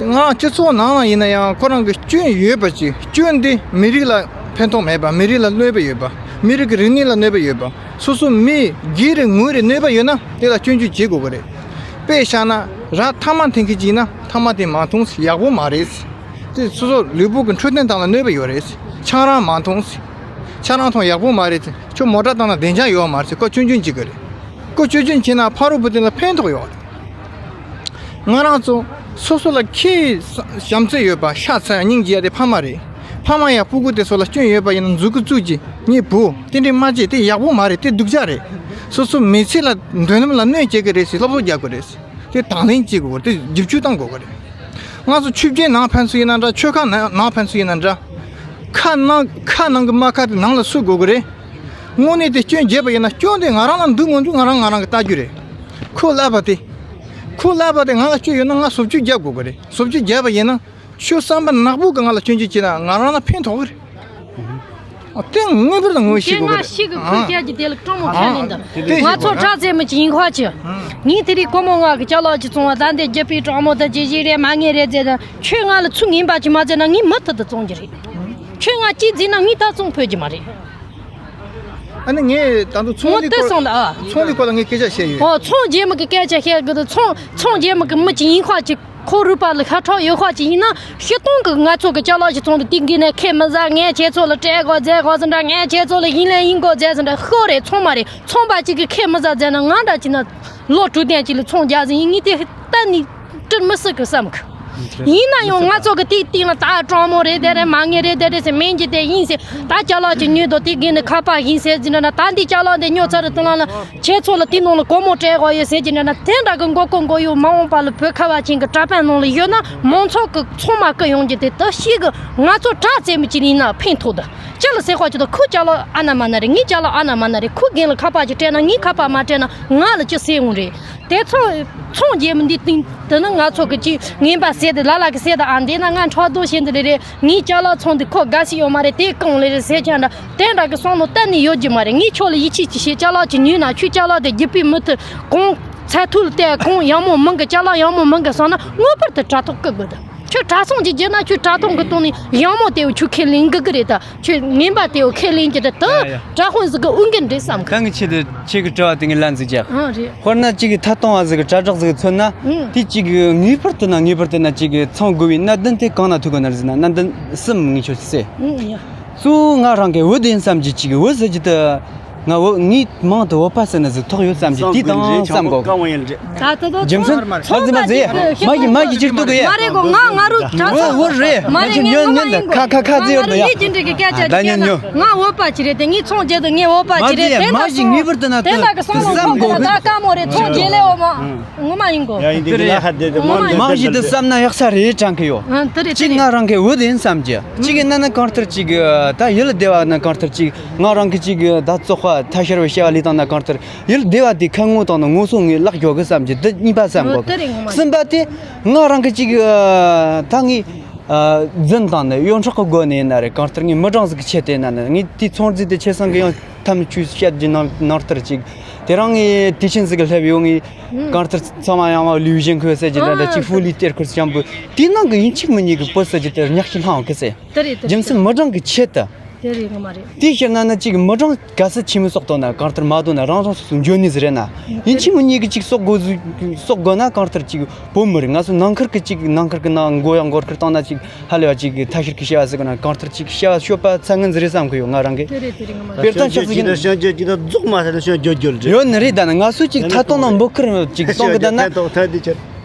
ང་སྤྱི་ཚོགས་ནང་ལ་ཡིན་ན་ཡང་ཁོ་རང་གི་སྐྱོན་ཡོད་པ་ཅིག། སྐྱོན་འདི་མི་རིགས་ལ་ཕན་ཐོགས་མེད་པ། མི་རིགས་ལ་གནོད་པ་ཡོད་པ། མི་རིགས་ཀྱི་རིག་གནས་ལ་གནོད་པ་ཡོད་པ། སོ་སོ་མི་སྒེར་རེ་ངོས་རེ་གནོད་པ་ཡོད་ན་དེ་ལ་སྐྱོན་བརྗོད་བྱེད་དགོས་ཀྱི་རེད། དཔེ་བཞག་ན་ར་ཐ་མག་འཐེན་མཁན་ཅིག་ཡིན་ན་ཐ་མག་དེ་མ་འཐུང་ཡག་པོ་མ་རེད། དེ་སོ་སོ་ལུས་པོ་གི་འཕྲོད་བསྟེན་སྟངས་ལ་གནོད་པ་ཡོད་རེད། ཆང་རག་མ་འཐུང་། ཆང་རག་འཐུང་ཡག་པོ་མ་རེད། ཁྱོད་མོ་ཊ་བཏང་ན་བདེ་འཇགས་ཡོད་མ་རེད། ཁོ་སྐྱོན་བརྗོད་བྱེད་ཀྱི་རེད། ཁོ་སྐྱོན་བརྗོད་བྱས་ན་ཕ་རོལ་པོ་དེ་ལ་ཕན་ཐོགས་ཡོད་རེད། ང་རང་ཚོ་སོ་སོ་ལ་ཁྱེད་བྱམས་བརྩེ་ཡོད་པ། ཤ་ཚ་ཡ་སྙིང་རྗེ་ཡ་དེ་ཕ་མ་རེད། ཕ་མ་ཡ་སྤུ་གུ་དེ་ཚོ་ལ་སྐྱོན་ཡོད་པ་ཡིན་ན་མཛུབ་གུ་བཙུགས་ཀྱིས་ངའི་བུ་དེ་འདྲས་མ་བྱེད། དེ་ཡག་པོ་མ་རེད། དེ་སྡུག་ཅག་རེད། སོ་སོ་མི་ཚེ་ལ་མདུན་ལམ་ལ་གནོད་བྱེད་ཀྱི་རེད་ཟེར་སློབ་གསོ་རྒྱག་དགོས་རེད། དེ་དང་ལེན་བྱེད་དགོས་རེད། དེ་བསྒྱུར་བཅོས་གཏང་དགོས་ཀྱི་རེད། ང་ཚོ་ཆོས་བརྒྱུད་ནང་ཕན་ཚུན་ཡིན་ན་འདྲ། ཆོལ་ཁ་ནང་ནང་ཕན་ཚུན་ཡིན་ན་འདྲ། ཁ་ནང་ཁ་ནང་གི་རྨ་ཁ་དེ་ནང་ལ་བསུ་དགོས་ཀྱི་རེད། དངོས་གནས་དེ་སྐྱོན་བརྗོད་པ་ཡིན་ན་སྐྱོན་དེ་ང་རང་ལ་འདུག་མི་འདུག་ང་རང་ང་རང་གི་ལྟ་རྒྱུ་རེད། ཁོ་ལབ་པ་དེ། ཁོ་ལབ་པ་དེ་ང་ལ་སྐྱོན་ཡོད་ན་ང་བཟོ་བཅོས་རྒྱག་དགོས་ཀྱི་རེད། བཟོ་བཅོས་བརྒྱབ་པ་ཡིན་ན་ཁྱོད་བསམ་པ་ནག་པོ་གི་ང་ལ་སྐྱོན་བརྗོད་བྱས་ན་ང་རང་ལ་ཕན་ཐོགས་ཀྱི་རེད། དེ་ངེས་པར་དུ་ངོས་ཤེས་དགོས་ཀྱི་རེད། ཤིག་གི་ཁུལ་རྒྱལ་གྱི་དེ་ལ་སྤྲང་མོ་ཁས་ལེན་དང་། ང་ཚོ་དྲག་རྩེད་མོ་ཅི་ཡིན་ཁ་ཅི། ངས་དེ་རིང་སྒོར་མོ་ལྔ་གི་ཅ་ལག་ཅིག་བཙོང་བ་ད་འདི་རྒྱུ་སྤུས་སྤྲང་མོ་དང་ཇེ་ཞིག་རེད་མ་ངེས་རེད་ཟེར་དང་། ཁྱོད་ང་ལ་ཚུར་ངན་པ་ཅིག་མ་བྱས་ན་ངས་མུ་མཐུད་དུ་བཙོང་རྒྱུ་རེད། ཁྱོད་ང་གཅིག་འཛིན་ན་ངས་ད་བཙོང་ཕོད་ཀྱི་མ་རེད། ཨ་ནི་ངས་ད་དུང་ཚོང་ངོ་འདི་སྐོར་སོང་ལ་ཨ། ཚོང་འདི་སྐོར་ལ་ངས་སྐད་ཆ་བཤད་ཡོད། ཨོ་ཚོང་རྒྱལ་མོ་གི་སྐད་ཆ་བཤད་གི་འདུག། ཚོང་ཚོང་རྒྱལ་མོ་གི་མི་ཅིག་ཡིན་ཁ་ཅིག། ཁོ་རུས་པ་ལ་ཤ་ཁྲག་ཡོད་ཁ་ཅིག་ཡིན་ན་སྤྱིར་བཏང་གི་ང་ཚོ་གི་ཅ་ལག་ཅིག་བཙོང་དུས་དེ་གི་ནས་ཁེ་མི་ཟ། ངས་ཁྱེད་ཚོ་ལ་སྤྲད་དགོས་མཛད་དགོས་ཟེར་འདྲ། ངས་ཁྱེད་ཚོ་ལ་ཡིན་ལན་ཡིན་དགོས་མཛད་ཟེར་འདྲ། ཤོ་རེད། ཚོང་མ་རེད། ཚོང་པ་ཅིག་གི་ཁེ་མི་ཟ་མཛད་ན་ང་འདྲ་ཅིག་ན་ལོ་དྲུག་བདུན་ཅིག་ལ་ཚོང་རྒྱག་ཟིན་ཡིན། ངས་དེ་གཏན་ནས་སྤྲད་མི་སྲིད་གི་བསམ་གི། ཡིན་ན་ཡང་ང་ཚོ་གི་དེའི་སྟེང་ལ་ད་དྲང་མོ་རེད་དེ་རེད། མ་ངེས་རེད་དེ་རེད་ཟེར། མིན་གྱི་དེ་ཡིན་ཟེར། ད་ཅ་ལག་ཅིག་ཉོས་འདུག་དེ་གི་ནས་ཁ་པར་ཡིན་ཟེར་གྱི་འདྲ་ན། ད་འདི་ཅ་ལག་འདི་ཉོ་ཚར་རེད། དེ་ལ་ལ་ཁྱེད་ཚོ་ལ་དེ་ནང་ལ་སྒོར་མོ་སྤྲད་དགོས་ཡོད་ཟེར་གྱི་འདྲ་ན། དེ་འདྲ་གི་མགོ་སྐོར་མགོ་གཡོག་མ་འོངས་པ་ལ་བོད་ཁ་བ་ཅན་གྱི་གྲྭ་པ་ནང་ལ་ཡོད་ན་མང་ཚོགས་ཀྱི་ཚང་མ་བསྐུལ་ཡོང་རྒྱུ་དེ་ད་ཤེས་གི། ང་ཚོ་གྲྭ་བཙན་པོ་ཅིག་ཡིན་ན་ཕན་ཐོགས་ད། ཅི་ལ་ཟེར་ཁ་ཅིག་ད་ཁོའི་ཅ་ལག་ཨ་ན་མ་ན་རེད། ངའི་ཅ་ལག་ཨ་ན་མ་ན་རེད། ཁོའི་རྒན་ལ་ཁ་པར་ཅིག་སྤྲད་ན་ངའི་ཁ་པར་མ་སྤྲད་ན་ང་ལ་ཅི་ཟེར་འོང་རེད། དེ་ཚོ་ཚོང་རྒྱག་མི་འདི་སྟེང་དུ་ནི་ང་ཚོ་གི་ཅིག་ངན་པ་ཟེར་དེ་ལ་ལ་གི་ཟེར་ད། ཨ་འདི་ན་ང་ཕྲག་དོག་བྱེད་འདི་རེད་རེད། ངའི་ཅ་ལག་ཚོང་འདི་ཁོ་དགའ་སྲིད་ཡོད་མ་རེད། དེ་གང་ལས་རེད་ཟེར་ཀྱང་འདྲ། དེ་འདྲ་གི་བསམ་བློ་གཏན་ནས་ཡོད་ཀྱི་མ་རེད། ངས་ཁྱོད་ལ་ཡིད་ཆེས་ཅིག་བྱེད། ཅ་ལག་ཅིག་ཉོས་ན་ཁྱོད་ཅ་ལག་དེ་རྒྱུ་སྤུས་མི་མཐུན། གང་ཚད་མཐོ་ལ་བལྟས། གང་ཡག་མོ་མིན་གི། ཅ་ལག་ཡག་མོ་མིན་གི་བསམ་ན་ངེས་པར་དུ་དྲ་ཐོག་བཀུག་དགོས་ད། ཁྱོད་གྲྭ་ཚང་ཅིག་བརྒྱབ་ན་ཁྱོད་གྲྭ་ཚང་གི་སྟེང་ནས་ཡག་མོ་དེ་ཁྱོད་ཁས་ལེན་དགོས་གི་རེད་ད། ཁྱོད་ངན་པ་དེ་ཁས་ལེན་གྱི་རེད་ད། ཡ་ཡ། གྲྭ་དཔོན་ཟིག་གི་ཨུ་འགན་རེད་བསམ་གི། ད་ངས་ཁྱེད་དེ་ཁྱེད་ཀྱི་དྲི་བ་དེ་ངས་ལན་ཟིག་རྒྱག་ཨ་རེད། དཔེར་ན་གཅིག་གི་ཐད་གཏོང་བ་ཟིག་གི་དྲ་གྲོགས་ཟིག་གི་མཚོན་ན། ཨང་། དེ་གཅིག་གི་ངེས་པར་དུ་ན་ངེས་པར་དུ་ན་གཅིག་གི་ཚང་དགོས་པའི་གནད་དོན་དེ་གང་ན་ཐུག་གི་ན་རེད་ཟེར་ན། གནད་དོན་གསུམ་ངས་ཁྱོད་ཟེར། ཨང་། ཡ། གཙོ་བོ་ང་རང་གི་བོད་ཡིན་བསམ་གྱི། གཅིག་གི་བོད་ཟེར་གྱི་དེ་ང་བོད་ངའི་མིང་དུ་བོད་པ་ཟེར་ན་ཟིག་ཐོགས་ཡོད་བསམ་གྱི། དེ་དང་བསམ་གོ། ད་ད་ད་རྒྱུ་མཚན་ཚོང་མ་ཟིག་མ་ཟིག་མ་གི་མ་གི་ཅིག་ཏུ་གི་ཡ། མ་རེད་གོ། ང་ང་རུ་གྲྭ་ཚང་བོད་རེད། མ་རེད། ངས་ཉོན་ཉོན་ད་ཁ་ཁ་ཁ་ཟེར་ཡོད་ད་ཡ། ངས་ཅི་འདྲ་གི་སྐད་ཆ་ད་ཉོན་ཉོན། ང་བོད་པ་ཅིག་རེད་དེ། ངས་ཚོང་རྒྱག་དུས་ངས་བོད་པ་ཅིག་རེད་དེ། མ་ཟིག་ངེས་པར་དུ་ན་དེ་འདྲ་གི་བསམ་བློ་བསམ་གོ་གི། ད་དཀའ་མོ་རེད། ཚོང་རྒྱག་ལས་འོ་མ། ངོ་མ་ཡིན་གོ། ཡ་ཡིན་དེ་གི་ལ་ཧ་དེ་དེ་མ་མ་ཞིག་ཏུ་བསམ་ན་ཡག་ས་རེད་དྲན་གི་ཡོད། ཨ་དེ་རེད། གཅིག་ང་རང་གི་བོད་ཡིན་བསམ་གྱི། གཅིག་གི་ན་ན་གང་ལྟར་གཅིག་གི་ད་ཡུལ་སྡེ་བ་ན་གང་ལྟར་གཅིག་ང་རང་གི་གཅིག་གི་ད་བཙོག་པ་ཐ་ཤལ་བའི་བྱ་བ་ལས་དང་ན་གང་ལྟར་ཡུལ་སྡེ་བ་དེ་ཁ་ངོ་དང་ན་ངོ་སོ་ངའི་ལག་འཇོག་གི་བསམ་གྱི། འདི་གཉིས་པ་བསམ་གོ། ཨ་དེ་རེད། ངོ་མ་གསུམ་པ་དེ་ང་རང་གི་གཅིག་ད་ངའི་རྫུན་དང་ནི་ཡོན་ཁྲག་གི་སྒོ་ནས་ཡིན་ན་རེད། གང་ལྟར་ངའི་མི་གྲངས་ཟིག་གི་ཆེད་དུ་ཡིན་ན་ནི་ངའི་དེའི་ཚོང་རྫས་དེ་ཆེ་སང་གི་ཡང་ཐམས་ཅད་བཤད་རྒྱུ་ནང་ནང་ལྟར་ཅིག། དེ་རང་ངའི་དུས་ཆེན་ཟིག་གི་སླེབས་ཡོང་ངའི་གང་ལྟར་ཚང་མ་ཡང་བ་ལུས་བཞིན་ཁོས་ཟེར་གྱི་འདྲ་འདྲ་ཅིག་ཧྥུ་ལི་གཏེར་ཁུར་ཅམ་པོ་དེའི་ནང་གི་ཡིན་གཅིག་མིན་གཉིས་ཀྱི་བུ་ཟེར་གྱི་དེར་ཉག་ཅིག་ལྷང་གི་ཟེར། དེ་རེད། དེ་རྒྱུ་མཚན་མི་གྲངས་ཀྱི་ཆེད་དུ། དེ་རེད། ངོ་མ་རེད། དེའི་ཕྱིར་ན་ན་ཅིག་མི་གྲངས་ག་ས་ཆེ་མི་སོག་དོ་ན་གང་ལྟར་མ་དོ་ན་རང་རང་སོ་སོ་འཇོན་ནི་ཟིག་རེད་ན། ཡིན་གཅིག་མིན་གཉིས་ཀྱི་ཅིག་སོག་དགོས་ཟིག་སོག་དགོས་ན་གང་ལྟར་ཅིག་བོད་མི་རིགས་ང་ཚོ་ནང་ཁུལ་གྱི་ཅིག་ནང་ཁུལ་གྱི་ནང་མགོ་ཡང་མགོ་ཁུར་བཏང་ན་ཅིག་ཧ་ལས་པ་ཅིག་ཐ་ཤལ་གྱི་བྱ་བ་ཟེར་གི་ན་གང་ལྟར་ཅིག་བྱ་བ་སྤྱོད་པ་ཚད་ངན་ཟིག་རེད་བསམ་གི་ཡོད་ང་རང་གི། དེ་རེད། དེ་རེད། ངོ་མ་རེད། དཔེར་བཏང་ཆགས་ཟིག་ཡིན་ན་བྱང་ཆུབ་ཀྱི་ད་རྫོགས་མ་ཐལ་ན་བྱང་ཆུབ་རྒྱུ་རྒྱུ་རེད། ཡོད་ནི་རེད། ད་ནི་ང་ཚོ་ཅིག་ཐད་གཏོང་ནང་འབོད་ཁུར་ཅིག་གཏོང་གི་ད་ན། ཐད་དེ་ཆེ།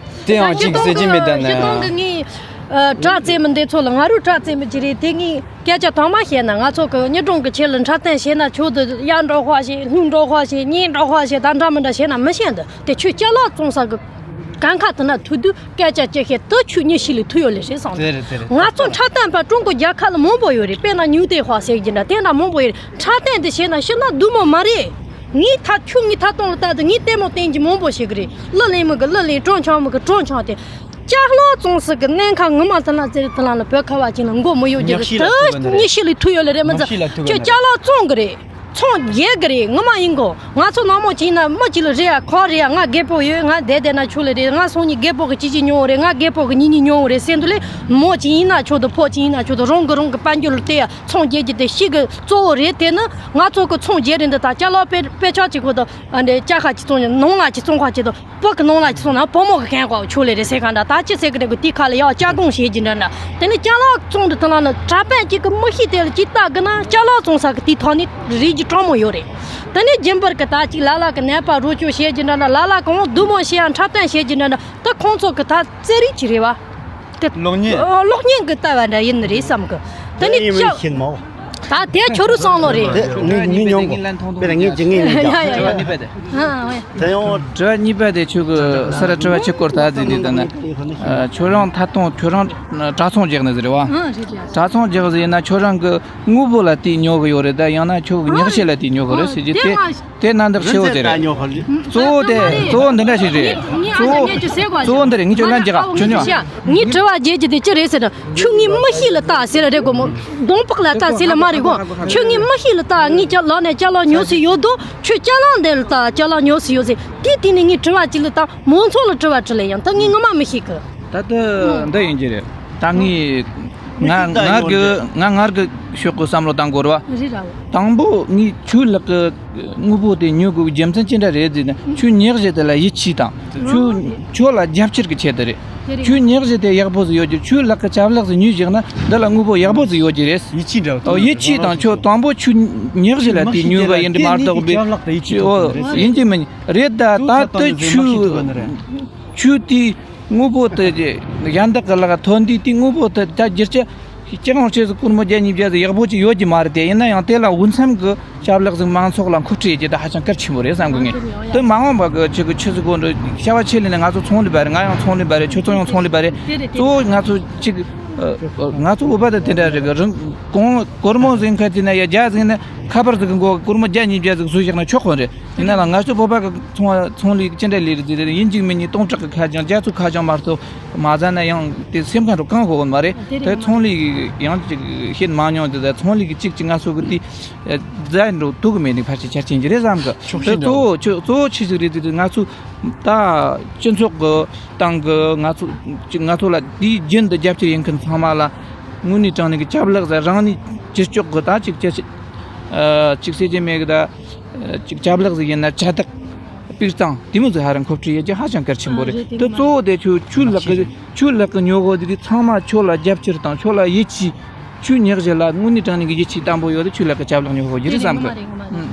དེ་ཡང་ཅིག་ཟེར་གྱི་མེད་ད་ན། སྤྱིར་བཏང་གི་ངའི་ཨ་གྲྭ་བཙན་པོ་འདི་ཚོ་ལ་ང་རུ་གྲྭ་བཙན་པོ་ཅིག་རེད་དེ། ངའི་སྐད་ཆ་དང་མ་བཤད་ན་ང་ཚོ་གི་མི་གྲངས་ཀྱི་ཆེད་ལ་འཁྲབ་སྟོན་བྱས་ན་ཆོག་འདུག་གཡག་འདྲ་ཁ་བྱེད། སྨྱུག་འདྲ་ཁ་བྱེད། གཉེན་འདྲ་ཁ་བྱེད། ད་འདྲ་མི་འདྲ་བྱས་ན་མི་ཤེས་འདུག་དེ་ཁྱོད་ཅ་ལག་བཙོང་ས་གི་གན་ཁ་དེ་ན་ཐུག་དུས་སྐད་ཆ་ཅི་བཤད་དུ་ཆུ་གཉིས་ཤིག་ལས་ཐུག་ཡོད་ལེ་རེད་བསམ། དེ་རེད། དེ་རེད། ང་ཚོ་འཁྲབ་སྟོན་པ་ཀྲུང་གོ་རྒྱལ་ཁབ་ལ་མང་པོ་ཡོད་རེད། དཔེར་ན་ཉུང་ཏེ་ཧྭ་ཟེར་གྱི་འདྲ། དེ་འདྲ་མང་པོ་ཡོད་རེད། འཁྲབ་སྟོན་དེ་བྱས་ན་ཤི་ན་སྡུག་མོ་མ་རེད། ངའི་ཐ་ཆུ་ངའི་ཐ་སྟོང་ལ་ལྟ་དུས་ངའི་ལྟད་མོ་བསྟན་གྱི་མང་པོ་ཞིག་གི་རེད། གླུ་ལེན་མི་གི་གླུ་ལེན། སྤྲོ་འཆམ་མི་གི་སྤྲོ་འཆམ་སྟེ། ཅ་ལག་བཙོང་ས་གི་གནད་འགག་ངོ་མ་དེ་ལ་ཟེར་དེ་ལ་ལ་བོད་ཁ་བ་ཅན་ལ་མགོ་མི་གཡོག་རྒྱུ་ཉག་གི་ལ་ཐུག་གི་ན་རེད། ཉི་ཤུ་ལས་ཐུག་ཡོད་ལེ་རེད། མི་ཚ་ཁྱོད་ཅ་ལག་བཙོང་གི་རེད། ཚོང་རྒྱག་གི་རེད། ངོ་མ་ཡིན་གོ། ང་ཚོ་ནང་མོ་ཅིག་ཡིན་ན་མི་ཅིག་ལ་རེད་ཡ། ཁོ་རེད་ཡ། ང་རྒད་པོ་ཡོད། ང་བསྡད་བསྡད་ན་ཆོག་ལེ་རེད། ང་སང་ཉིན་རྒད་པོ་གི་ཅི་ཅི་ཉོ་འོ་རེད། ང་རྒད་པོ་གི་ཉིན་ཉིན་ཉོ་འོ་རེད་ཟེར་འདུག་ལེ། མོ་ཅིག་ཡིན་ན་ཆོག་འདུག་ཕོ་ཅིག་ཡིན་ན་ཆོག་འདུག་རང་གི་རང་གི་དཔལ་འབྱོར་ལ་བལྟས་ཡ། ཚོང་རྒྱག་རྒྱུ་དེ་ཤི་གི་གཙོ་བོ་རེད། དེ་ནི་ང་ཚོ་གི་ཚོང་རྒྱག་རིན་དུ་ད་ཅ་ལག་དཔེ་དཔེ་ཆ་གཅིག་གོ་དང་ཨ་འདྲེ་ཅ་ཁ་གཅིག་བཙོང་ནང་ལ་གཅིག་བཙོང་ཁ་གཅིག་དང་བུ་གི་ནང་ལ་གཅིག་བཙོང་ན་བུ་མོ་གི་གན་གོ་ཆོག་ལེ་རེད་ཟེར་ག་འདྲ། ད་ཅི་ཟེར་གི་རེད་གོ། དེ་ཁ་ལ་ཡག་ཅ་གོང་བྱེད་ཀྱི་འདྲ་འདྲ། དེ་ནི་ཅ་ལག་བཙོང་དུ་དེ་ལ་ནི་གྲྭ་པས་གཅིག་གི་མི་ཤི་དེ་ལ་ཅི་ལྟ་གི་ན་ཅ་ལག་བཙོང་ས་གི་དེའི་ཐོག་ནས་རིགས་ཀྱི་གྲོགས་མོ་ཡོད་རེད། དེ་ནི་རྒྱུན་པར་གི་ད་ཅིག་ལ་ལ་གི་ནད་པ་རོ་བཅོས་བྱེད་ཀྱི་འདྲ་འདྲ། ལ་ལ་གི་འོང་སྡུག་མོ་བྱེད་ཡ་འཁྲབ་སྟོན་བྱེད་ཀྱི་འདྲ་འདྲ། ད་ཁོང་ཚོ་གི་ད་རྩེད་རིགས་ཀྱི་རེད་བ། དེ་གློག་བརྙན། ཨ། གློག་བརྙན་གྱི་ལྟ་བ་འདྲ་ཡིན་ནི་རེད་བསམ་གི། དེ་ནི་ཡིན་ཅི་མིན་ཤེས་མོ། ད་དེ་ཁྱོད་རུ་བསམ་བློ་རེད། དེ་ངས་ངས་མྱོང་གོ། དཔེར་ན་ངས་ཅི་ངས་ངས་ཡ་ཡ་ཡ། ཨ་ཨ། དེ་ཡང་དྲི་བ་གཉིས་པ་དེ་ཁྱོད་ཀྱི་སར་དྲི་བ་ཆི་སྐོར་ལྟ་ཟིན་དེ་ལྟ་ན། ཨ། ཁྱོད་རང་ཐད་གཏོང་ཁྱོད་རང་གྲྭ་ཚང་རྒྱག་ནི་ཟེར་བ། ཨ་རེད་རེད། གྲྭ་ཚང་རྒྱག་ཟེར་ན་ཁྱོད་རང་གི་དངོས་པོ་ལ་དེ་ཉོ་གི་ཡོད་རེད། ད་ཡང་ན་ཁྱོད་ཀྱི་ཉག་ཆེ་ལ་དེ་ཉོ་གི་རེད་ཟེར་རྒྱུ་དེ། དེ་གནད་འགག་ཆེ་བོ་དེ་རེད། གཙོ་བོ་དེ་གཙོ་བོ་འདི་འདྲ་ཞིག་རེད། གཙོ་བོ་གཙོ་བོ་འདི་རེད། ངས་ཁྱོད་ལན་རྒྱག་ཁྱོད་ཉོ། ངས་དྲི་བ་བརྗེད་ཀྱི་དེ་ཅི་རེད་ཟེར་ན། ཁྱོད་ངའི་མི་ཤི་ལ་ལྟ་ཟེར་རེད་གོ་མོ། གདོང་པགས་ལ་ལྟ་ཟེར་ལ་མ་རེད་གོ། ཁྱོད་ངའི་མི་ཤི་ལ་ལྟ། ངས་ཅ་ལག་ནས་ཅ་ལག་ཉོ་སྲིད་ཡོད་དོ། ཁྱོད་ཅ་ལག་འདི་ལ་ལྟ། ཅ་ལག་ཉོ་སྲིད་ཡོད་ཟེར། དེ་དེ་ནས་ངས་དྲི་བ་གཅིག་ལ་ལྟ། མང་ཚོགས་ལ་དྲི་བ་དྲི་ལེ་ཡང་ད་ངས་ངོ་མ་མི་ཤེས་གི། ད་ལྟ་འདི་ཡིན་གྱི་རེད། ད་ངས། ང་ང་གི་ང་ངར་གི་ཤོག་གི་བསམ་བློ་བཏང་དགོས་ར་བ། རེད་ར་བ། དང་པོ་ངས་ཆོས་ལག་གི་དངོས་པོ་དེ་ཉོ་དགོས་རྒྱུ་མཚན་ཅི་འདྲ་རེད་ཟེར་ན། ཁྱོད་ཉག་གཞི་དེ་ལ་ཡིད་ཆེས་དང་། ཁྱོད་ཁྱོད་ལ་རྒྱབ་སྐྱོར་གི་ཆེད་དུ་རེད། དེ་རེད། ཁྱོད་ཉག་གཞི་དེ་ཡག་པོ་ཟིག་ཡོད་རྒྱུ། ཁྱོད་ལག་གི་ཅབ་ལག་ཟིག་ཉོས་བཞག་ན་འདི་ལ་དངོས་པོ་ཡག་པོ་ཟིག་ཡོད་རྒྱུ་རེད། ཡིད་ཆེས་འདྲ་བ། ཨོ། ཡིད་ཆེས་དང་། ཁྱོད་དང་པོ་ཁྱོད་ཉག་གཞི་ལ་དེ་ཉོས་པ་ཡིན་དུས་མ་གཏོགས་པའི། ཨོ། ཡིན་གྱི་མིན། རེད། ད་ད་ལྟ་ཁྱོད་ཁྱོད་དེ་དངོས་པོ་དེ་གཞན་དག་གི་ལག་ཐོན་དུས་དེ་དངོས་པོ་དེ་ད་བསྒྱུར་བཅོས་ཅི་གང་བྱས་སུ་སྒོར་མོ་བརྒྱ་ཉིས་བརྒྱ་ཟིག་ཡག་པོ་ཅིག་ཡོད་ཀྱི་མ་རེད་དེ། ཡིན་ན་ཡང་དེ་ལ་འོས་འཚམ་གྱི་ཅབ་ལག་ཟིག་མང་ཚོགས་ལ་མཁོ་སྤྲོད་བྱེད་རྒྱུ་དེ་ཧ་ཅང་གལ་ཆེན་པོ་རེད་བསམ་གི། ངས་དེ་མ་འོངས་པ་གི་ཆེད་གི་ཆི་ཟིག་གོ་འདྲ་བྱ་བ་ཆེད་ལས་ནས། ང་ཚོ་ཚོང་ལས་པ་རེད། ང་ཡང་ཚོང་ལས་པ་རེད། ཁྱོད་ཚོ་ཡང་ཚོང་ལས་པ་རེད། གཙོ་བོ་ང་ཚོ་གཅིག་ང་ཚོ་བོད་པ་དང་དེ་འདྲ་རེད་གི། རང་གོང་སྒོར་མོ་ཟིག་ཁ་ཅིག་ན་ཡ་བརྒྱ་ཟིག་ན་ཁ་པར་ཟིག་གི་མགོ་སྒོར་མོ་བརྒྱ་ཉིས་བརྒྱ་ཟིག་བཟོས་བཞག་ན་ཆོག་གོ་རེད། ཡིན་ན་ལ་ང་ཚོ་བོད་པ་གི་ཚོང་བ་ཚོང་ལས་ཅི་འདྲ་ལས་རེད་ཟེར་ཡིན་གཅིག་མིན་གཉིས་སྟོང་ཕྲག་གི་ཁ་བྱང་རྒྱ་ཚོ་ཁ་བྱང་མ་གཏོགས་མ་ཟ་ན་ཡང་དེ་སེམས་ཁ་འགྲོ་གང་གོ་གི་མ་རེད། དེ་ཚོང་ལས་ཡང་ཅིག་བཤད་མ་མྱོང་དེ། ད་ཚོང་ལས་ཀྱི་གཅིག་གཅིག་ང་ཚོ་གི་དེ་རྫ་འགྲོ་དུག་གི་མེད་ནི་ཕལ་ཆེར་ཆ་རྐྱེན་གྱི་རེད་བསམ་གི། ཆོག་ཤེས་འདྲ་བ། དེ་གཙོ་བོ་ཆོ་གཙོ་བོ་ཆི་ཟིག་རེད་དེ། ང་ཚོ་ད་སྤྱི་ཚོགས་ཀྱི་སྟེང་གི་ང་ཚོ་ང་ཚོ་ལ་དེའི་རྒྱུན་དུ་རྒྱབ་སྐྱོར་ཡིན་མཁན་ཚང་མ་ལ་དངོས་གནས་དྲང་གནས་ཀྱི་ཅབ་ལག་ཟ་རང་ནས་ཅི་ལྕོགས་གི་ད་ཅིག་ཅི་ཅིག་ཟེར་གྱི་མེད་གི། ད་ཅིག་ཅབ་ལག་ཟིག་ཡིན་ན་ཇ་དག་པིར་གཙང་དེ་མོ་ཟིག་ཧ་རང་མཁོ་སྤྲོད་ཡེད་རྒྱུ་ཧ་ཅང་གལ་ཆེན་པོ་རེད། དེ་གཙོ་བོ་དེ་ཁྱོད་ཁྱོད་ལག་གི་ཁྱོད་ལག་གི་ཉོ་གོ་དེ་གི་ཚང་མ་ཁྱོད་ལ་རྒྱབ་སྐྱོར་དང་ཁྱོད་ལ་ཡིད་ཆེས། ཁྱོད་ཉག་གཞི་ལ་དངོས་གནས་དྲང་གནས་ཀྱི་ཡིད་ཆེས་དམ་པོ་ཡོད་དེ་ཁྱོད་ལ་གི་ཅབ་ལག་ཉོ་དགོས་ཀྱི་རེད་བསམ་གི།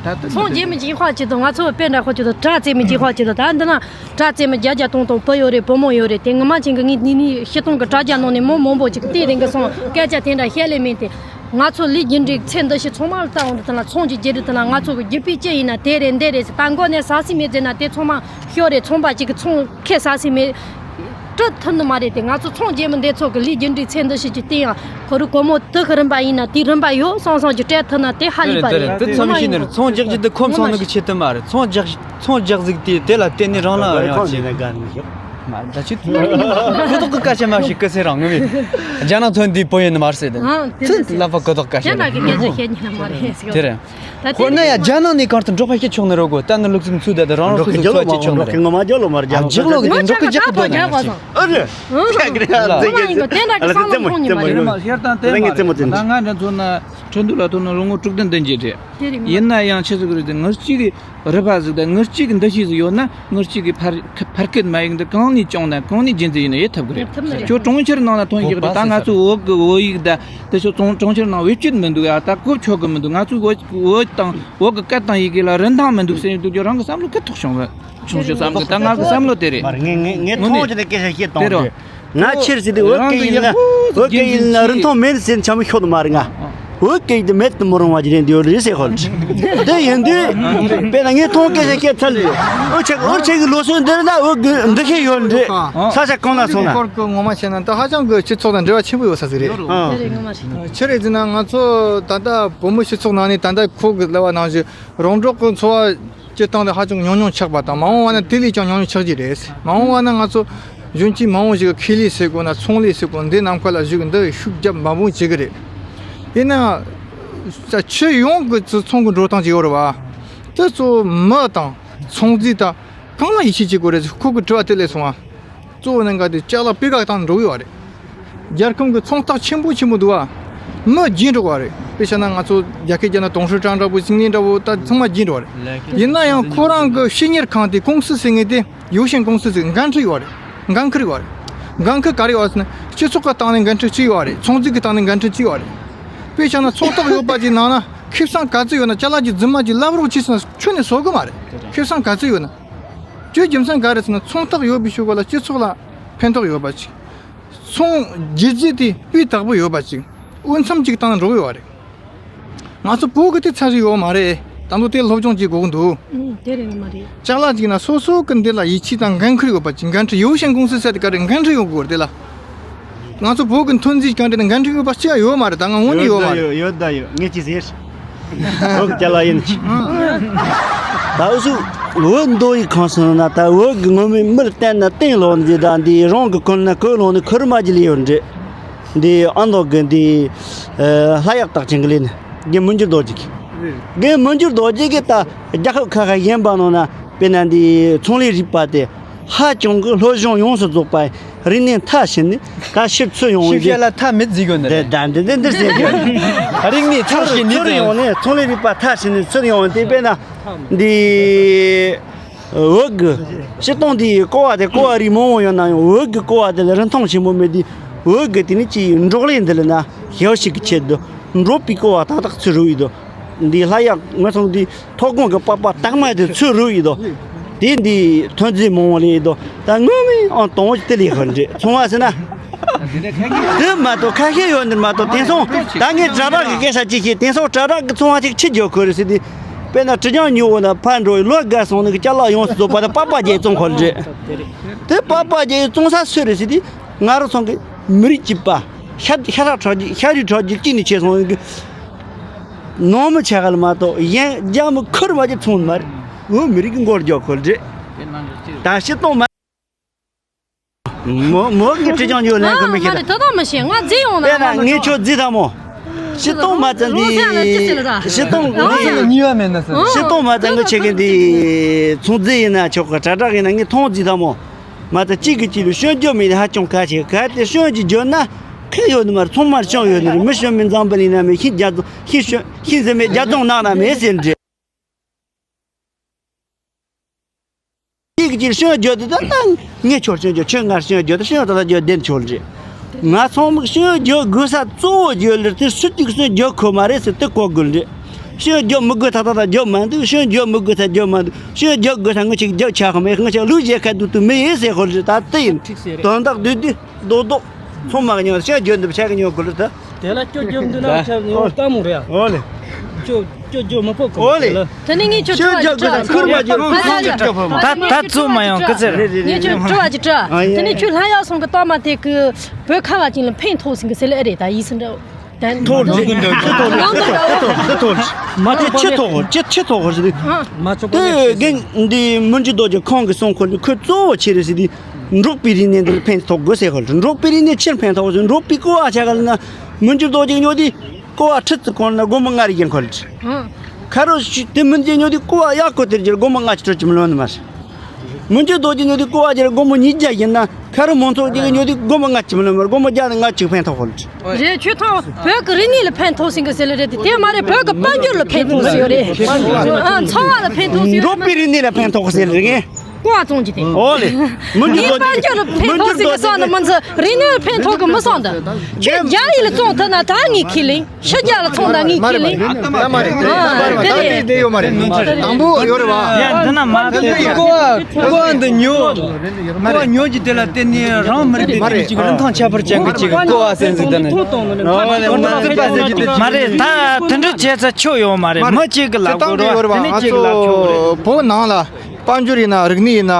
ད་ད་ཚོང་རྒྱག་མི་རྒྱག་ཁ་ཅིག་དང་། ང་ཚོ་དཔེ་འདྲ་ཁོ་ཅིག་དང་། དྲ་རྩེད་མི་རྒྱག་ཁ་ཅིག་དང་། ད་འདི་ན་དྲ་རྩེད་མི་བརྒྱ་བརྒྱ་སྟོང་སྟོང་བུ་ཡོད་རེད། བུ་མོ་ཡོད་རེད། དེ་ངོ་མ་ཅན་གི་ངའི་ནི་ནི་ཤི་སྟོང་གི་དྲ་རྒྱ་ནང་ནས་མོ་མང་པོ་ཅིག་དེ་རིང་གི་སོང་སྐད་ཆ་དེ་འདྲ་བཤད་ལེ་མིན་ཏེ། ང་ཚོ་ལས་རྒྱུ་འབྲས་ཚེ་འདི་ཕྱི་ཚང་མ་ལ་བལྟ་འོང་དུ་དེ་ན་ཚོང་ཅིག་རྒྱག་དུས་དེ་ན་ང་ཚོ་གི་རྒྱུ་སྤུས་ཅི་ཡིན་ན་དེ་རེད་འདི་རེད་ཟེར། ད་མགོ་ནས་ཟ་སྲིད་མེད་ཟེར་ན་དེ་ཚང་མ་ཤོར་རེད། ཚོང་པ་ཅིག་གི་ཚོང་ཁེ་ཟ་སྲིད་མེད། སྤྲོད་ཐུབ་ནི་མ་རེད་དེ། ང་ཚོ་ཚོང་རྒྱག་མི་འདི་ཚོ་གི་ལས་རྒྱུ་འབྲས་ཚེ་འདི་ཕྱི་ཅིག་བསྟན་ཡང་ཁོ་རུ་སྒོར་མོ་དུ་གི་རིན་པ་ཡིན་ན་དེའི་རིན་པ་ཡོད་སོང་སོང་ཅིག་སྤྲད་ཐུབ་ན་དེ་ཧ་ལས་པ་རེད། དེ་ཚང་མ་ཤེས་ནི་རེད། ཚོང་རྒྱག་རྒྱུ་དེ་ཁོམ་སོང་ནི་གི་ཆེད་དུ་མ་རེད། ཚོང་རྒྱག་ཚོང་རྒྱག་ཟིག་དེ་དེ་ལ་བརྟེན་ནས་རང་ལ་ཡང་ཅིག་མ་ད་ཅི་ཐུ་ཁོ་ཐོག་གི་སྐད་ཆ་མ་ཞིག་སྐུ་ཚེ་རིང་ངུ་མེད། རྒྱ་ནག་ཚོན་འདིའི་བོད་ཡིན་ནི་མ་རེད་ཟེར་དེ། ཨང་དེ་ཚོན་ལབ་པ་ཁོ་ཐོག་སྐད་ཆ་རྒྱ་ནག་གི་སྐད་ཆ་བཤད་ཉན་ནི་མ་རེད་ཟེར། དེ་རེད། ད་དེ་དཔེར་ན་ཡང་རྒྱ་ནག་ནས་གང་དུ་འབྲོག་པ་སྐྱེ་ཆོག་ནི་རེད་གོ། ད་ནི་ལུགས་སྲོལ་ཚུལ་དེ་དེ་རང་རང་སོ་སོ་འགྲོ་ཁི་ཚོ་སྐྱེ་ཆོག་ནི་རེད། ངོ་མ་རྒྱག་ལོ་མ་རྒྱག་ཨ་རྒྱག་ལོ་གི་དེ་འབྲོག་གི་རྒྱག་གི་འདུག་ནི་མ་ཞིག་ཨ་རེད། ཨ་རྒྱག་རེད། ཨ་ལ་དེ་ངོ་མ་ཡིན་གོ། དེ་འདྲ་གི་བསམ་བློ་མཐོང་ཉི་མ་རེད། ཤེར་དང་བསྟན་པ་རེད། ད་ང་འདྲ་མཚོན་ན་ཁྲིན་ཏུ་ལ་ཐོན་ན་ལོ་ངོ་དྲུག་བདུན་བདུན་གྱི་རེད། དེ་རེད། ཡིན་ན་ཡང་ཆི་ཟིག་རེད་དེ། ངར་གཅིག་གི་རུས་པ་ཟིག་དང་ངར་གཅིག་གི་འདུ་ཤེས་ཟིག་ཡོད་ན། ངར་གཅིག་གི་ཕར་ཕར་སྐད་མ་ཡིག་འདི་གང་ནས་སྐྱོང་ན་གང་ནས་རྒྱུན་འཛིན་ཡིན་ན་ཡེད་ཐུབ་གི་རེད། ཡེད་ཐུབ་ནི་རེད། ཁྱོད་གྲོང་ཁྱེར་ནང་ལ་ཐོན་ཡོད་རེད། ད་ང་ཚོའི་བོད་གི་བོད་ཡིག་ད་དེ་ཚོ་གྲོང་གྲོང་ཁྱེར་ནང་བེད་སྤྱོད་མི་འདུག་ཡ། ད་གོ་ཆོད་གི་མི་འདུག་ང་ཚོའི་བོད་བོད་དང་བོད་གི་སྐད་དང་ཡི་གེ་ལ་རིན་ཐང་མི་འདུག་ཟེར་འདུག་རྒྱུ་རང་གི་བསམ་བློ་ཁ་ཐོག་བྱུང་བ་བྱུང་ཞེས་བསམ་གི། ད་ང་གི་བསམ་བློ་དེ་རེད། མར་ངས་ངས་ངས་མཐོང་རྒྱུ་དེ་སྐད་ཆ་བཤད་དང་དེ་རེད། ང་ཕྱིར་ཟེར་དུས་བོད་སྐད་ཡིན་ན་བོད་སྐད་ཡིན་ན་རིན་ཐང་མེད་ཟེར་འཆམ་ཤོད་མ་རེད། ང་བོད་སྐད་ཡིན་དུ་མེད་དུ་མི་རུང་བ་ཅི་རེད་འདི་ཡོད་རེད་ཟེར་ཧོལ། དེ་ཡིན་དུས་དཔེར་ན་ངས་མཐོང་སྐད་ཆ་བཤད་ཚར་ལ། འུ་ཆ་འུ་ཆ་གི་ལོ་སོན་འདིར་ན་བོད་གི་འདུ་ཤེས་ཡོད་རེད། ས་ཆ་གང་ལ་སོང་ན། སྐོར་གི་ངོ་མ་བཤད་ན་ད་ཧ་ཅང་གི་སྤྱི་ཚོགས་དང་འབྲེལ་བ་ཆེན་པོ་ཡོད་ས་ཟིག་རེད། དེ་རེད་ངོ་མ་རེད། ཆི་རེད་ཟེར་ན་ང་ཚོ་ད་ལྟ་བོད་མི་སྤྱི་ཚོགས་ནང་ནས་ད་ལྟ་ཁོ་གི་ལབ་པ་ནང་བཞིན་རོང་འབྲོག་གི་འཚོ་བ་སྤྱིར་བཏང་དུ་ཧ་ཅང་ཉུང་ཉུང་ཆགས་པ་དང་། མ་འོངས་པ་ན་དེ་ལས་ཀྱང་ཉུང་ཉུང་ཆགས་ཀྱི་རེད། མ་འོངས་པ་ན་ང་ཚོ་གཞོན་སྐྱེས་མང་བོ་ཞིག་གིས་ཁེ་ལས་ཟེར་དགོས་ན་ཚོང་ལས་ཟེར་དགོས་འདི་ནམ་མཁའ་ལ་བཞུགས་འདི་ཤུགས་རྒྱབ་འབད་འབུངས་བྱེད་ཀྱི་རེད། ཡིན་ན་ས་ཆུ་ཡོངས་ཀྱི་ཚོ་ཚོང་གི་འགྲོ་སྟངས་ཅིག་ཡོད་རེད་བ། དེ་ཚོ་མི་དང་ཚོང་རྫས་དང་གང་ལ་ཡིད་ཆེས་བྱེད་དགོས་རེད་ཟེར་ཁོ་གི་དྲི་བ་དེ་སླེབས་སོང་བ། གཙོ་བོ་ནི་འགའ་དེ་ཅ་ལག་སྤུས་ཀ་བཏང་འགྲོ་གི་ཡོད་རེད། རྒྱལ་ཁམས་ཀྱི་ཚོང་རྟགས་ཆེན་པོ་ཆེན་པོ་འདུག་བ། མི་རྒྱས་འགྲོ་བ་རེད། དཔེ་བྱས་ན་ང་ཚོ་རྒྱ་སྐད་རྒྱབ་ན་ཏུང་ཧྲི་ཀྲང་འདྲ་པོ་ཅིང་ནི་འདྲ་པོ་ད་ཚང་མ་རྒྱས་འགྲོ་བ་རེད། ཡིན་ན་ཡང་ཁོ་རང་གི་ཕྱི་གཉེར་ཁང་དེ་ཀུང་སི་ཟེར་མཁན་དེ་ཡོ་ཤན་ཀུང་སི་ཟེར་འགན་འཁྲི་ཡོད་རེད། འགན་འཁུར་ཡོད་རེད། འགན་འཁུར་ག་རེ་ཡོད་ཟེར་ན་སྤྱི་ཚོགས་ཀྱི་སྟེང་ནས་འགན་འཁྲི་གཅིག་ཡོད་རེད། ཚོང་རྫས་ཀྱི་སྟེང་ནས་འགན་འཁྲི་གཅིག་ཡོད་རེད། དཔེ་བྱས་ན་ཚོང་རྟགས་ཡོད་པ་ཅིག་ནང་ན་ཁེ་བཟང་ག་ཚོད་ཡོད་ན་ཅ་ལག་གི་རྫུན་མ་ཅིག་ལབ་རོགས་བྱས་ཟེར་ན་ཁྱོན་ནས་བཟོ་གི་མ་རེད། ཁེ་བཟང་ག་ཚོད་ཡོད་ན། དེའི་རྒྱུ་མཚན་ག་རེ་ཟེར་ན་ཚོང་རྟགས་ཡོད་པའི་ཤུགས་ལ་སྤྱི་ཚོགས་ལ་ཕན་ཐོགས་ཡོད་པ་ཅིག་ཚོང་རྒྱུ་རྫས་དེ་སྤུས་དག་པོ་ཡོད་པ་ཅིག་འོས་འཚམ་ཅིག་བཏང་ན་འགྲོ་གི་ཡོད་རེད། ང་ཚོ་བོད་གི་དེ་ཚད་ཞིག་ཡོད་མ་རེད། ད་དུང་དེ་སློབ་སྦྱོང་བྱེད་དགོས་ཀྱི་འདུག་ཨུམ། དེ་རེད་ནི་མ་རེད། ཅ་ལག་ཅིག་ན་སོ་སོ་གི་འདི་ལ་ཡིད་ཆེས་དང་འགན་འཁུར་ཡོད་པ་ཅིག་འགན་འཁྲི་ཡོ་ཤན་ཀུང་སི་ཟེར་དེ་ག་རེ་འགན་འཁྲི་ཡོད་དགོས་རེད་དེ་ལ། ང་ཚོ་བོད་གི་ཐོན་རྫས་གང་དེ་ནི་འགན་འཁྲི་ཡོད་པ་གཅིག་ཡང་ཡོད་མ་རེད། ད་ང་དངོས་གནས་ཡོད་མ་རེད། ཡོད་ད་ཡོད་ངས་ཅི་ཟེར། བོད་ཀྱི་ལ་ཡིན་ཅི། ད་འུ་ཚོ་བོད་མདོ་ཡི་ཁང་སོང་ན་ད་བོད་ཀྱི་ངོ་མའི་མིར་བསྟན་ན་བསྟན་ལོག་འདི་ད་འདི་རང་གི་ཁུར་ན་ཁུར་ལོག་ནི་ཁུར་མ་གྱི་ལས་ཡོད་འདྲེ། འདི་ཨ་མདོ་གི་འདི་ལྷ་ཡག་རྟགས་ཅན་གྱི་ལས་ནི་རྒན་མི་འགྱུར་རྡོ་རྗེ་གི། རྒན་མི་འགྱུར་རྡོ་རྗེ་གི་ད་རྒྱལ་ཁབ་ཁ་ཁ་གཞན་པ་ནང་ན་དཔེར་ན་འདི་ཚོང་ལས་རིག་པ་དེ། ཧ་ཅང་གི་སློབ་སྦྱོང་ཡོངས་སུ་རྫོགས་པ་རིག་གནས་མཐར་ཕྱིན་ནས་ད་ཕྱིར་ཚུར་ཡོང་ཞིབ་བཤེར་ལ་མཐའ་མེད་བརྩི་དགོས་ནི་རེད། འདི་འདི་འདི་འདི་ཟེར་རྒྱུ་རེད། རིག་གནས་མཐར་ཕྱིན་ནས་ཚུར་ཡོང་ནས་ཚོང་ལས་རིག་པ་མཐར་ཕྱིན་ནས་ཚུར་ཡོང་དེ་དཔེར་ན་འདི། བོད་ཀྱི་སྤྱིར་བཏང་འདི་ཀོ་བ་དེ་ཀོ་བ་རིགས་མང་བོ་ཡོད་ན་ཡང་བོད་ཀྱི་ཀོ་བ་དེ་ལ་རིན་ཐང་ཆེན་པོ་མེད་དུས་བོད་ཀྱི་དེ་ནི་ཅིག་འབྲོག་ལས་འདི་ལ་ན་ཞབས་ཞུ་གི་ཆེད་དུ་འབྲོག་པའི་ཀོ་བ་ཏག་ཏག་ཚུར་རུ་ཡིན་དོ། འདི་ལྷ་ཡག་ངོ་ཚང་འདི་ཐོག་ཁོངས་ཀྱི་པགས་པ་དག་མ་དེ་ཚུར་རུ་ཡིན་དོ། དེ་འདི་ཐོན་རྫས་མང་བོ་ལས་ཡིན་དོ། ད་ངོ་མི་ཨང་དང་བོ་དེ་ལས་ཧོན་རེད་ཚོང་བ་ཟེར་ན། དེ་མ་གཏོགས་ཁ་ཤས་ཡོད་འདིར་མ་གཏོགས་དེང་སང་ད་ངས་དྲ་གྲགས་ཀྱི་སྐད་ཆ་ཅིག་བཤད། དེང་སང་དྲ་གྲགས་ཀྱི་ཚོང་བ་ཅིག་ཕྱི་རྒྱག་ཁོ་རེད་ཟེར་དུས། དཔེར་ན་དྲི་ལྗང་ཉོ་འོ་ན་ཕར་འགྲོ་ཡི་ལོ་དགའ་སོང་ནི་གི་ཅ་ལག་ཡོངས་སུ་རྫོགས་པ་དང་པགས་པ་རྒྱག་བཙོང་ཁོ་རེད། དེ་པགས་པ་རྒྱག་བཙོང་ས་སུ་རེད་ཟེར་དུས་ང་རང་ཚང་གི་མི་རིགས་གཅིག་པ་ཤ་ཤ་ཁྲག་ཁྲག་རྒྱུ་ཤ་རུས་ཁྲག་རྒྱུ་གཅིག་ནས་ཆེ་སོང་གི་ནང་མི་ཆ་ག་ལ་མ་གཏོགས་གཞན་རྒྱ་མི་ཁུར་མ་རྒྱུ་ཚོང་མ་རེད། འོ་མི་རིགས་ཀྱི་མགོར་རྒྱག་ཁོ་རེད། ད་ཤི་སྟོང་མ། མོ་མོ་གི་ཁྲི་ཅང་ཉོ་ལེན་གི་མི་ཤེས་ད། ང་རེ་ད་ད་མ་ཤེས་ང་རྫི་ཡོང་ན་དཔེར་ན་ང་མ་ངས་ཁྱོད་རྫི་ད་མོ། ཤི་སྟོང་མ་ཙམ་འདི། ཤི་སྟོང་འདི། ཉུལ་བ་མེད་ན་ཟེར། ཤི་སྟོང་མ་ཙམ་གི་ཆེ་གི་འདི། ཚོང་རྫི་ཡིན་ན་ཆོག་གི་དྲ་གྲགས་ཡིན་ན་ངས་མཐོང་རྫི་ད་མོ། མ་ཙམ་གཅིག་གི་གཅིག་ལ་སྐྱོན་བརྗོད་མེད་ནི་ཧ་ཅང་གལ་ཆེ་གལ་ཏེ་སྐྱོན་གྱི་བརྗོད་ན་ཁེ་ཡོད་ནི་མ་རེད། ཚང་མར་སྐྱོན་ཡོད་ནི་རེད། མི་སྐྱོན་མི་འཛམ་བུ་གླིང་ན་མེད། ཤིང་རྒྱ་ཤིང་ཤིང་ཟེར་མེད་རྒྱ་རྫོང་ནགས་ན་མེད་ཟེར་འདྲི། གཅིག་གིས་གཅིག་སྐྱོན་བརྗོད་དེ་ད་ལྟ་ངས་ཁྱོད་སྐྱོན་བརྗོད། ཁྱོད་ངར་སྐྱོན་བརྗོད་དེ་སྐྱོན་ད་ལྟ་བརྗོད་བདེན་ཆོག་རེད། ང་ཚང་མ་སྐྱོན་བརྗོད་དགོས་ས་གཙོ་བོ་བརྗོད་ལེར་དེ་སུ་གཅིག་སྐྱོན་བརྗོད་ཁོ་མ་རེད་ཟེར་དེ་གོ་དགོས་རེད། སྐྱོན་བརྗོད་མི་དགོས་ད་ལྟ་ད་བརྗོད་མ་འདུག་སྐྱོན་བརྗོད་མི་དགོས་ས་བརྗོད་མ་འདུག་སྐྱོན་བརྗོད་དགོས་ས་ངས་ཅིག་བརྗོད་ཆགས་ཁོ་མེད། ངས་ཅིག་ལུགས་བཞེས་ཁ་འདུག་ཏུ་མི་ཡིན་ཟེར་ཁོ་རེད། ད་དེ་ཡིན་དོན་དག་བསྡུས་དུས་རྡོག་རྡོག་ཚང་མ་གི་ཉོ་སྐྱོན་བརྗོད་འདི་བྱས་གི་ཉོ་དགོས་རེད་ད། དེ་ལ་སྐྱོ་སྐྱོ་འདི་ལ་ཆ་ངོ་ལྟ་མོ་རེད། ཨོ་ལེ། སྐྱོ་སྐྱོ་སྐྱོ་མ་ཕོག་གི། ཨོ་ལེ། དེ་ནས་ངས་ཁྱོད་ཁྱོད་དྲི་བ་ཅིག་དྲི། ཁུར་མ་ཁུར་མ་ཁུར་ད་ད་ཚོད་མ་ཡོང་སྐུ་ཚེ་རེད། ངས་ཁྱོད་དྲི་བ་ཅིག་དྲི། དེ་ནས་ཁྱོད་ལྷ་ཡག་སོང་གི་ལྟ་མ་དེ་གི་བོད་ཁ་བ་ཅིག་ལ་ཕན་ཐོགས་ཟིན་གི་ཟེར་ལེ་ཨེ་རེད། ད་ཡིད་སུ་འདྲ་ཐོག་ནང་དུ་འདྲ་ཐོག་ནང་དུ་འདྲ་ཐོག་མ་དེ་ཁྱི་ཐོག་ཁྱི་ཁྱི་ཐོག་ཧོ་ཟེར་དུས། དེ་རྒན་འདི་མི་འཇུ་རྡོ་རྗེ་ཁོང་གི་གསུང་ཁོ་ཁོ་གཙོ་བོ་ཆེ་རེད་ཟེར་དུས། འབྲོག་པའི་རིག་གནས་འདི་ལ་ཕན་ཐོགས་དགོས་ཟེར་ཧོ། འབྲོག་པའི་རིག་གནས་ཕྱིར་ཕན་ཐོགས་ཟེར། འབྲོག་པའི་ཀོ་བ་ཆ་ག་ལ་ན་མི་འཇུ་རྡོ་རྗེ་ཉོ་དུས། ཀོ་བ་ཁྲི་ཙི་གོང་ན་སྒོར་མོ་ལྔ་རེ་ཡིན་ཁོ་ལ། ཁ་རོ་ཞིག་དེ་མི་འཇུ་ཉོ་དུས་ཀོ་བ་ཡག་གོ་དེར་རྒྱུར་སྒོར་མོ་ལྔ་ཅིག་སྤྲོད་ཀྱི་མི་ལོན་ནི་མ་རེད། མི་འཇུ་རྡོ་རྗེ་ཉོ་དུས་ཀོ་བ་རྒྱུར་སྒོར་མོ་ཉིས་བརྒྱ་ཡིན་ན་ཁ་རོ་མང་ཚོགས་ཀྱི་ཉོ་དུས་སྒོར་མོ་ལྔ་ཅིག་མི་ལོན་མ་རེད། སྒོར་མོ་བརྒྱ་ནས་ལྔ་ཅིག་ཕན་ཐོགས་ཁོ་ལ། རེད། ཁྱོད་ཐང་བོད་ཀྱི་རིག་གནས་ལ་ཕན་ཐོགས་ཟིན་གི་ཟེར་ལེ་རེད་དེ། དེ་མ་རེད། བོད་ཀྱི་དཔལ་འབྱོར་ལ་ཕན་ཐོགས་ཟིན་ཡོད་རེད། ཨ་འཚོ་བ་ལ་ཕན་ཐོགས་ཟིན་ཡོད་རེད། འབྲོག་པའི་རིག་གནས་ལ་ཕན་ཐོགས་ཟེར་ལེ་རེད། ཀོ་བ་བཙོང་རྒྱུ་དེ། ཨོ་ལེ། མི་འཇུ་རྡོ་རྗེ་དཔལ་འབྱོར་ལ་ཕན་ཐོགས་ཟིན་གི་སོང་ན་མི་ཚོ་རིག་གནས་ལ་ཕན་ཐོགས་གི་མི་སོང་ད། ཁྱོད་རྒྱ་ཡིག་ལ་བཙོང་ཐུབ་ན་ད་ངས་ཁས་ལེན། ཕྱི་རྒྱལ་ལ་ཚོང་དང་ངས་ཁས་ལེན། མ་རེད་མ་རེད། ཨ་དེ་རེད། དེ་ཡོད་མ་རེད། དང་པོ་ཡོད་རེད་བ། ཡ་འདི་ན་མ་དེ་ཀོ་བ་ཀོ་བ་འདི་ཉོ། ཀོ་བ་ཉོ་རྒྱུ་དེ་ལ་བརྟེན་ནས་རང་མི་རིགས་དེ་མ་རེད། དེ་ཅིག་རིན་ཐང་ཁྱད་པར་ཅན་གི་ཅིག་ཀོ་བ་ཟེར་ཟིག་དེ་ནི། མ་རེད། ད་དེ་འདྲ་བྱས་ཚ་ཆོ་ཡོད་མ་རེད། མི་གཅིག་གི་ལབ་དགོས་རེད་བ། དེ་ནི་གཅིག་གི་ལབ་ཆོག་གི་རེད། བོད་ནང་ལ་དཔལ་འབྱོར་ཡིན་ན་རིག་གནས་ཡིན་ན་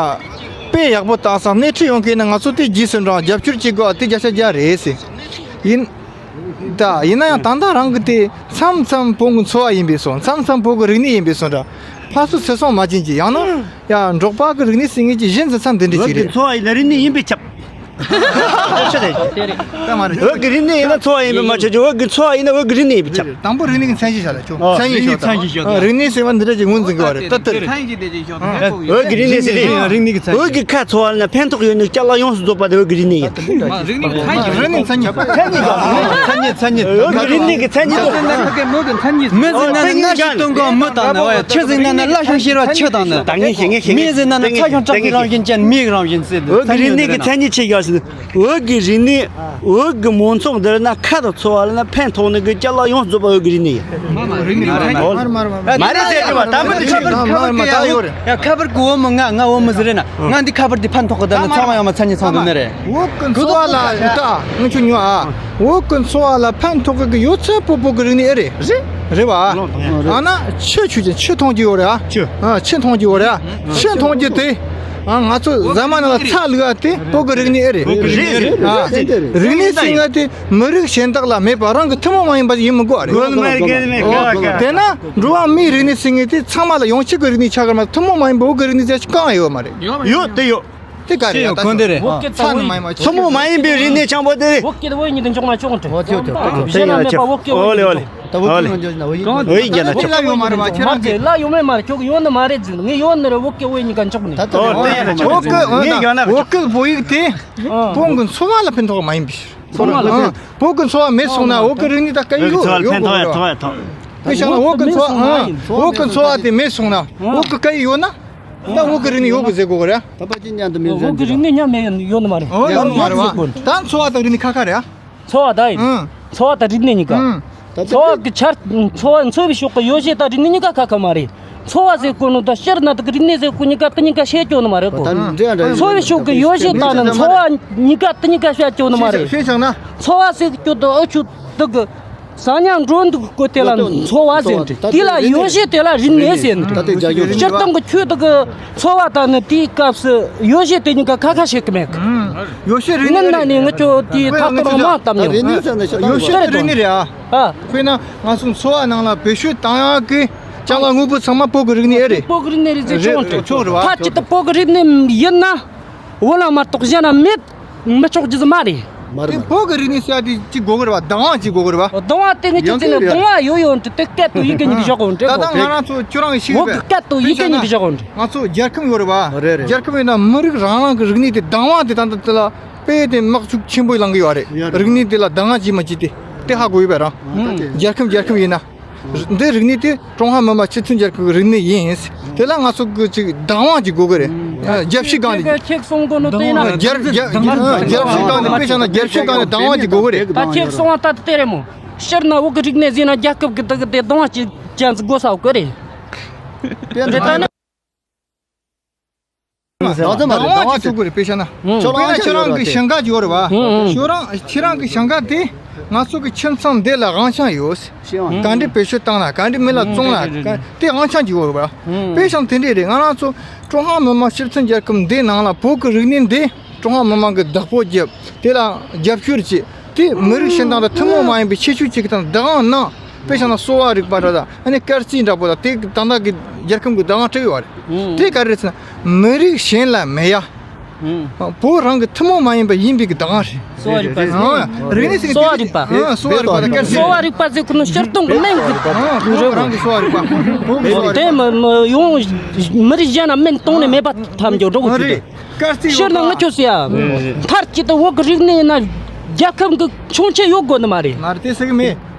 དཔེ་ཡག་པོ་བཏང་ས་སྣེ་ཁྲིད་ཡོང་མཁན་ནི་ང་ཚོ་དེ་རྗེས་སུ་འབྲང་རྒྱབ་སྐྱོར་བྱེད་དགོས་པ་དེ་བརྒྱ་ཆ་བརྒྱ་རེད་ཟེར། ཡིན། ད་ཡིན་ན་ཡང་ད་ལྟ་རང་གི་དེ་མཚམས་མཚམས་བོད་ཀྱི་འཚོ་བ་ཡིན་པའི་སོང་། མཚམས་མཚམས་བོད་ཀྱི་རིག་གནས་ཡིན་པའི་སོང་འདྲ། ཕར་ཚུར་ཚེ་སྲོག་མ་བྱིན་གྱི་ཡང་ན་ཡ་འབྲོག་པ་གི་རིག་གནས་ཟེར་མཁན་གྱི་གཞི་འཛིན་ས་འདི་འདྲ་ཞིག་བོད་ཀྱི་རེད། འཚོ་བ་ཡིན་ན་རིག་གནས་ཡིན་པས་ཁྱབ། ཆོས་དེ། ད་མ་རེད། བོད་ཀྱི་རིག་གནས་ཡིན་ན་འཚོ་བ་ཡིན་པས་མ་ཆོག་ཅིག་བོད་ཀྱི་འཚོ་བ་ཡིན་ན་བོད་ཀྱི་རིག་གནས་ཡིན་པས་ཁྱབ། དང་པོ་རིག་གནས་ཀྱི་མཚན་གཞི་བཞག་ལ་ཆོག་ཨ། མཚན་ཉིད་ཤོག་དང་། མཚན་གཞི་ཤོག་དང་། རིག་གནས་ཟེར་བ་འདི་འདྲ་ཅིག་ངོས་འཛིན་དགོས་པ་རེད། ཏག་ཏག་རེད། མཚན་གཞི་དེ་ཅིག་ཤོག་དང་། བོད་ཀྱི་རིག་གནས་ཟེར་དུས། རིག་གནས་ཀྱི་མཚན་གཞི། བོད་ཀྱི་ཁ་འཚོ་བ་ལ་ཕན་ཐོགས་ཡོད་ནི་ཅ་ལག་ཡོངས་སུ་རྫོགས་པ་དེ་བོད་ཀྱི་རིག་གནས་ཡིན། རིག་གནས་ཀྱི་མཚན་གཞི། རིག་གནས་མཚན་གཞི། མཚན་གཞི་ཤོག་མཚན་གཞི། མཚན་གཞི། བོད་ཀྱི་རིག་གནས་ཀྱི་མཚན་གཞི་དེ། མི་ཟེར་ན་ནི་མི་ཟེར་ན་ནི་གནམ་གཤིས་སྟོན་གང་མི་དང་ནི། ཆུ་ཟེར་ན་ནི་བླ་ཤང་ཤེར་བ་ཆུ་དང་ནི། ད་ངས་ཤེས་ངས་ཤེས། མི་ཟེར་ན་ནི་ཚ་ཤང་བྲག་གི་རང་བཞིན་ཅན་མིའི་རང་བཞིན་ཟེར། བོད་ཀྱི་རིག་གནས་ཀྱི་མཚན་གཞི་ཆེ་ཡོད་ཟེར། བོད་ཀྱི་རིག་གནས། བོད་ཀྱི་མང་ཚོགས་འདིར་ན་ཁ་དང་འཚོ་བ་ལ་ན་ཕན་ཐོགས་ནི་གི་ཅ་ལག་ཡོངས་སུ་རྫོགས་པ་བོད་ཀྱི་རིག་གནས་ཡིན། མ་རེད་མ་རེད་མ་རེད། མ་རེད་ཟེར་གྱི་བ་ད་མི་འདི་ཆོས་ཁ་པར་གི་ཡོད་རེད། ཡ་ཁ་པར་གི་འོ་མ་ང་ང་འོ་མ་ཟེར་རེད་ན། ང་འདི་ཁ་པར་འདི་ཕན་ཐོགས་གི་ད་ན་ཚང་མ་ཡོང་མ་མཚན་ཉིད་ཚང་འདུག་ནི་རེད། བོད་ཀྱི་འཚོ་བ་ལ་ད་ང་ཆུ་ཉོ་ཨ། བོད་ཀྱི་འཚོ་བ་ལ་ཕན་ཐོགས་གི་ཡོད་ཚད་པོ་བོད་ཀྱི་རིག་གནས་ཨེ་རེད། རེད་བ། ཨ་ན་ཆུ་ཆུ་ཆུ་ཆུ་འཐུང་རྒྱུ་ཡོད་རེད་ཨ། ཆུ། ཨ་ཆུ་འཐུང་རྒྱུ་ཡོད་རེད་ཨ། ཆུ་འཐུང་རྒྱུ་དེ། ཨ་ང་ཚོ་ཟ་མ་ནང་ལ་ཚྭ་བླུགས་ཨ་དེ་བོད་ཀྱི་རིག་གནས་ཨེ་རེད། རེད་རེད། ཨ་རིག་གནས་ཟེར་ང་དེ་མི་རིགས་གཞན་དག་ལ་མེད་པ་རང་གི་ཐུན་མོང་མ་ཡིན་པ་ཡིན་མི་དགོས་རེད། དགོས་མ་རེད་དགོས་མ་རེད། དེས་ན་འགྲོ་བ་མིའི་རིག་གནས་ཟེར་ངེས་དེ་ཚང་མ་ལ་ཡོང་ཆེད་ཀྱི་རིག་གནས་ཆགས་ཀྱི་མ་ཐུན་མོང་མ་ཡིན་པ་བོད་ཀྱི་རིག་གནས་ཟེར་གང་ཡོད་མ་རེད། ཡོད་དེ་ཡོད། དེ་ག་རེད་ཡ། ད་ཁོ་འདི་རེད། བོད་སྐད་ཚ་ནི་མ་ཡིན་མ། ཐུན་མོང་མ་ཡིན་པའི་རིག་གནས་འཆང་པོ་དེ་རེད། བོད་སྐད་བོད་ཡིག་ནི་འཇོག་མ་ཆོག་འདྲ། ཨོ་ཐུ་ཐུ། གཞན་ན་མེད་པ་བོད་སྐད། ཨོ་ལེ་ཨོ་ལེ། ད་བོད་ཨོ་ལེ། སྐད་འཇོག་ན་བོད་ཡིག་ཨོ་ཡིན་ན། ད་བོད་སྐད་ལ་ཡོད་མ་རེད་པ། ཁྱེད་རང་ཚོ་ལ་ཡོད་མེད་མ་རེད། ཁྱོད་ཡོད་ནི་མ་རེད་ཟེར། ངས་ཡོད་ནི་རེད། བོད་སྐད་བོད་ཡིག་གཉིས་ཀ་འཇོག་ནི། ད་ད་ཨོ་ལེ་ཨོ་ལེ། བོད་སྐད་ངས་ཡོད་ན་བོད་སྐད་བོད་ཡིག་དེ་ཨ་བོད་ཀྱི་འཚོ་བ་ལ་ཕན་ཐོགས་མ་ཡིན་པའི། ཚོར་བ་ལ་ཕན། བོད་ཀྱི་འཚོ་བ་མེད་སོང་ན་བོད་ཀྱི་རིག་གནས་ད་སྐད་ཡིག་ཡོད་ཡོད་དགོས་རེད་པ། དཔེ་བཞག་ན་བོད་ཀྱི་འཚོ་བ། བོད་ཀྱི་འཚོ་བ་དེ་མེད་སོང་ན་བོད་ཀྱི་སྐད་ཡིག་ཡོད་ན་ད་བོད་ཀྱི་རིག་གནས་ཡོད་དགོས་ཟེར་དགོས་རེད། ད་པ་ཅི་ཉན་དུ་མེད། བོད་ཀྱི་རིག་གནས་ཉམས་མེད་ཡོད་ནི་མ་རེད། ཨོ་ཡོད་ནི་མ་རེད་པ། ད་འཚོ་བ་དང་རིག་གནས་ཁ་ཁ་རེད་ཨ། འཚོ་བ་ད་ཡིན། ཨང་། འཚོ་བ་དང་རིག་གནས་གཉིས་ཀ། ཨང་། འཚོ་བ་གི་ཆར་འཚོ་བ་འཚོ་བའི་ཕྱོགས་ཀྱི་ཡོ་བྱད་དང་རིག་གནས་གཉིས་ཀ་ཁ་ཁ་མ་རེད། འཚོ་བ་ཟེར་གོ་ནོ་དང་སྤྱིར་ན་དག་རིག་གནས་ཟེར་གོ་གཉིས་ཀ་དེ་གཉིས་ཀ་བཤད་ཀྱོ་ནི་མ་རེད་གོ། འཚོ་བའི་ཕྱོགས་ཀྱི་ཡོ་བྱད་དང་ནི་འཚོ་བ་གཉིས་ཀ་དེ་གཉིས་ཀ་བཤད་ཀྱོ་ནི་མ་རེད། ཤེས་བྱུང་ན། འཚོ་བ་ཟེར་ཀྱོ་དང་ཨུ་ཆུ་དག་གི་ཟ་ཉམས་འགྲོ་འདུག་གོ་དེ་ལ་འཚོ་བ་ཟེར་འདྲ། དེ་ལ་ཡོ་བྱད་དེ་ལ་རིག་གནས་ཟེར་འདྲ། སྤྱིར་བཏང་གི་ཁྱོད་དག་གི་འཚོ་བ་དང་ནི་དེའི་སྐབས་སུ་ཡོ་བྱད་དེ་གཉིས་ཀ་ཁ་ཁ་བཤད་གི་མེད་གི། ཡོ་བྱད་རིག་གནས་རེད། ནི་ངི་ཆོ་དེའི་ཐག་གཏོང་མ་བཏང་མྱོང་། ཡོ་བྱད་རིག་གནས་རེད་ཨ། ཨ། དཔེར་ན་ང་ཚོ་འཚོ་བ་ནང་ལ་བེད་སྤྱོད་བཏང་ཡག་གི་ཅ་ལག་དངོས་པོ་ཚང་མ་བོད་ཀྱི་རིག་གནས་ཨེ་རེད། བོད་ཀྱི་རིག་གནས་རེད་ཟེར་ཆོག་འདྲ། ཆོག་རེད་བ། ཐ་ཅི་ད་བོད་ཀྱི་རིག་གནས་ཡིན་ན་བོད་ལ་མ་གཏོགས་གཞན་ན་མེད་མི་ཆོག་རྒྱུ་ཟིག་མ་རེད། མ་རེད། དེ་བོད་ཀྱི་རིག་གནས་ཟེར་ཡ་དེ་ཅིག་དགོས་ཀྱི་རེད་བ། གདིང་བ་ཅིག་དགོས་ཀྱི་རེད། གདིང་བ་དེ་ངས་ཅིག་ཡང་བརྩིས་ནས་དེ་རེད། གདིང་བ་ཡོད་ཡོད་འདྲ། དེ་སྐད་དུ་ཡི་གེ་གཉིས་ཀྱིས་བཞག་གོ་འདྲ། ད་ལྟ་ང་རང་ཚོ་ཁྱོད་རང་གི་ཤེས་བོད་ཀྱི་སྐད་དུ་ཡི་གེ་གཉིས་ཀྱིས་བཞག་གོ་འདྲ། ང་ཚོ་རྒྱལ་ཁབ་ཡོད་རེད་བ། རེད་རེད། རྒྱལ་ཁབ་ཡིན་ན་མི་རིགས་རང་རང་གི་རིག་གནས་དེ་གདིང་བ་དེ་ད་ལྟ་དེ་ལ། དཔེ་དེ་དམག་འཁྲུག་ཆེན་པོ་ལངས་གི་ཡོད་རེད། ཡོད་རེད། རིག་གནས་དེ་ལ་གདམ་ངག་བྱེད་མ་བྱེད་དེ་དེ་ཧ་གོ་ཡོད་པ་རང་། ཨང་། རྒྱལ་ཁབ་རྒྱལ་ཁབ་ཡིན་ན། འདི་རིག་གནས་དེ་ཀྲུང་ཧྭ་མི་དམངས་སྤྱི་མཐུན་རྒྱལ་ཁབ་ཀྱི་རིག་གནས་ཡིན། དེ་ལ་ང་ཚོ་གི་ཅིག་གདམ་ངག་ཅིག་དགོས་ཀྱི་རེད། རྒྱབ་ཤིག་སྒང་ནས། ཁྱེད་གསུང་གོ་ནོ་དེ་ཡིན་ན། རྒྱབ་རྒྱབ་རྒྱབ་ཤིག་སྒང་ནས། དཔེ་བཞག་ན་རྒྱབ་ཤིག་སྒང་ནས་གདམ་ངག་ཅིག་དགོས་ཀྱི་རེད། ད་ཁྱེད་གསུང་བ་ད་དེ་རེད་མོ། སྤྱིར་ན་བོད་ཀྱི་རིག་གནས་ཟེར་ན་རྒྱལ་ཁབ་ཀྱི་དག་གི་དེ་གདམ་ངག་ཅིག་ཅན་ཟིག་དགོས་ས་ཡོད་ཀྱི་རེད། དེ་ལྟ་ན། ད་ཚོད་མ་རེད། གདམ་ངག་ཅིག་དགོས་རེད། དཔེ་བཞག་ན། ཁྱོད་རང་ཁྱོད་རང་གི་ཞིང་ཁ་ཅིག་ཡོད་རེད་བ། ཁྱོད་རང་ཁྱེད་རང་གི་ཞིང་ཁ་དེ་ང་ཚོ་གི་ཁྱིམ་ཚང་འདི་ལ་དབང་ཆ་ཡོད། ག་འདྲ་བེད་སྤྱོད་བཏང་ན། ག་འདྲ་མི་ལ་བཙོང་ན། ག་དེ་དབང་ཆ་ཅིག་ཡོད་རེད་བ། དཔེ་བཞག་ན་དེ་འདྲས་རེད། ང་རང་ཚོ་ཀྲུང་ཧྭ་མི་དམངས་སྤྱི་མཐུན་རྒྱལ་ཁབ་འདི་ནང་ལ་བོད་ཀྱི་རིག་གནས་འདི་ཀྲུང་ཧྭ་མི་དམངས་ཀྱི་བདག་པོ་རྒྱབ། དེ་ལ་རྒྱབ་སྐྱོར་བྱེད། དེ་མི་རིགས་གཞན་དག་དང་ཐུན་མོང་མ་ཡིན་པའི་ཁྱད་ཆོས་གཅིག་དང་བདག་དབང་གནང་། དཔེ་བཞག་ན་གསོ་བ་རིག་པ་འདྲ་དང་། ཨ་ནི་སྐར་རྩིས་འདྲ་པོ་དང་། དེ་ད་ལྟ་གི་རྒྱལ་ཁབ་ཀྱི་བདག་དབང་སྤྲད་ཡོད་རེད། དེ་ག་རེ་རེད་ཟེར་ན། མི་རིགས་གཞན་ལ་མེད་ཡ། བོད་རང་གི་ཐུན་མོང་མ་ཡིན་པ་ཡིན་པའི་གི་བདག་དབང་རེད། གསོ་བ་རིག་པ། ཨ། རིག་གནས་ཟེར་གི་གསོ་བ་རིག་པ། ཨ། གསོ་བ་རིག་པ་དང་སྐར་རྩིས། གསོ་བ་རིག་པ་ཟེར་གི་ནི་སྤྱིར་བཏང་གི་སྨན་གི། ཨ། བོད་རང་གི་གསོ་བ་རིག་པ། བོད་ཀྱི་གསོ་བ་རིག་པ། དེ་མི་མི་ཡོང་། མི་རིགས་གཞན་ལ་སྨན་བཏང་ནས་མེད་པ་ཐམས་ཅད་འགྲོ་གི། ཨ། ཅིག་རེད། དེ། སྐར་རྩིས་ཡོད་པ། སྤྱིར་ན་ང་ཁྱོད་ཟེར་ཡ། མཐར་གྱིས་དེ་བོད་ཀྱི་རིག་གནས་ཡིན་ན་རྒྱལ་ཁབ་ཀྱི་མཆོང་བྱེད་ཡོད་དགོས་ནི་མ་རེད། མ་རེད། དེ་ཟེར་གི་མེད།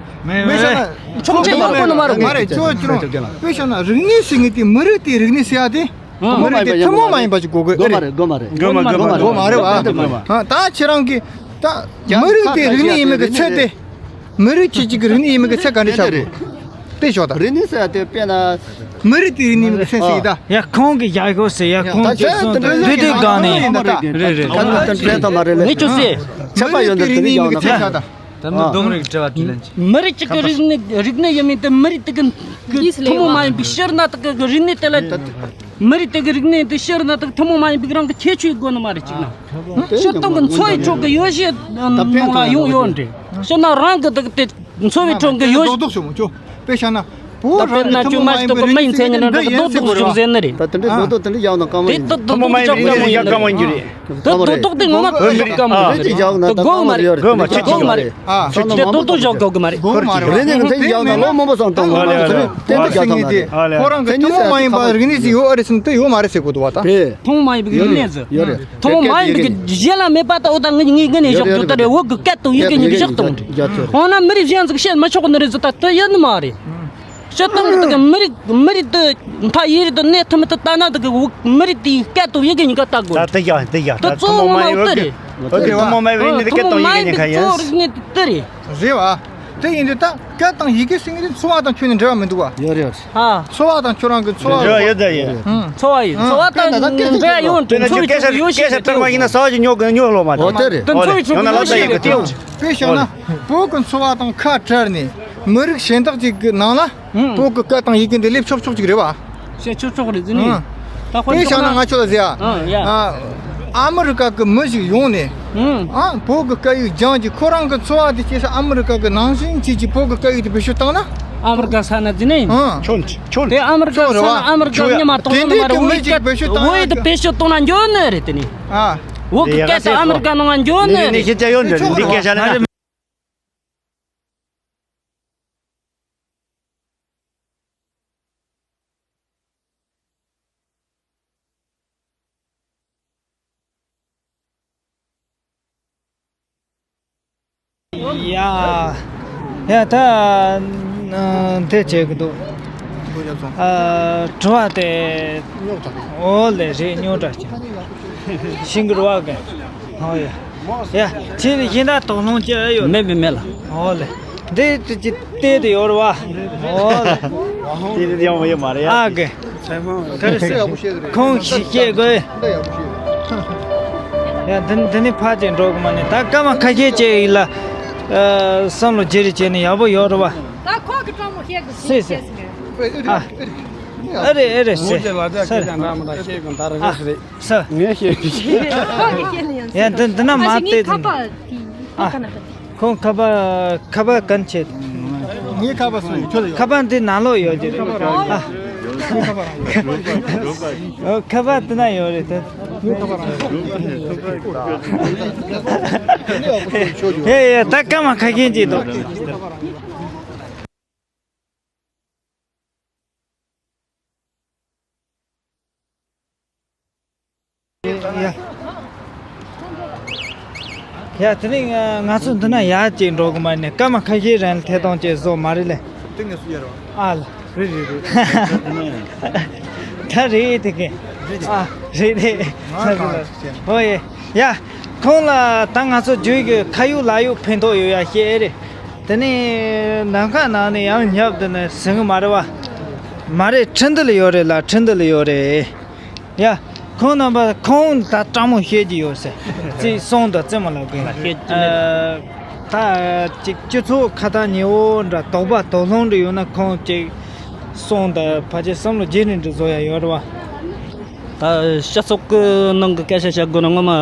མེད། དཔེ་བཞག་ན་མཆོང་བྱེད་ཡོད་དགོས་ནི་མ་རེད། མ་རེད། ཁྱོད་ཁྱོད་རང་དཔེ་བཞག་ན་རིག་གནས་ཟེར་མཁན་དེ་མི་རིགས་དེའི་རིག་གནས་ཟེར་ཡ་དེ། མི་རིགས་དེ་ཐུན་མོང་མ་ཡིན་པ་ཅིག་དགོས་དགོས་ཀྱི་རེད། དགོས་མ་རེད། དགོས་མ་རེད། དགོས་མ་རེད་བ། ཨ། ད་ཁྱེད་རང་གིས་ད་མི་རིགས་དེའི་རིག་གནས་ཡིན་མིན་གྱི་ཚད་དེ། མི་རིགས་ཁྱེད་ཅིག་གི་རིག་གནས་ཡིན་མིན་གྱི་ཚད་ག་འདྲ་ཆགས་དགོས། དེ་ཞོག་ད། རིག་གནས་ཟེར་ཡ་དེ་དཔེར་ན། མི་རིགས་དེའི་རིག་གནས་ཡིན་མིན་གྱི་ཚད་ཟེར་གི་ད། ཡ། ཁོང་གི་ཡག་ཤོས་ཟེར་ཡ། ཁོང་ད་ཁྱེད་ཚོ་འདི་འདི་འདི་སྒང་ནས། རེད་རེད། ཁ་ན་ད་འདྲ་ད་མ་རེད་ལེ། ངས་ཁྱོད་ཟེར། ཆད་པ་ཡོད་འདི་འདི་ཡག་ན་ཁ། ད་མི་སྡོམ་རིགས་འབྲེལ་བ་དྲིས་ལན་གྱིས། མི་རིགས་གཅིག་གི་རིག་གནས་རིག་གནས་ཡིན་མིན་དེ་མི་རིགས་དེ་གི་ཐུན་མོང་མ་ཡིན་པའི་ཕྱིར་ན་དེ་གི་རིག་གནས་དེ་ལ། མི་རིགས་དེ་གི་རིག་གནས་དེ་ཕྱིར་ན་དེ་གི་ཐུན་མོང་མ་ཡིན་པའི་རང་གི་ཁྱད་ཆོས་དགོས་ནི་མ་རེད། གཅིག་ན། སྤྱིར་བཏང་གི་འཚོ་བའི་ཁྲོད་ཀྱི་ཡོ་བྱད་ནང་ལ་ཡོང་ཡོད་འདྲ། སྤྱིར་ན་རང་གི་དེ་གི་དེ་འཚོ་བའི་ཁྲོད་ཀྱི་ཡོ་བྱད། རྡོག་རྡོག་ཞུ་མོ་ཅོ། དཔེ་བཞག་ན། བོད་རང་གི་ཐུན་མོང་མ་ཡིན་པའི་རིག་གནས་ཡིན་ཟེར་ནི་རེད། རྡོག་རྡོག་ཞུ་ཟེར་ནི་རེད། ད་དེ་འདྲའི་རྡོག་རྡོག་དེ་འདྲ་བཞག་ན་དཀའ་མོ་ཡིན། དེ་རྡོག་རྡོག་ཐུན་མོང་མ་ཡིན་པའི་རིག་གནས་བཞག་དཀའ་མོ་ཡིན་རྒྱུ་རེད། དེ་རྡོག་རྡོག་དེ་ངོ་མ་དཀའ་མོ་རེད། དེ་དཀའ་མོ་མ་རེད། དེ་དཀའ་མོ་མ་རེད། ཨ། དེ་རྡོག་རྡོག་བཞག་དགོས་ཀྱི་མ་རེད། དགོས་མ་རེད། རེད་ནས་ཚེ་ཡག་ན་ལོ་མང་པོ་སང་གཏོང་དགོས་མ་རེད། དེ་འདྲ་བཞག་ན་དེ། ཁོ་རང་གི་ཐུན་མོང་མ་ཡིན་པ་རིག་གནས་ཤིག་ཡོད་ཨ་རེད་ཟེར་ན་དེ་ཡོད་མ་རེད་ཟེར་དགོས་འདུག་བ་ད། ཐུན་མོང་མ་ཡིན་པའི་རིག་གནས་ཟེར། ཡོད་རེད། ཐུན་མོང་མ་ཡིན་པའི་གཞན་ལ་མེད་པ་ད། འོ་ད་ངས་ངས་ངས་ནས་བཞག་རྒྱུ་ད་རེད། བོད་ཀྱི་སྐད་དུ་ཡི་གེ་གཉིས་ཀྱིས་བཞག་གཏོང་རེད། འོ་ན་མི་རིགས་གཞན་ཟིག་བཤད་མི་ཆོག་ནི་རེད་ཟེར་ད་དེ་ཡོད་ནི་མ་རེད། སྤྱིར་བཏང་གི་དེ་གི་མི་རིགས་མི་རིགས་དེ་མཐའ་ཡས་རེད་དེ་གནས་ཐུབ་མི་དེ་ལྟ་ན་དེ་གི་མི་རིགས་དེའི་སྐད་དུ་ཡི་གེ་གཉིས་ཀ་ལྟ་དགོས། ད་དེ་ཡག་དེ་ཡག་ད་ད་གཙོ་བོ་ཐུན་མོང་མ་ངོ་མ་ཡིན་བོད་དེ་རེད། བོད་ཀྱི་ཐུན་མོང་མ་ཡིན་པའི་རིག་གནས་དེ་སྐད་དུ་ཡི་གེ་གཉིས་ཀ་ཡིན། ཐུན་མོང་མ་ཡིན་པའི་གཙོ་བོ་རིག་གནས་དེ་དེ་རེད། རེད་བ། དེ་ཡིན་དུས་ད་སྐད་དང་ཡི་གེ་ཟེར་མཁན་དེ་འཚོ་བ་དང་ཁྱོན་ནས་འབྲེལ་བ་མི་འདུག་བ། ཡོད་རེད། ཨ། འཚོ་བ་དང་ཁྱོད་རང་གི་འཚོ་བ། འབྲེལ་བ་ཡོད་ད་ཡོད། ཨང་། འཚོ་བ་ཡིན། ཨང་། འཚོ་བ་དང་འབྲེལ་བ་ཡོད་འདྲ། འཚོ་བའི་ཁྲོད་ཀྱི་ཡོ་བྱད་དེ། ད་ཡིན་ན་ས་ཆ་ཉོ་གི་ཉོ་ལོ་མ་ཨོ་དེ་རེད། དེ་འཚོ་བའི་ཁྲོད་ཀྱི་ཡོ་བྱད་རེད་དེ། དཔེ་བཞག་ན་བོད་ཀྱི་འཚོ་བ་དང་ཁ་བྲལ་ནས་མི་རིགས་གཞན་དག་ཅིག་གི་ནང་ལ་བོད་ཀྱི་སྐད་དང་ཡི་གེ་འདི་སླེབས་ཆོག་ཆོག་ཅིག་རེད་བ། བཤད་ཆོག་ཆོག་རེད་ཟེར་ནས། ཨང་། ད་དཔེ་བཞག་ན་ང་ཁྱོད་ལ་ཟེར་ཡ། ཨང་། ཡ། ཨ། ཨ་མི་རི་ཀ་གི་མི་ཞིག་ཡོང་ནས། ཨང་། ཨ། བོད་ཀྱི་སྐད་ཡིག་སྦྱངས་ཀྱི་ཁོ་རང་གི་འཚོ་བ་དེ་སྐྱེལ་ས་ཨ་མི་རི་ཀ་གི་ནང་བཞིན་བྱེད་ཀྱི་བོད་ཀྱི་སྐད་ཡིག་དེ་བེད་སྤྱོད་བཏང་ན། ཨ་མི་རི་ཀ་ས་ན་འཛིན་ནས། ཨང་། ཁྱོད་ཁྱོད་དེ་ཨ་མི་རི་ཀ་ས་ན་ཨ་མི་རི་ཀ་ཉི་མ་གཏོང་ནི་མ་རེད། བོད་ཡིག་གི་བེད་སྤྱོད་གཏོང་ན་འགྱོ་ནི་རེད། དེ་ནི་ཨ་བོད་གི་སྐད་དང་ཨ་མི་རི་ཀ་ནང་ང་འགྱོ་ནི་རེད། འདི་སྐད་ཆ་ལ། ཡ། ཡ་ད་དེ་བྱེད་གི་འདུག་ཨ་དྲི་བ་དེ། ཨོ་ལེ་རེད། རྙོག་དྲ་ཅིག་ཤིང་གི་རུ་བ་གི། ཨོ་ཡ། ཡ་ཁྱེད་གཞན་དག་དོགས་སློང་ཅི་ཡོད། མེད་མེད་མེད་ལ། ཨོ་ལེ། འདི་ཅི་བལྟས་ཏེ་ཡོད་རེད་བ། ཨོ་ལེ། དེ་དེ་ཡང་མ་ཡོད་མ་རེད་ཡ། ཨ་གི། ག་རེ་ཟེར། ཁོང་ཞིག་བཤད་དགོས། ཡ་འདི་འདི་ནི་ཕར་ཅིག་འགྲོ་གི་མ་ནི། ད་སྐར་མ་ཁ་ཤས་ཅིག་ཡིན་ལ། ཨ་བསམ་བློ་བརྗེ་རེས་བྱས་ནས་ཡག་པོ་ཡོད་རེད་བ། ད་ཁོག་གི་སྤྲང་མོ་བཤད་དགོས་ཟེར་ཟེར། ཨ་ཨ་རེ་ཨ་རེ་ཟེར། ངོ་ཅི་ལ་ད་ཁྱེད་ཀྱང་འདྲ་མི་འདྲ་བཤད་གི་ད་རེ་རེ་ཟེར། ས། ངས་ཤེས་ཀྱི། ཁོག་གི་བཤད་ནི་ཡང་ཡ་འདི་འདི་ན་མ་ཨ་ཞིག་བལྟས་ངས་ཁ་ཏེ་པར་དེ་ཨ། ཁོང་ཁ་པར་ཁ་པར་གན་ཆེད། ངའི་ཁ་པར་སོང་ཁྱོད་ལ་ཡོད། ཁ་པར་འདི་ནང་ལོགས་ཡོད་ཀྱི་རེད། ཨ། ཨོ་ཁ་པར་འདི་ན་ཡོད་རེད་ད། ངའི་ཁ་པར་རང་། ཧེ་ཡ་ད་སྐར་མ་ཁ་ཤས་ཅིག་འདུག་ཡ། ཡ་དེ་རིང་ང་ཚོ་འདི་ན་ཡར་ཅིག་འགྲོ་གི་མ་ནས་སྐར་མ་ཁ་ཤས་རིང་ལ་ཐད་གཏོང་བྱས་བཟོ་མ་རེད་ལེ། དེ་ངས་སུ་ཡར་བ། ཨ་ལ། རེད་རེད་རེད། ད་རེད་དེ་གི། རེད་རེད། ཨ་རེད་རེད། ང་གང་ཅིག་བྱས་ན། ཧོ་ཡེ། ཡ། ཁོང་ལ་ད་ང་ཚོ་བརྗོད་ཀྱི་ཁ་ཡོད་ལག་ཡོད་ཕན་ཐོགས་ཡོད་ཡ་བཤད་རེད། དེ་ནས་ནམ་མཁའ་ནང་ནས་ཡང་ཉབ་དེ་ནས་ཟིན་གི་མ་རེད་བ། མ་རེད། ཁྲིན་ཏི་ལ་ཡོད་རེད་ལ། ཁྲིན་ཏི་ལ་ཡོད་རེད། ཡ། ཁོང་རྣམ་པ་ཁོང་ད་སྤྲང་མོ་བཤད་ཀྱི་ཡོད་ཟེར། རྩིས་གསུང་དང་རྩིས་མ་ལབ་དགོས། ལ་བཤད་ཀྱི་མེད། ཨ། ད་ཅིག་སྤྱི་ཚོགས་ཁ་ཐག་ཉེ་བོ་འདྲ་དོགས་པ་དོགས་སློང་འདྲ་ཡོད་ན་ཁོང་ཅིག་གསུང་དང་ཕལ་ཆེར་བསམ་བློ་བརྗེ་རེས་འདྲ་བཟོ་ཡ་ཡོད་རེད་བ། ད་སྤྱི་ཚོགས་ཀྱི་ནང་གི་སྐད་ཆ་བཤད་དགོས་ན་ངོ་མ་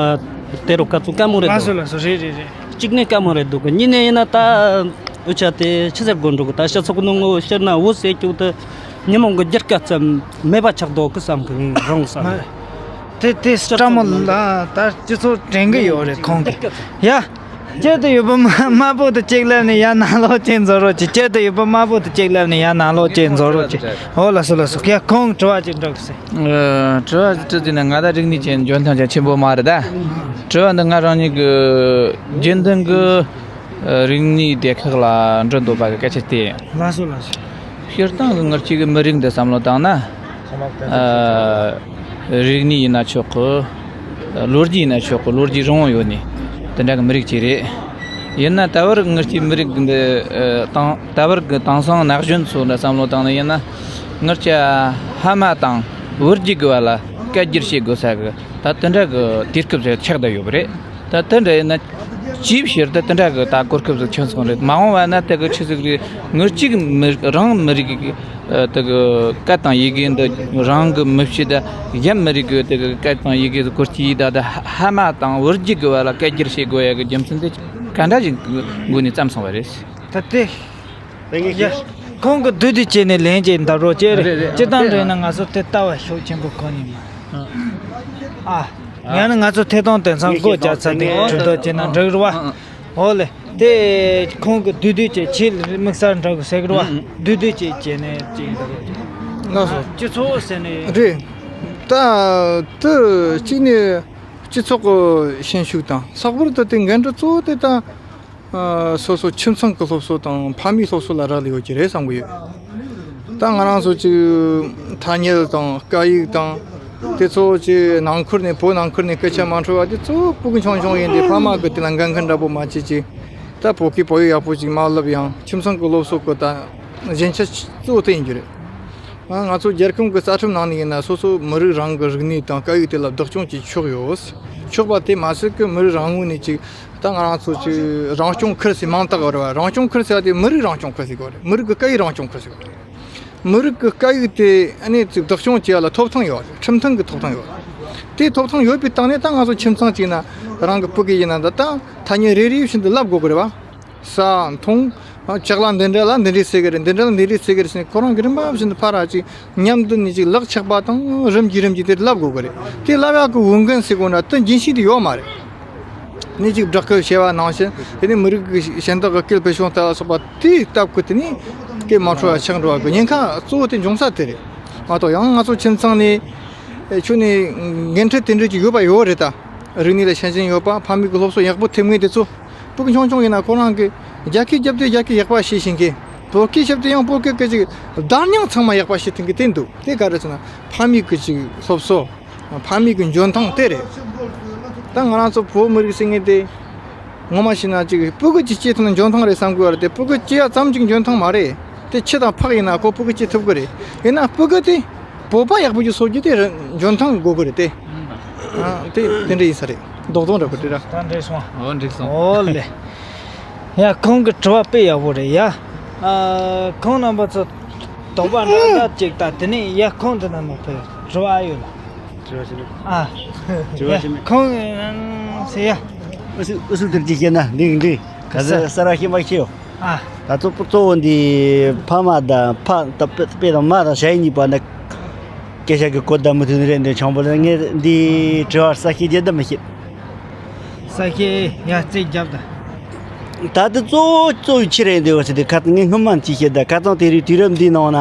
དེ་རུ་ག་ཚོད་དཀའ་མོ་རེད་ལགས་འདུག་སོ་ལགས་སོ། རེད་རེད་རེད། གཅིག་ནས་དཀའ་མོ་རེད་འདུག་གཉིས་ནས་ཡིན་ན་ད་འུ་ཅག་དེ་ཆི་ཟེར་དགོས་འགྲོ་གི། ད་སྤྱི་ཚོགས་ཀྱི་ནང་ངོ་ཤེར་ན་འུ་ཟེར་རྒྱུ་དེ་ཉོན་མོངས་ཀྱི་རྒྱུ་སྐར་ཙམ་མེད་པ་ཆགས་འདུག་གི་བསམ་གི་རང་བསམ། དེ་དེ་སྤྲང་མོ་ལ་ད་སྤྱི་ཚོགས་དྲན་གི་ཡོད་རེད་ཁོང་གི། ཡ། སྤྱིར་དུ་ཡོད་པ་དམར་པོ་དེ་གཅིག་ལབ་ནས་ཡར་ནང་ལོགས་ཅིག་འཛུལ་རོགས་གྱིས། སྤྱིར་དུ་ཡོད་པ་དམར་པོ་དེ་གཅིག་ལབ་ནས་ཡར་ནང་ལོགས་ཅིག་འཛུལ་རོགས་གྱིས། ཨོ་ལགས་སོ་ལགས་སོ། ཡ་ཁོང་དྲི་བ་ཅིག་འདྲི་གི་ཟེར། ཨ། དྲི་བ་དྲི་དུས་ན་ང་ད་རིག་གནས་ཅན་འཇོན་ཐང་ཅན་ཆེན་པོ་མ་རེད་ད། དྲི་བ་འདི་ང་རང་ཉིད་ཀྱི་རྒྱུན་ལྡན་གྱི་རིག་གནས་སྡེ་ཁག་ལ་འགྲོ་འདོད་པ་གི་སྐད་ཆ་དེ། ལགས་སོ་ལགས་སོ། སྤྱིར་བཏང་གི་ངར་གཅིག་གི་མི་རིགས་འདི་བསམ་བློ་བཏང་ན། ཨ། རིག་གནས་ཡིན་ན་ཆོག་གི། ལོ་རྒྱུས་ཡིན་ན་ཆོག་གི། ལོ་རྒྱུས་རིང་བོ་ཡོད་ནི་དེ་འདྲ་གི་མི་རིགས་ཅིག་རེད། ཡིན་ན་ད་བར་ངར་གྱི་མི་རིགས་འདི་ཨ། དང་ད་བར་གི་དེང་སང་ན་གཞོན་ཚོ་འདྲ་བསམ་བློ་བཏང་ན་ཡིན་ན། ངར་གྱི་ཕ་མ་དང་བུ་རྒྱུད་གི་བར་ལ་སྐད་སྒྱུར་བྱེད་དགོས་ས་གི་ད་དེ་འདྲ་གི་དུས་སྐབས་ཟིག་ཆགས་བསྡད་ཡོད་པ་རེད། ད་དེ་འདྲ་ཡིན་ན་ཅིའི་ཕྱིར་ད་དེ་འདྲ་གི་ད་གོ་སྐབས་ཟིག་ཆགས་སོང་རེད། མ་འོངས་པ་ན་དེ་གི་ཆི་ཟིག་རེད། ངར་གཅིག་མི་རང་མི་རིགས་ཀྱི་ཨ། དེ་གི་སྐད་དང་ཡི་གེ་འདི་རང་གི་མི་ཤེས་ད་གཞན་མི་རིགས་ཀྱི་དེ་གི་སྐད་དང་ཡི་གེ་ཟིག་གོ་རྒྱུ་ཡིན་ད། ད་ཕ་མ་དང་བུ་རྒྱུད་གི་བར་ལ་སྐད་སྒྱུར་བྱེད་དགོས་ཡ་གི་རྒྱུ་མཚན་དེ་ག་འདྲ་ཞིག་སྒོ་ནས་བརྩམས་སོང་བ་རེད། ད་དེ། ཡ། ཁོང་གི་བསྡུས་བསྡུས་བྱས་ནས་ལན་ཅིག་འདེབས་རོགས་བྱེད་རེད། རེད་རེད། སྤྱིར་བཏང་རེད་ན་ང་ཚོ་དེ་ལྟ་བ་ཤུགས་ཆེན་པོ་གོ་ནི་མ། ཨ། ཡང་ན་ང་ཚོ་ཐད་གཏོང་དེང་སང་སྒོ་བརྒྱབ་ཚར་ཏེ་གྲོས་བསྡུར་བྱས་ན་འགྲིག་རེད་བ། འོ་ལེ། དེ་ཁོང་གི་བསྡུས་བསྡུས་བྱས་ཆེད་དམིགས་བསལ་འདྲ་གི་ཟེར་གི་རེད་བ། བསྡུས་བསྡུས་བྱས་བྱས་ནས་ཅིག་འདུག་ལགས་སོ། སྤྱི་ཚོགས་ཟེར་ནས། རེད། ད་དེ་གཅིག་ནས་སྤྱི་ཚོགས་ཀྱི་ཤན་ཤུགས་དང་། ལྷག་པར་དུ་དེ་འགན་འཁྲི་གཙོ་བོ་དེ་ད། ཨ། སོ་སོ་ཁྱིམ་ཚང་གི་སློབ་གསོ་དང་ཕ་མའི་སློབ་གསོ་ལ་རག་ལས་ཡོད་ཀྱི་རེད་བསམ་གྱི་ཡོད། ད་ང་རང་ཚོ་ཅིག་ཐ་སྙད་དང་སྐད་ཡིག་དང་དེ་ཚོ་ཅིག་ནང་ཁུལ་ནས་བོད་ནང་ཁུལ་ནས་སྐད་ཆ་མ་འཕྲོད་པ་དེ་ཚོ་སྤུ་གུ་ཆུང་ཆུང་ཡིན་དུས་ཕ་མ་གི་དེ་ལ་འགན་འཁུར་འདྲ་པོ་མ་བྱེད་ཅིག་ད་བོད་སྐད་བོད་ཡིག་ཡག་པོ་ཅིག་མ་བསླབ་ཡང་ཁྱིམ་ཚང་གི་སློབ་གསོ་གི་ད་ཞན་ཆ་གཙོ་བོ་དེ་ཡིན་རྒྱུ་རེད། ང་ང་ཚོ་རྒྱལ་ཁམས་ཀྱི་རྩ་ཁྲིམས་ནང་ནས་ཡིན་ན་སོ་སོ་མི་རིགས་རང་གི་རིག་གནས་དང་སྐད་ཡིག་དེ་ལ་བདག་སྐྱོང་བྱེད་ཆོག་ཡོད། ཆོག་པ་དེ་མ་ཟད་ཀྱི་མི་རིགས་རང་ངོས་ནས་ཅིག་ད་ང་རང་ཚོ་ཅིག་རང་སྐྱོང་ཁུལ་ཟེར་མང་དག་ཡོད་རེད་བ། རང་སྐྱོང་ཁུལ་ཟེར་བ་དེ་མི་རིགས་རང་སྐྱོང་ཁུལ་ཟེར་དགོས་རེད། མི་རིགས་ཀྱི་སྐད་ཡིག་རང་སྐྱོང་ཁུལ་ཟེར་དགོས་རེད། མི་རིགས་ཀྱི་སྐད་ཡིག་དེ་ཨ་ནི་ཅིག་བདག་སྐྱོང་བྱེད་ཡ་ལ་ཐོབ་ཐང་ཡོད་རེད། ཁྲིམས་ཐང་གི་ཐོབ་ཐང་ཡོད་རེད། དེ་ཐོབ་ཐང་ཡོད་པའི་སྟེང་ནས་ད་ང་ཚོ་ཁྱིམ་ཚང་གཅིག་ན་རང་གི་སྤུ་གུ་ཡིན་ན་ད་ད་ཐ་སྙད་རེ་རེ་བཞིན་དུ་བསླབ་དགོས་ཀྱི་རེད་བ། ཟ་འཐུང་ ཨ་ལྕགས་ལ་འདི་འདྲ་ལ་འདི་འདྲས་ཟེར་གི་རེད། འདི་འདྲ་ལ་འདི་འདྲས་ཟེར་གི་རེད་ཟེར་ནས་ཁོ་རང་གི་རིམ་པ་བཞིན་དུ་ཕར་ར་ཅིག་མཉམ་དུ་ནི་ཅིག་ལག་ཆགས་པ་དང་རིམ་གྱིས་རིམ་གྱིས་དེ་ལབ་དགོས་གི་རེད། དེ་ལབ་ཡག་གི་འོས་འགན་ཟེར་དགོས་ན་དོན་རྒྱུན་ཤེས་དེ་ཡོད་མ་རེད། ནི་ཅིག་བསྒྲགས་སྐུལ་བྱས་པ་ནང་བཞིན་དེ་ནི་མི་རིགས་ཀྱི་གཞན་དག་གི་སྐད་ཕུལ་བྱུང་ལྟ་བ་སོགས་པ་དེའི་སྟབས་ཀྱིས་དེ་ནི་སྐད་མ་འཕྲོ་བ་ཆགས་འགྲོ་བ་གི་ཉེན་ཁ་གཙོ་བོ་དེ་འབྱུང་ས་དེ་རེད་མ་གཏོགས། ཡང་ང་ཚོ་ཁྱིམ་ཚང་ནས་ཁྱོན་ནས་འགན་འཁྲི་དེ་འདྲ་ཅིག་ཡོད་པ་ཡོད་རེད་ད། རིག་གནས་ལ་ཤན་ཞེན་ཡོད་པ། ཕ་མེས་ཀྱི་སློབ་གསོ་ཡག་པོ་ཐེབས་མཁན་དེ་ཚོ། སྤུ་གུ་ཆུང་ཆུང་ཡིན་ན་ཁོ་རང་གི་རྒྱ་སྐད་རྒྱབ་དུས་རྒྱ་སྐད་ཡག་པ་བཤད་ཤེས་མཁན། བོད་སྐད་རྒྱབ་དུས་ཡང་བོད་སྐད་ཀྱི་ཅིག་བརྡ་རྙིང་ཚང་མ་ཡག་པ་བཤད་ཐུབ་མཁན་དེ་འདུག་དེ་ག་རེ་ཟེར་ན་ཕ་མེས་ཀྱི་ཅིག་སློབ་གསོ། ཕ་མེས་ཀྱི་འཇོན་ཐང་དེ་རེད། ད་ང་རང་ཚོ་བོད་མི་རིགས་ཟེར་མཁན་དེ། ངོ་མ་བྱས་ན་ཅིག་སྤུ་གུ་གཅིག་སྐྱེས་ཐུབ་ན་འཇོན་ཐང་རེད་བསམ་གི་ཡོད་རེད་དེ། སྤུ་གུ་སྐྱེས་ཡག་ཙམ་ཅིག་འཇོན་ཐང་མ་རེད་དེ། ཁྱི་དང་ཕག་ཡིན་ན་ཁོ་སྤུ་གུ་སྐྱེས་ཐུབ་གི་རེད། ཡིན་ན་སྤུ་གུ་དེ་བོད་པ་ཡག་པོ་ཅིག་བཟོ་རྒྱུ་དེ་རེད། འཇོན་ཐང་དགོས་གི་རེད་དེ། ཨ་དེ་དེ་འདྲ་ཡིན་ས་རེད། རྡོག་རྡོག་འདྲ་པོ་དེ་ར། ད་འགྲིག་སོང་། འོ་འགྲིག་སོང་། ཨོ་ལེ། ཡ་ཁོང་གི་དྲི་བ་དཔེ་ཡག་པོ་རེད་ཡ། ཨ་ཁོང་རྣམ་པ་ཚོ་དོགས་པ་འདྲ་འདྲ་ཅིག་ད་དེ་ནས་ཡ་ཁོང་དེ་ན་ནོ་ཕེ་དྲི་བ་ཨ་ཡོད་ལ། དྲི་བ་ཞིག་ཨ། དྲི་བ་ཞིག་ཁོང་ཟེར་ཡ། ཨུ་སུ་ཨུ་སུ་དེར་ཅིག་བཤད་ན་འགྲིག་འགྲིག་ག་ས་ག་ས་ར་ཤེས་མ་ཤེས་ཡོ། ཨ། ད་གཙོ་གཙོ་བོ་འདི་ཕ་མ་དང་ཕ་དང་དཔེ་དང་མ་དང་ཞ་ཡི་གཉིས་པ་ནི་སྐད་ཆ་གི་གོ་བརྡ་མི་མཐུན་རེད་འདི་ཆང་པོ་ལ་ངས་འདི་དྲི་བར་ས་ཤེས་རྒྱལ་དུ་མི་ཤེས། ས་ཤེས་ཡ་རྩེ་རྒྱབ་དང་། ད་དེ་གཙོ་བོ་གཙོ་བོའི་ཆི་རེད་འདི་འོ་ཟེར་དེ་ཁ་ངས་སྔོན་མ་ཅི་བཤད་ད་ཁ་ཚང་དེ་རིང་དུས་རབས་འདི་ནང་ན།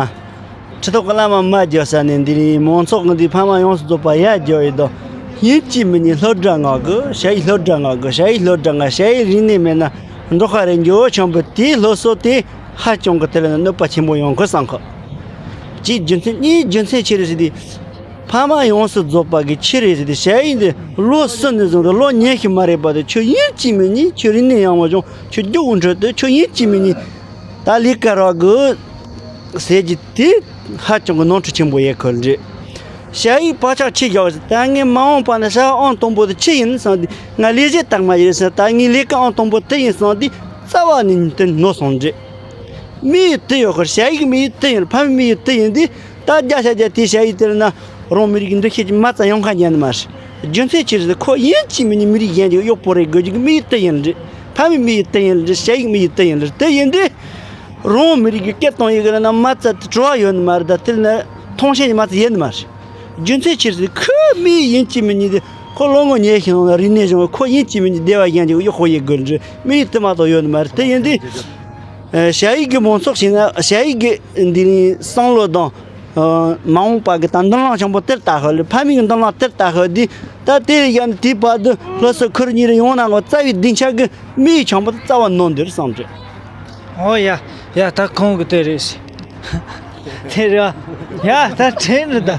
ཁྲི་ཐོག་གི་བླ་མ་མ་རྒྱ་ས་ནས་འདི་རིང་མང་ཚོགས་ཀྱི་འདི་ཕ་མ་ཡོངས་སུ་རྫོགས་པ་ཡ་རྒྱ་ཡོད་དོ། ཡིན་གཅིག་མིན་གཉིས་སློབ་གྲྭ་མངགས་དགོས། ཞ་ཡི་སློབ་གྲྭ་མངགས་དགོས། ཞ་ཡི་སློབ་གྲྭ་མངགས། ཞ་ཡི་རིག་གནས་མེད་ན་འབྲོག་པ་རེད་འགྱོ། ཆང་བུ་དེའི་སློབ་གསོ་དེ་ཧ་ཅང་གི་དེ་ལ་གནོད་པ་ཆེན་པོ་ཡོང་གི་བསམ་གི། གཅིག་རྒྱུ་མཚན། གཉིས་རྒྱུ་མཚན་ཆི་རེད་ཟེར་དུས། ཕ་མ་ཡོངས་སུ་རྫོགས་པ་གི་ཆི་རེད་ཟེར་དུས། ཞ་ཡི་འདི་ལོ་གསུམ་ནས་བཟུང་སྟེ་ལོ་ཉི་ཤུ་མ་རེད་པ་དེ་ཁྱོད་ཡིན་གཅིག་མིན་གཉིས་ཁྱོད་རིག་གནས་ཡག་མོ་བྱུང་། ཁྱོད་རྒྱུགས་འཕྲོད་དེ་ཁྱོད་ཡིན་གཅིག་མིན་གཉིས་ད་ལས་ཀ་རག་གི་ཟེར་གྱི་དེ་ཧ་ཅང་གི་ནོར་འཁྲུལ་ཆེན་པོ་ཡོད་ཁུལ་རེད། ཞ་ཡི་བག་ཆགས་ཆེ་བཞག་ཟེར། ད་ངས་མ་འོངས་པ་ན་ཞ་ཡི་ཨང་དང་པོ་དེ་ཆི་ཡིན་བསམ་དུས། ང་ལས་བྱེད་དག་མ་ཡིན་ཟེར། ད་ངའི་ལས་ཀ་ཨང་དང་པོ་དེ་ཡིན་བསམ་དུས་རྩ་བ་ནས་དེ་ནོར་སོང་རེད། དམིགས་ཡུལ་དེ་ཡོད་ཁུལ། ཞ་ཡི་གི་དམིགས་ཡུལ་དེ་ཡིན། ཕ་མའི་དམིགས་ཡུལ་དེ་ཡིན་དུས། ད་རྒྱ་ཤ་རྒྱ་དེ་ཞ་ཡི་དེ་ལ་ན་རང་མི་རིགས་ཀྱི་འདུ་ཤེས་ཀྱི་མ་རྩ་ཡོང་ཁ་ཉན་ནི་མ་རེད། རྒྱུ་མཚན་ཆི་རེད་ཟེར། ཁོ་ཡིན་གཅིག་མིན་གཉིས་མི་རིགས་གཞན་གྱི་གཡོག་པོ་རེད་དགོས་རྒྱུ་གི་དམིགས་ཡུལ་དེ་ཡིན་རེད། ཕ་མའི་དམིགས་ཡུལ་དེ་ཡིན་རེད། ཞ་ཡི་གི་དམིགས་ཡུལ་དེ་ཡིན་རེད། དེ་ཡིན་དུས། རང་མི་རིགས་ཀྱི་སྐད་གཏོང་ཡི་གི་ལ་ན་མ་རྩ་དེ་བྲོ་བ་ཡོད་ནི་མ་རེད། ད་དེ་ལ་ན་མཐོང་ཤེས་ཀྱི་མ་རྩ་ཡོད་ནི་མ་རེད། རྒྱུ་མཚན་ཆི་རེད་ཟེར། ཁོའི་དམིགས་ཡུལ་ཡིན་གཅིག་མིན་གཉིས་དེ་ཁོ་ལོ་ངོ་ཉི་ཤུ་ནང་ལ་རིག་གནས་སྦྱོང་བའི་ཁོ་ཡིན་གཅིག་མིན་གཉིས་སྡེ་བ་གཞན་གྱི་གཡོག་པོ་ཡི་དགོས་རེད། དམིགས་ཡུལ་དེ་མ་གཏོགས་ཡོད་ནི་མ་རེད། དེ་ཡིན་དུས། ཨ། ཞ་ཡི་གི་མང་ཚོགས་ཤིག་ན་ཞ་ཡི་གི་འདི་ནི་བསམ་བློ་དང་། ཨ། མ་འོངས་པ་གི་ད་མདུན་ལམ་ཆེན་པོ་དེར་ལྟ་ཧོ་ལེ། ཕ་མེས་གི་མདུན་ལམ་དེར་ལྟ་ཧོ་དུས། ད་དེ་ཡང་དེའི་བར་དུ་སློབ་གསོ་ཁུར་གཉིས་རེ་ཡོང་ན་ངོ་རྩ་བའི་སྡིངས་ཆ་གི་མིའི་ཆེན་པོ་དེ་རྩ་བ་ནོར་འདིར་བསམ་རེད། ཨོ་ཡ། ཡ་ད་ཁོང་གི་དེ་རེད། དེ་རེད། ཡ་ད་དྲན་རེད་ད།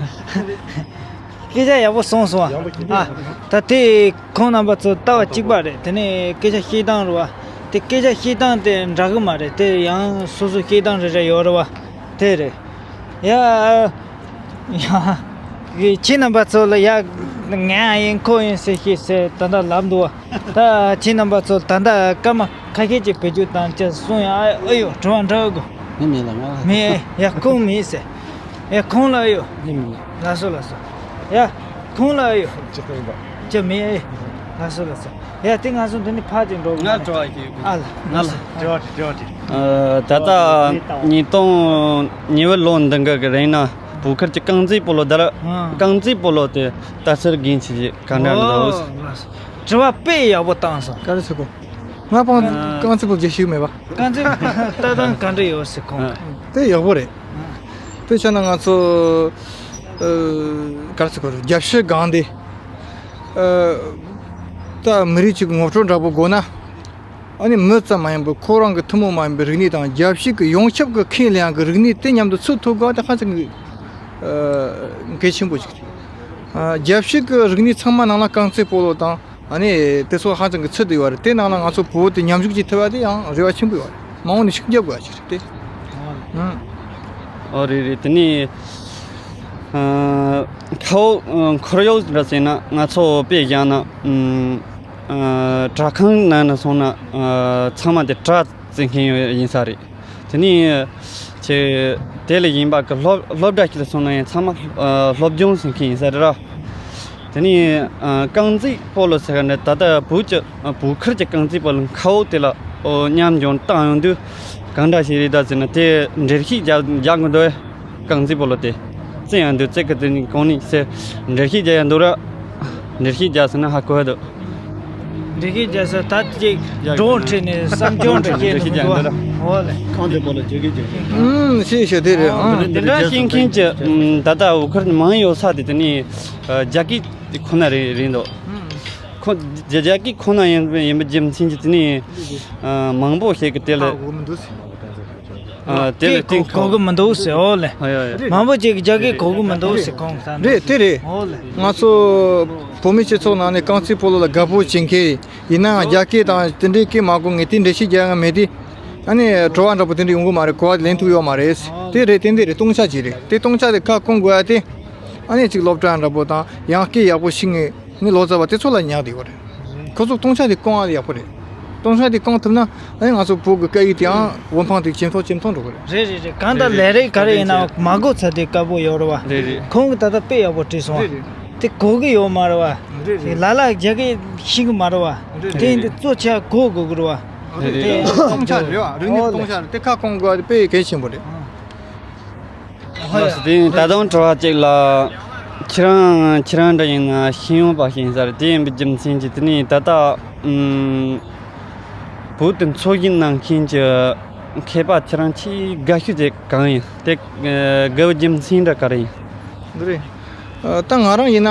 སྐད་ཆ་ཡག་པོ་གསུངས་སོང་ཨ། ཨ། ད་དེ་ཁོང་རྣམ་པ་ཚོ་ལྟ་བ་གཅིག་པ་རེད། དེ་ནས་སྐད་ཆ་བཤད་སྟངས་རེད་བ། དེ་སྐད་ཆ་བཤད་སྟངས་དེ་འདྲ་གི་མ་རེད། དེ་ཡང་སོ་སོ་བཤད་སྟངས་རེ་རེ་ཡོད་རེད་བ། དེ་རེད། ཡ། ཡ། ཁྱེད་རྣམ་པ་ཚོ་ལ་ཡ། ང་ཡིན་ཁོ་ཡིན་ཟེར་ཤེས་ཟེར་ད་ལྟ་ལབ་འདུག་བ། ད་ཁྱེད་རྣམ་པ་ཚོ་ད་ལྟ་སྐར་མ་ཁ་ཤས་ཅིག་བེད་སྤྱོད་བཏང་ཅེས་གསུངས་ཡ། ཨ་ཡོ་དྲི་བ་འདྲ་གོ། མི་མེད་ལ་ང་ལ། མེད། ཡ་ཁོང་མེད་ཟེར། ཡ་ཁོང་ལ་ཨ་ཡོ། མི་མེད། ལགས་སོ་ལགས་སོ། ཡ། ཁོང་ལ་ཨ་ཡོ། ཅི་ཁོང་པ། ཅི་མེད། ལགས་སོ་ལགས་སོ། ཡ་དེ་ང་ཚོ་འདི་ནས་ཕར་ཅིག་འགྲོ་དགོས། ང་དྲི་བ་ཞིག་ཡོད། ཨ་ལ། ང་ལ། དྲི་བ་དྲི་དྲི་བ་དྲི། ཨ། ད་ལྟ་ཉིས་སྟོང་ཉི་བརྒྱད་ལོ་འདི་འགའ་གི་རིང་ན་བོད་ཁུལ་གྱི་རྐང་རྩེད་སྤོ་ལོ་དར། ཨ། རྐང་རྩེད་སྤོ་ལོ་དེ་ལྟ་ཚུལ་རྒན་ཆེ་ཞིག་ག་འདྲ་འདུག། ཨོ་ལགས་སོ། དྲི་བ་དཔེ་ཡག་པོ་བཏང་སོང་། ག་རེ་ཟེར་གོ། ང་པང་། ཨ། རྐང་རྩེད་སྤོ་ལོ་རྒྱུས་ཤིག་མེད་པ། རྐང་རྩེད་ལྟ་སྟངས་ག་འདྲ་ཡོད་ཟེར་ཁོང་། ཨ། དེ་ཡག་པོ་རེད། ཨ། དཔེ་བྱས་ན་ང་ཚོ། ཨ། ག་རེ་ཟེར་གོ་རྒྱབ་ཤིག་སྒང་དེ། ཨ། ད་མི་རིགས་གཅིག་གི་ངོ་སྤྲོད་འདྲ་པོ་དགོས་ན། ཨ་ནི་མི་ཙམ་མ་ཡིན་པར་ཁོ་རང་གི་ཐུན་མོང་མ་ཡིན་པའི་རིག་གནས་དང་རྒྱབ་ཤིག་གི་ཡོངས་ཁྱབ་ཀྱི་ཁས་ལེན་ཡག་གི་རིག་གནས་དེ་མཉམ་དུ་ཚུད་ཐུབ་དགོས་པ་དེ་ཧ་ཅང་གི། ཨ། གལ་ཆེན་པོ་ཞིག་རེད། ཨ། རྒྱབ་ཤིག་གི་རིག་གནས་ཚང་མ་ནང་ལ་རྐང་རྩེད་སྤོ་ལོ་དང་། ཨ་ནི་དེ་ཚོ་ཧ་ཅང་གི་ཚུད་དེ་ཡོད་རེད། དེ་ནང་ལ་ང་ཚོ་བོད་དེ་མཉམ་ཞུགས་ཀྱི་ཐུབ་པ་དེ་ཡང་རེ་བ་ཆེན་པོ་ཡོད་རེད། མ་འོངས་ནས་ཤུགས་རྒྱབ་དགོས་པ་ཞིག་རེད་དེ། ཨང་། ཨོ་རེད་རེད། དེ་ནས། ཨ། ཁའོ་ཁོར་ཡུག་འདྲ་ཟེར་ན་ང་ཚོ་དཔེ་བཞག་ན། ཨ། དྲ་ཁང་ནང་ན་སོང་ན། ཨ། ཚང་མ་དེ་དྲ་རྩེད་མཁན་ཡོད་ཡིན་ས་རེད། དེ་ནས་ཁྱེད་དེ་ལས་གཞན་པ་གི་སློབ་སློབ་གྲྭ་ཞིག་ལ་སོང་ན་ཡང་ཚང་མ། ཨ། སློབ་སྦྱོང་ཟེར་མཁན་ཡིན་ས་རེད་ར། དེ་ནས། ཨ། རྐང་རྩེད་སྤོ་ལོ་ཟེར་ག་ནས་ད་ལྟ་བོད་ཀྱི། ཨ། བོད་ཁུལ་གྱི་རྐང་རྩེད་སྤོ་ལོ་ཁའོ་དེ་ལ། ཨོ། མཉམ་སྦྱོང་བཏང་ཡོང་དུས། གང་འདྲ་ཞིག་རེད་ད་ཟེར་ན་དེ་འགྲེལ་བཤད་རྒྱག་རྒྱག་དགོས་འདུག་རྐང་རྩེད་སྤོ་ལོ་དེ་རྩེ་ཡང་འདུག་རྩེ་གི་དེ་ནི་གོང་ནས་ཟེར་འགྲེལ་བཤད་རྒྱག་ཡང་འདུག་ར། འགྲེལ་བཤད་རྒྱག་ཟེར་ན་ཧ་གོ་ཡ་འདུག་འགྲེལ་བཤད་རྒྱག་ས་ད་ཅིག་སྒྲུང་ཁྲིད་ནས་བསམ་སྦྱོང་འདྲ་བྱས་འགྲེལ་བཤད་ནས་རྒྱག་འདུག་འདུག་ར། འོ་ལེ། གང་དེ་པོ་ལ་བརྗོད་ཀྱི་བརྗོད་ཀྱི། ཨུམ་ཤེས་ཤོད་དེ་རེད་ཨང་། དེ་འདྲ་ཤེས་མཁན་གྱི་ད་ལྟ་འུ་ཁར་མང་ཡོད་ས་དེ་དེ་ནི་རྒྱ་སྐད་ཁོ་ན་རེད་རེད་འདུག་ཁོ་རྒྱ་རྒྱ་སྐད་ཁོ་ན་ཡིན་ཡིན་པ་རྒྱུ་མཚན་གྱིས་དེ་ནི་མང་པོ་ཞིག་གི་དེ་ལ་དེ་ལ་གོ་གི་མི་འདུག་ཟེར་འོ་ལེ། མང་པོ་ཅིག་རྒྱ་སྐད་གོ་གི་མི་འདུག་ཟེར་གོང་ས་རེད་དེ་རེད། འོ་ལེ། ང་ཚོ་བོད་མི་སྤྱི་ཚོགས་ནང་ནས་རྐང་རྩེད་སྤོ་ལོ་ལ་དགའ་པོ་བྱེད་མཁན་ཡིན་ནའང་རྒྱ་སྐད་དང་དེ་འདྲའི་སྐད་མ་གོ་ངས་དེ་འགྲེལ་བཤད་རྒྱག་ཡ་མེད་དེ། ཨ་ནི་དྲི་བ་འདྲ་པོ་དེ་འདྲ་ཡོང་གི་མ་རེད། གོ་བ་ལེན་ཐུབ་ཡོད་མ་རེད། དེ་རེད་དེ་འདི་རེད་སྟོང་ཆ་ཅིག་རེད་དེ་སྟོང་ཆ་དེ་ཁ་སྐོང་དགོས་ཡ་དེ། ཨ་ནི་ཅིག་སློབ་གྲྭ་འདྲ་པོ་དང་ཡང་སྐད་ཡག་པོ་ཤེས་ངེས། ནི་ལོ་ཙཱ་བ་དེ་ཚོ་ལ་ཉག་བསྡད་ཡོད་རེད། ཁོ་ཚོ་སྟོང་ཆ་དེ་སྐོང་ཡག་པོ་རེད། སྟོང་ཆ་དེ་སྐོང་ཐུབ་ན་ཨ་ནི་ང་ཚོ་བོད་ཀྱི་སྐད་ཡིག་དེའང་འོད་འཕང་དེ་ཇེ་མཐོ་ཇེ་མཐོ་འགྲོ་གི་རེད། རེད་རེད་རེད། གང་ལྟར་ལས་རིགས་ག་རེ་ཡིན་ན་མ་གོ་ཚར་དུས་དཀའ་པོ་ཡོད་རེད་བ། རེད་རེད། ཁོང་གིས་ད་ལྟ་དཔེ་ཡག་པོ་བྲིས་སོང་བ། རེད་རེད། དེ་གོ་གི་ཡོད་མ་རེད་བ། རེད་རེད། ལ་ལ་རྒྱ་སྐད་ཤེས་གི་མ་རེད་བ། རེད་རེད། དེ་ཡིན་དུས་གཙོ་ཆེ་བ་གོ་དགོས་གི་རེད་བ། རེད་རེད། དེ་སྟོང་ཆ་རེད་བ། རིག་གནས་སྟོང་ཆ་རེད། དེ་ཁ་སྐོང་དགོས་པ་དེ་དཔེ་གལ་ཆེན་པོ་རེད། ལགས་སོ། དེ་ཡིན་ད་དུང་དྲི་བ་གཅིག་ལ། ཁྱེད་རང་ཁྱེད་རང་འདྲ་ཡིན་ན་ཤེས་ཡོན་པ་ཞིག་ཡིན་ས་རེད། དེ་ཡིན་པའི་རྒྱུ་མཚན་གྱིས་དེ་ནས་ད་ལྟ་ཨུམ། བོད་དུ་འཚོ་བཞིན་གནང་མཁན་གྱི་མཁས་པ་ཁྱེད་རང་ཆེས་དགའ་ཤོས་དེ་གང་ཡིན། དེ་དགའ་བའི་རྒྱུ་མཚན་འདྲ་ག་རེ་ཡིན། འདི་རེད། ད་ང་རང་ཡིན་ན་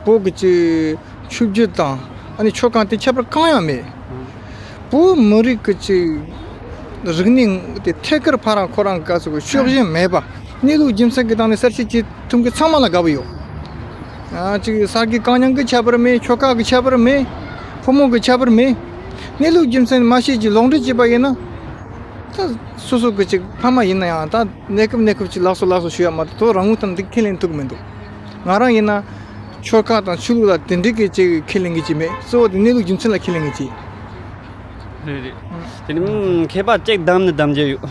བོད་ཀྱི་ཆོས་བརྒྱུད་དང་ཨ་ནི་ཆོལ་ཁ་དེ་ཁྱད་པར་གང་ཡང་མེད། བོད་མི་རིགས་ཀྱི་ཅིག་རིག་གནས་དེ་ཐད་ཀར་ཕ་རང་ཁོ་རང་ག་ཚོད་ཀྱི་ཕྱོགས་ཞེན་མེད་པ། གནས་ལུགས་རྒྱུ་མཚན་གྱི་སྟེང་ནས་གསལ་བཤད་བྱེད་ཐུབ་མཁན་ཚང་མ་ལ་དགའ་པོ་ཡོད། ཨ་ཅིག་ས་དགེ་རྐང་མྱང་གི་ཁྱད་པར་མེད། ཆོལ་ཁ་གི་ཁྱད་པར་མེད། ཕོ་མོ་གི་ཁྱད་པར་མེད། གནས་ལུགས་རྒྱུ་མཚན་མ་ཤེས་ཀྱི་ལོག་འགྲེལ་བྱས་པ་ཡིན་ན། ད་སོ་སོ་གི་ཅིག་ཕ་མ་ཡིན་ན་ཡང་ད་གནས་སྐབས་གནས་སྐབས་ཅིག་ལགས་སོ་ལགས་སོ་ཞུ་ཡ་མ་གཏོགས་རང་ངོས་ཐོག་འདི་ཁས་ལེན་ཐུབ་ཀྱི་མི་འདུག་ང་རང་ཡིན་ན་ཆོལ་ཁ་དང་ཆོས་ལུགས་ལ་དེ་འདྲའི་གི་ཅིག་ཁས་ལེན་གི་ཅིག་མེད། གཙོ་བོ་དེ་གནས་ལུགས་རྒྱུ་མཚན་ལ་ཁས་ལེན་གི་ཅིག་རེད་རེད། དེ་ནི་མཁས་པ་གཅིག་བདམས་ནས་བདམས་རྒྱུ་ཡོད།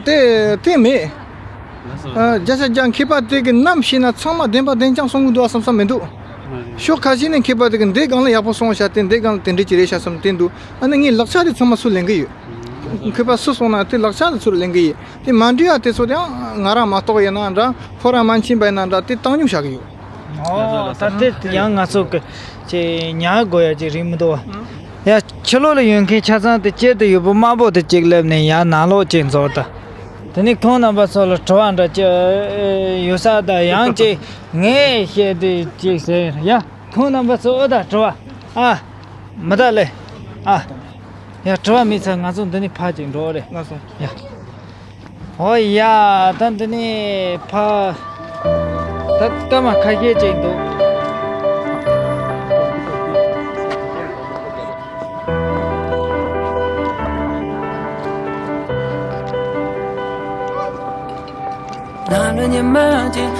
དེ་དེ་མེད། ལགས་སོ། ཨ་བརྒྱ་ཆ་བརྒྱ་མཁས་པ་དེ་གི་རྣམ་ཤེས་ན་ཚང་མ་བདེན་པ་བདེན་རྐྱང་གསུང་གི་འདུག་ཨ་བསམ་བསམ་མི་འདུག་ཕྱོགས་ཁ་ཤས་ནས་མཁས་པ་དེ་གི་འདི་སྒང་ལ་ཡག་པོ་གསུངས་བཞག་དེ་འདི་སྒང་ལ་དེ་འདྲ་ཅིག་རེད་ཤག་བསམ་དེ་འདུག་ཨ་ནི་ངའི་ལག་ཆ་དེ་ཚང་མ་སུ་ལེན་གི་ཡོད། མཁས་པ་སུ་སོང་ན་དེ་ལག་ཆ་དེ་ཚུར་ལེན་གི་ཡོད། དེ་མ་འགྲིག་ཡ་དེ་ཚོ་དེ་ཡང་ང་རང་མ་གཏོགས་ཡིན་ན་འདྲ། ཁོ་རང་མ་མཁྱེན་པ་ཡིན་ན་འདྲ། དེ་བཏང་སྙོམས་བཞག་གི་ཡོད། ཨོ་ད་དེ་ཡང་ང་ཚོ་གི་ཅེ་ཉར་དགོས་ཡ་ཅིག་རིག་མི་འདུག་བ། ཡ་ཕྱི་ལོགས་ལ་ཡོད་མཁན་ཆ་ཚང་དེ་དཀྱིལ་དུ་ཡོད་པོ་དམར་པོ་དེ་གཅིག་སླེབས་ནས་ཡར་ནང་ལོགས་ཅིག་འཛུལ་ད། དེ་ནས་ཁོང་རྣམ་པ་ཚོ་ལ་དྲི་བ་འདྲ་ཅིག་ཡོད་ས་ད་ཡང་ཅིག་ངས་བཤད་དེ་ཅིག་ཟེར་ཡ། ཁོང་རྣམ་པ་ཚོ་ཨོ་ད་དྲི་བ་ཨ། མི་ད་ལེ། ཨ། ཡ་དྲི་བ་མེད་ཚར་ང་ཚོ་འདི་ནས་ཕར་ཅིག་འགྲོ་རེད། ལགས་སོ། ཡ། ཨོ་ཡ་ད་འདི་ནས་ཕར། ད་སྐར་མ་ཁ་ཤས་ཅིག་འདུག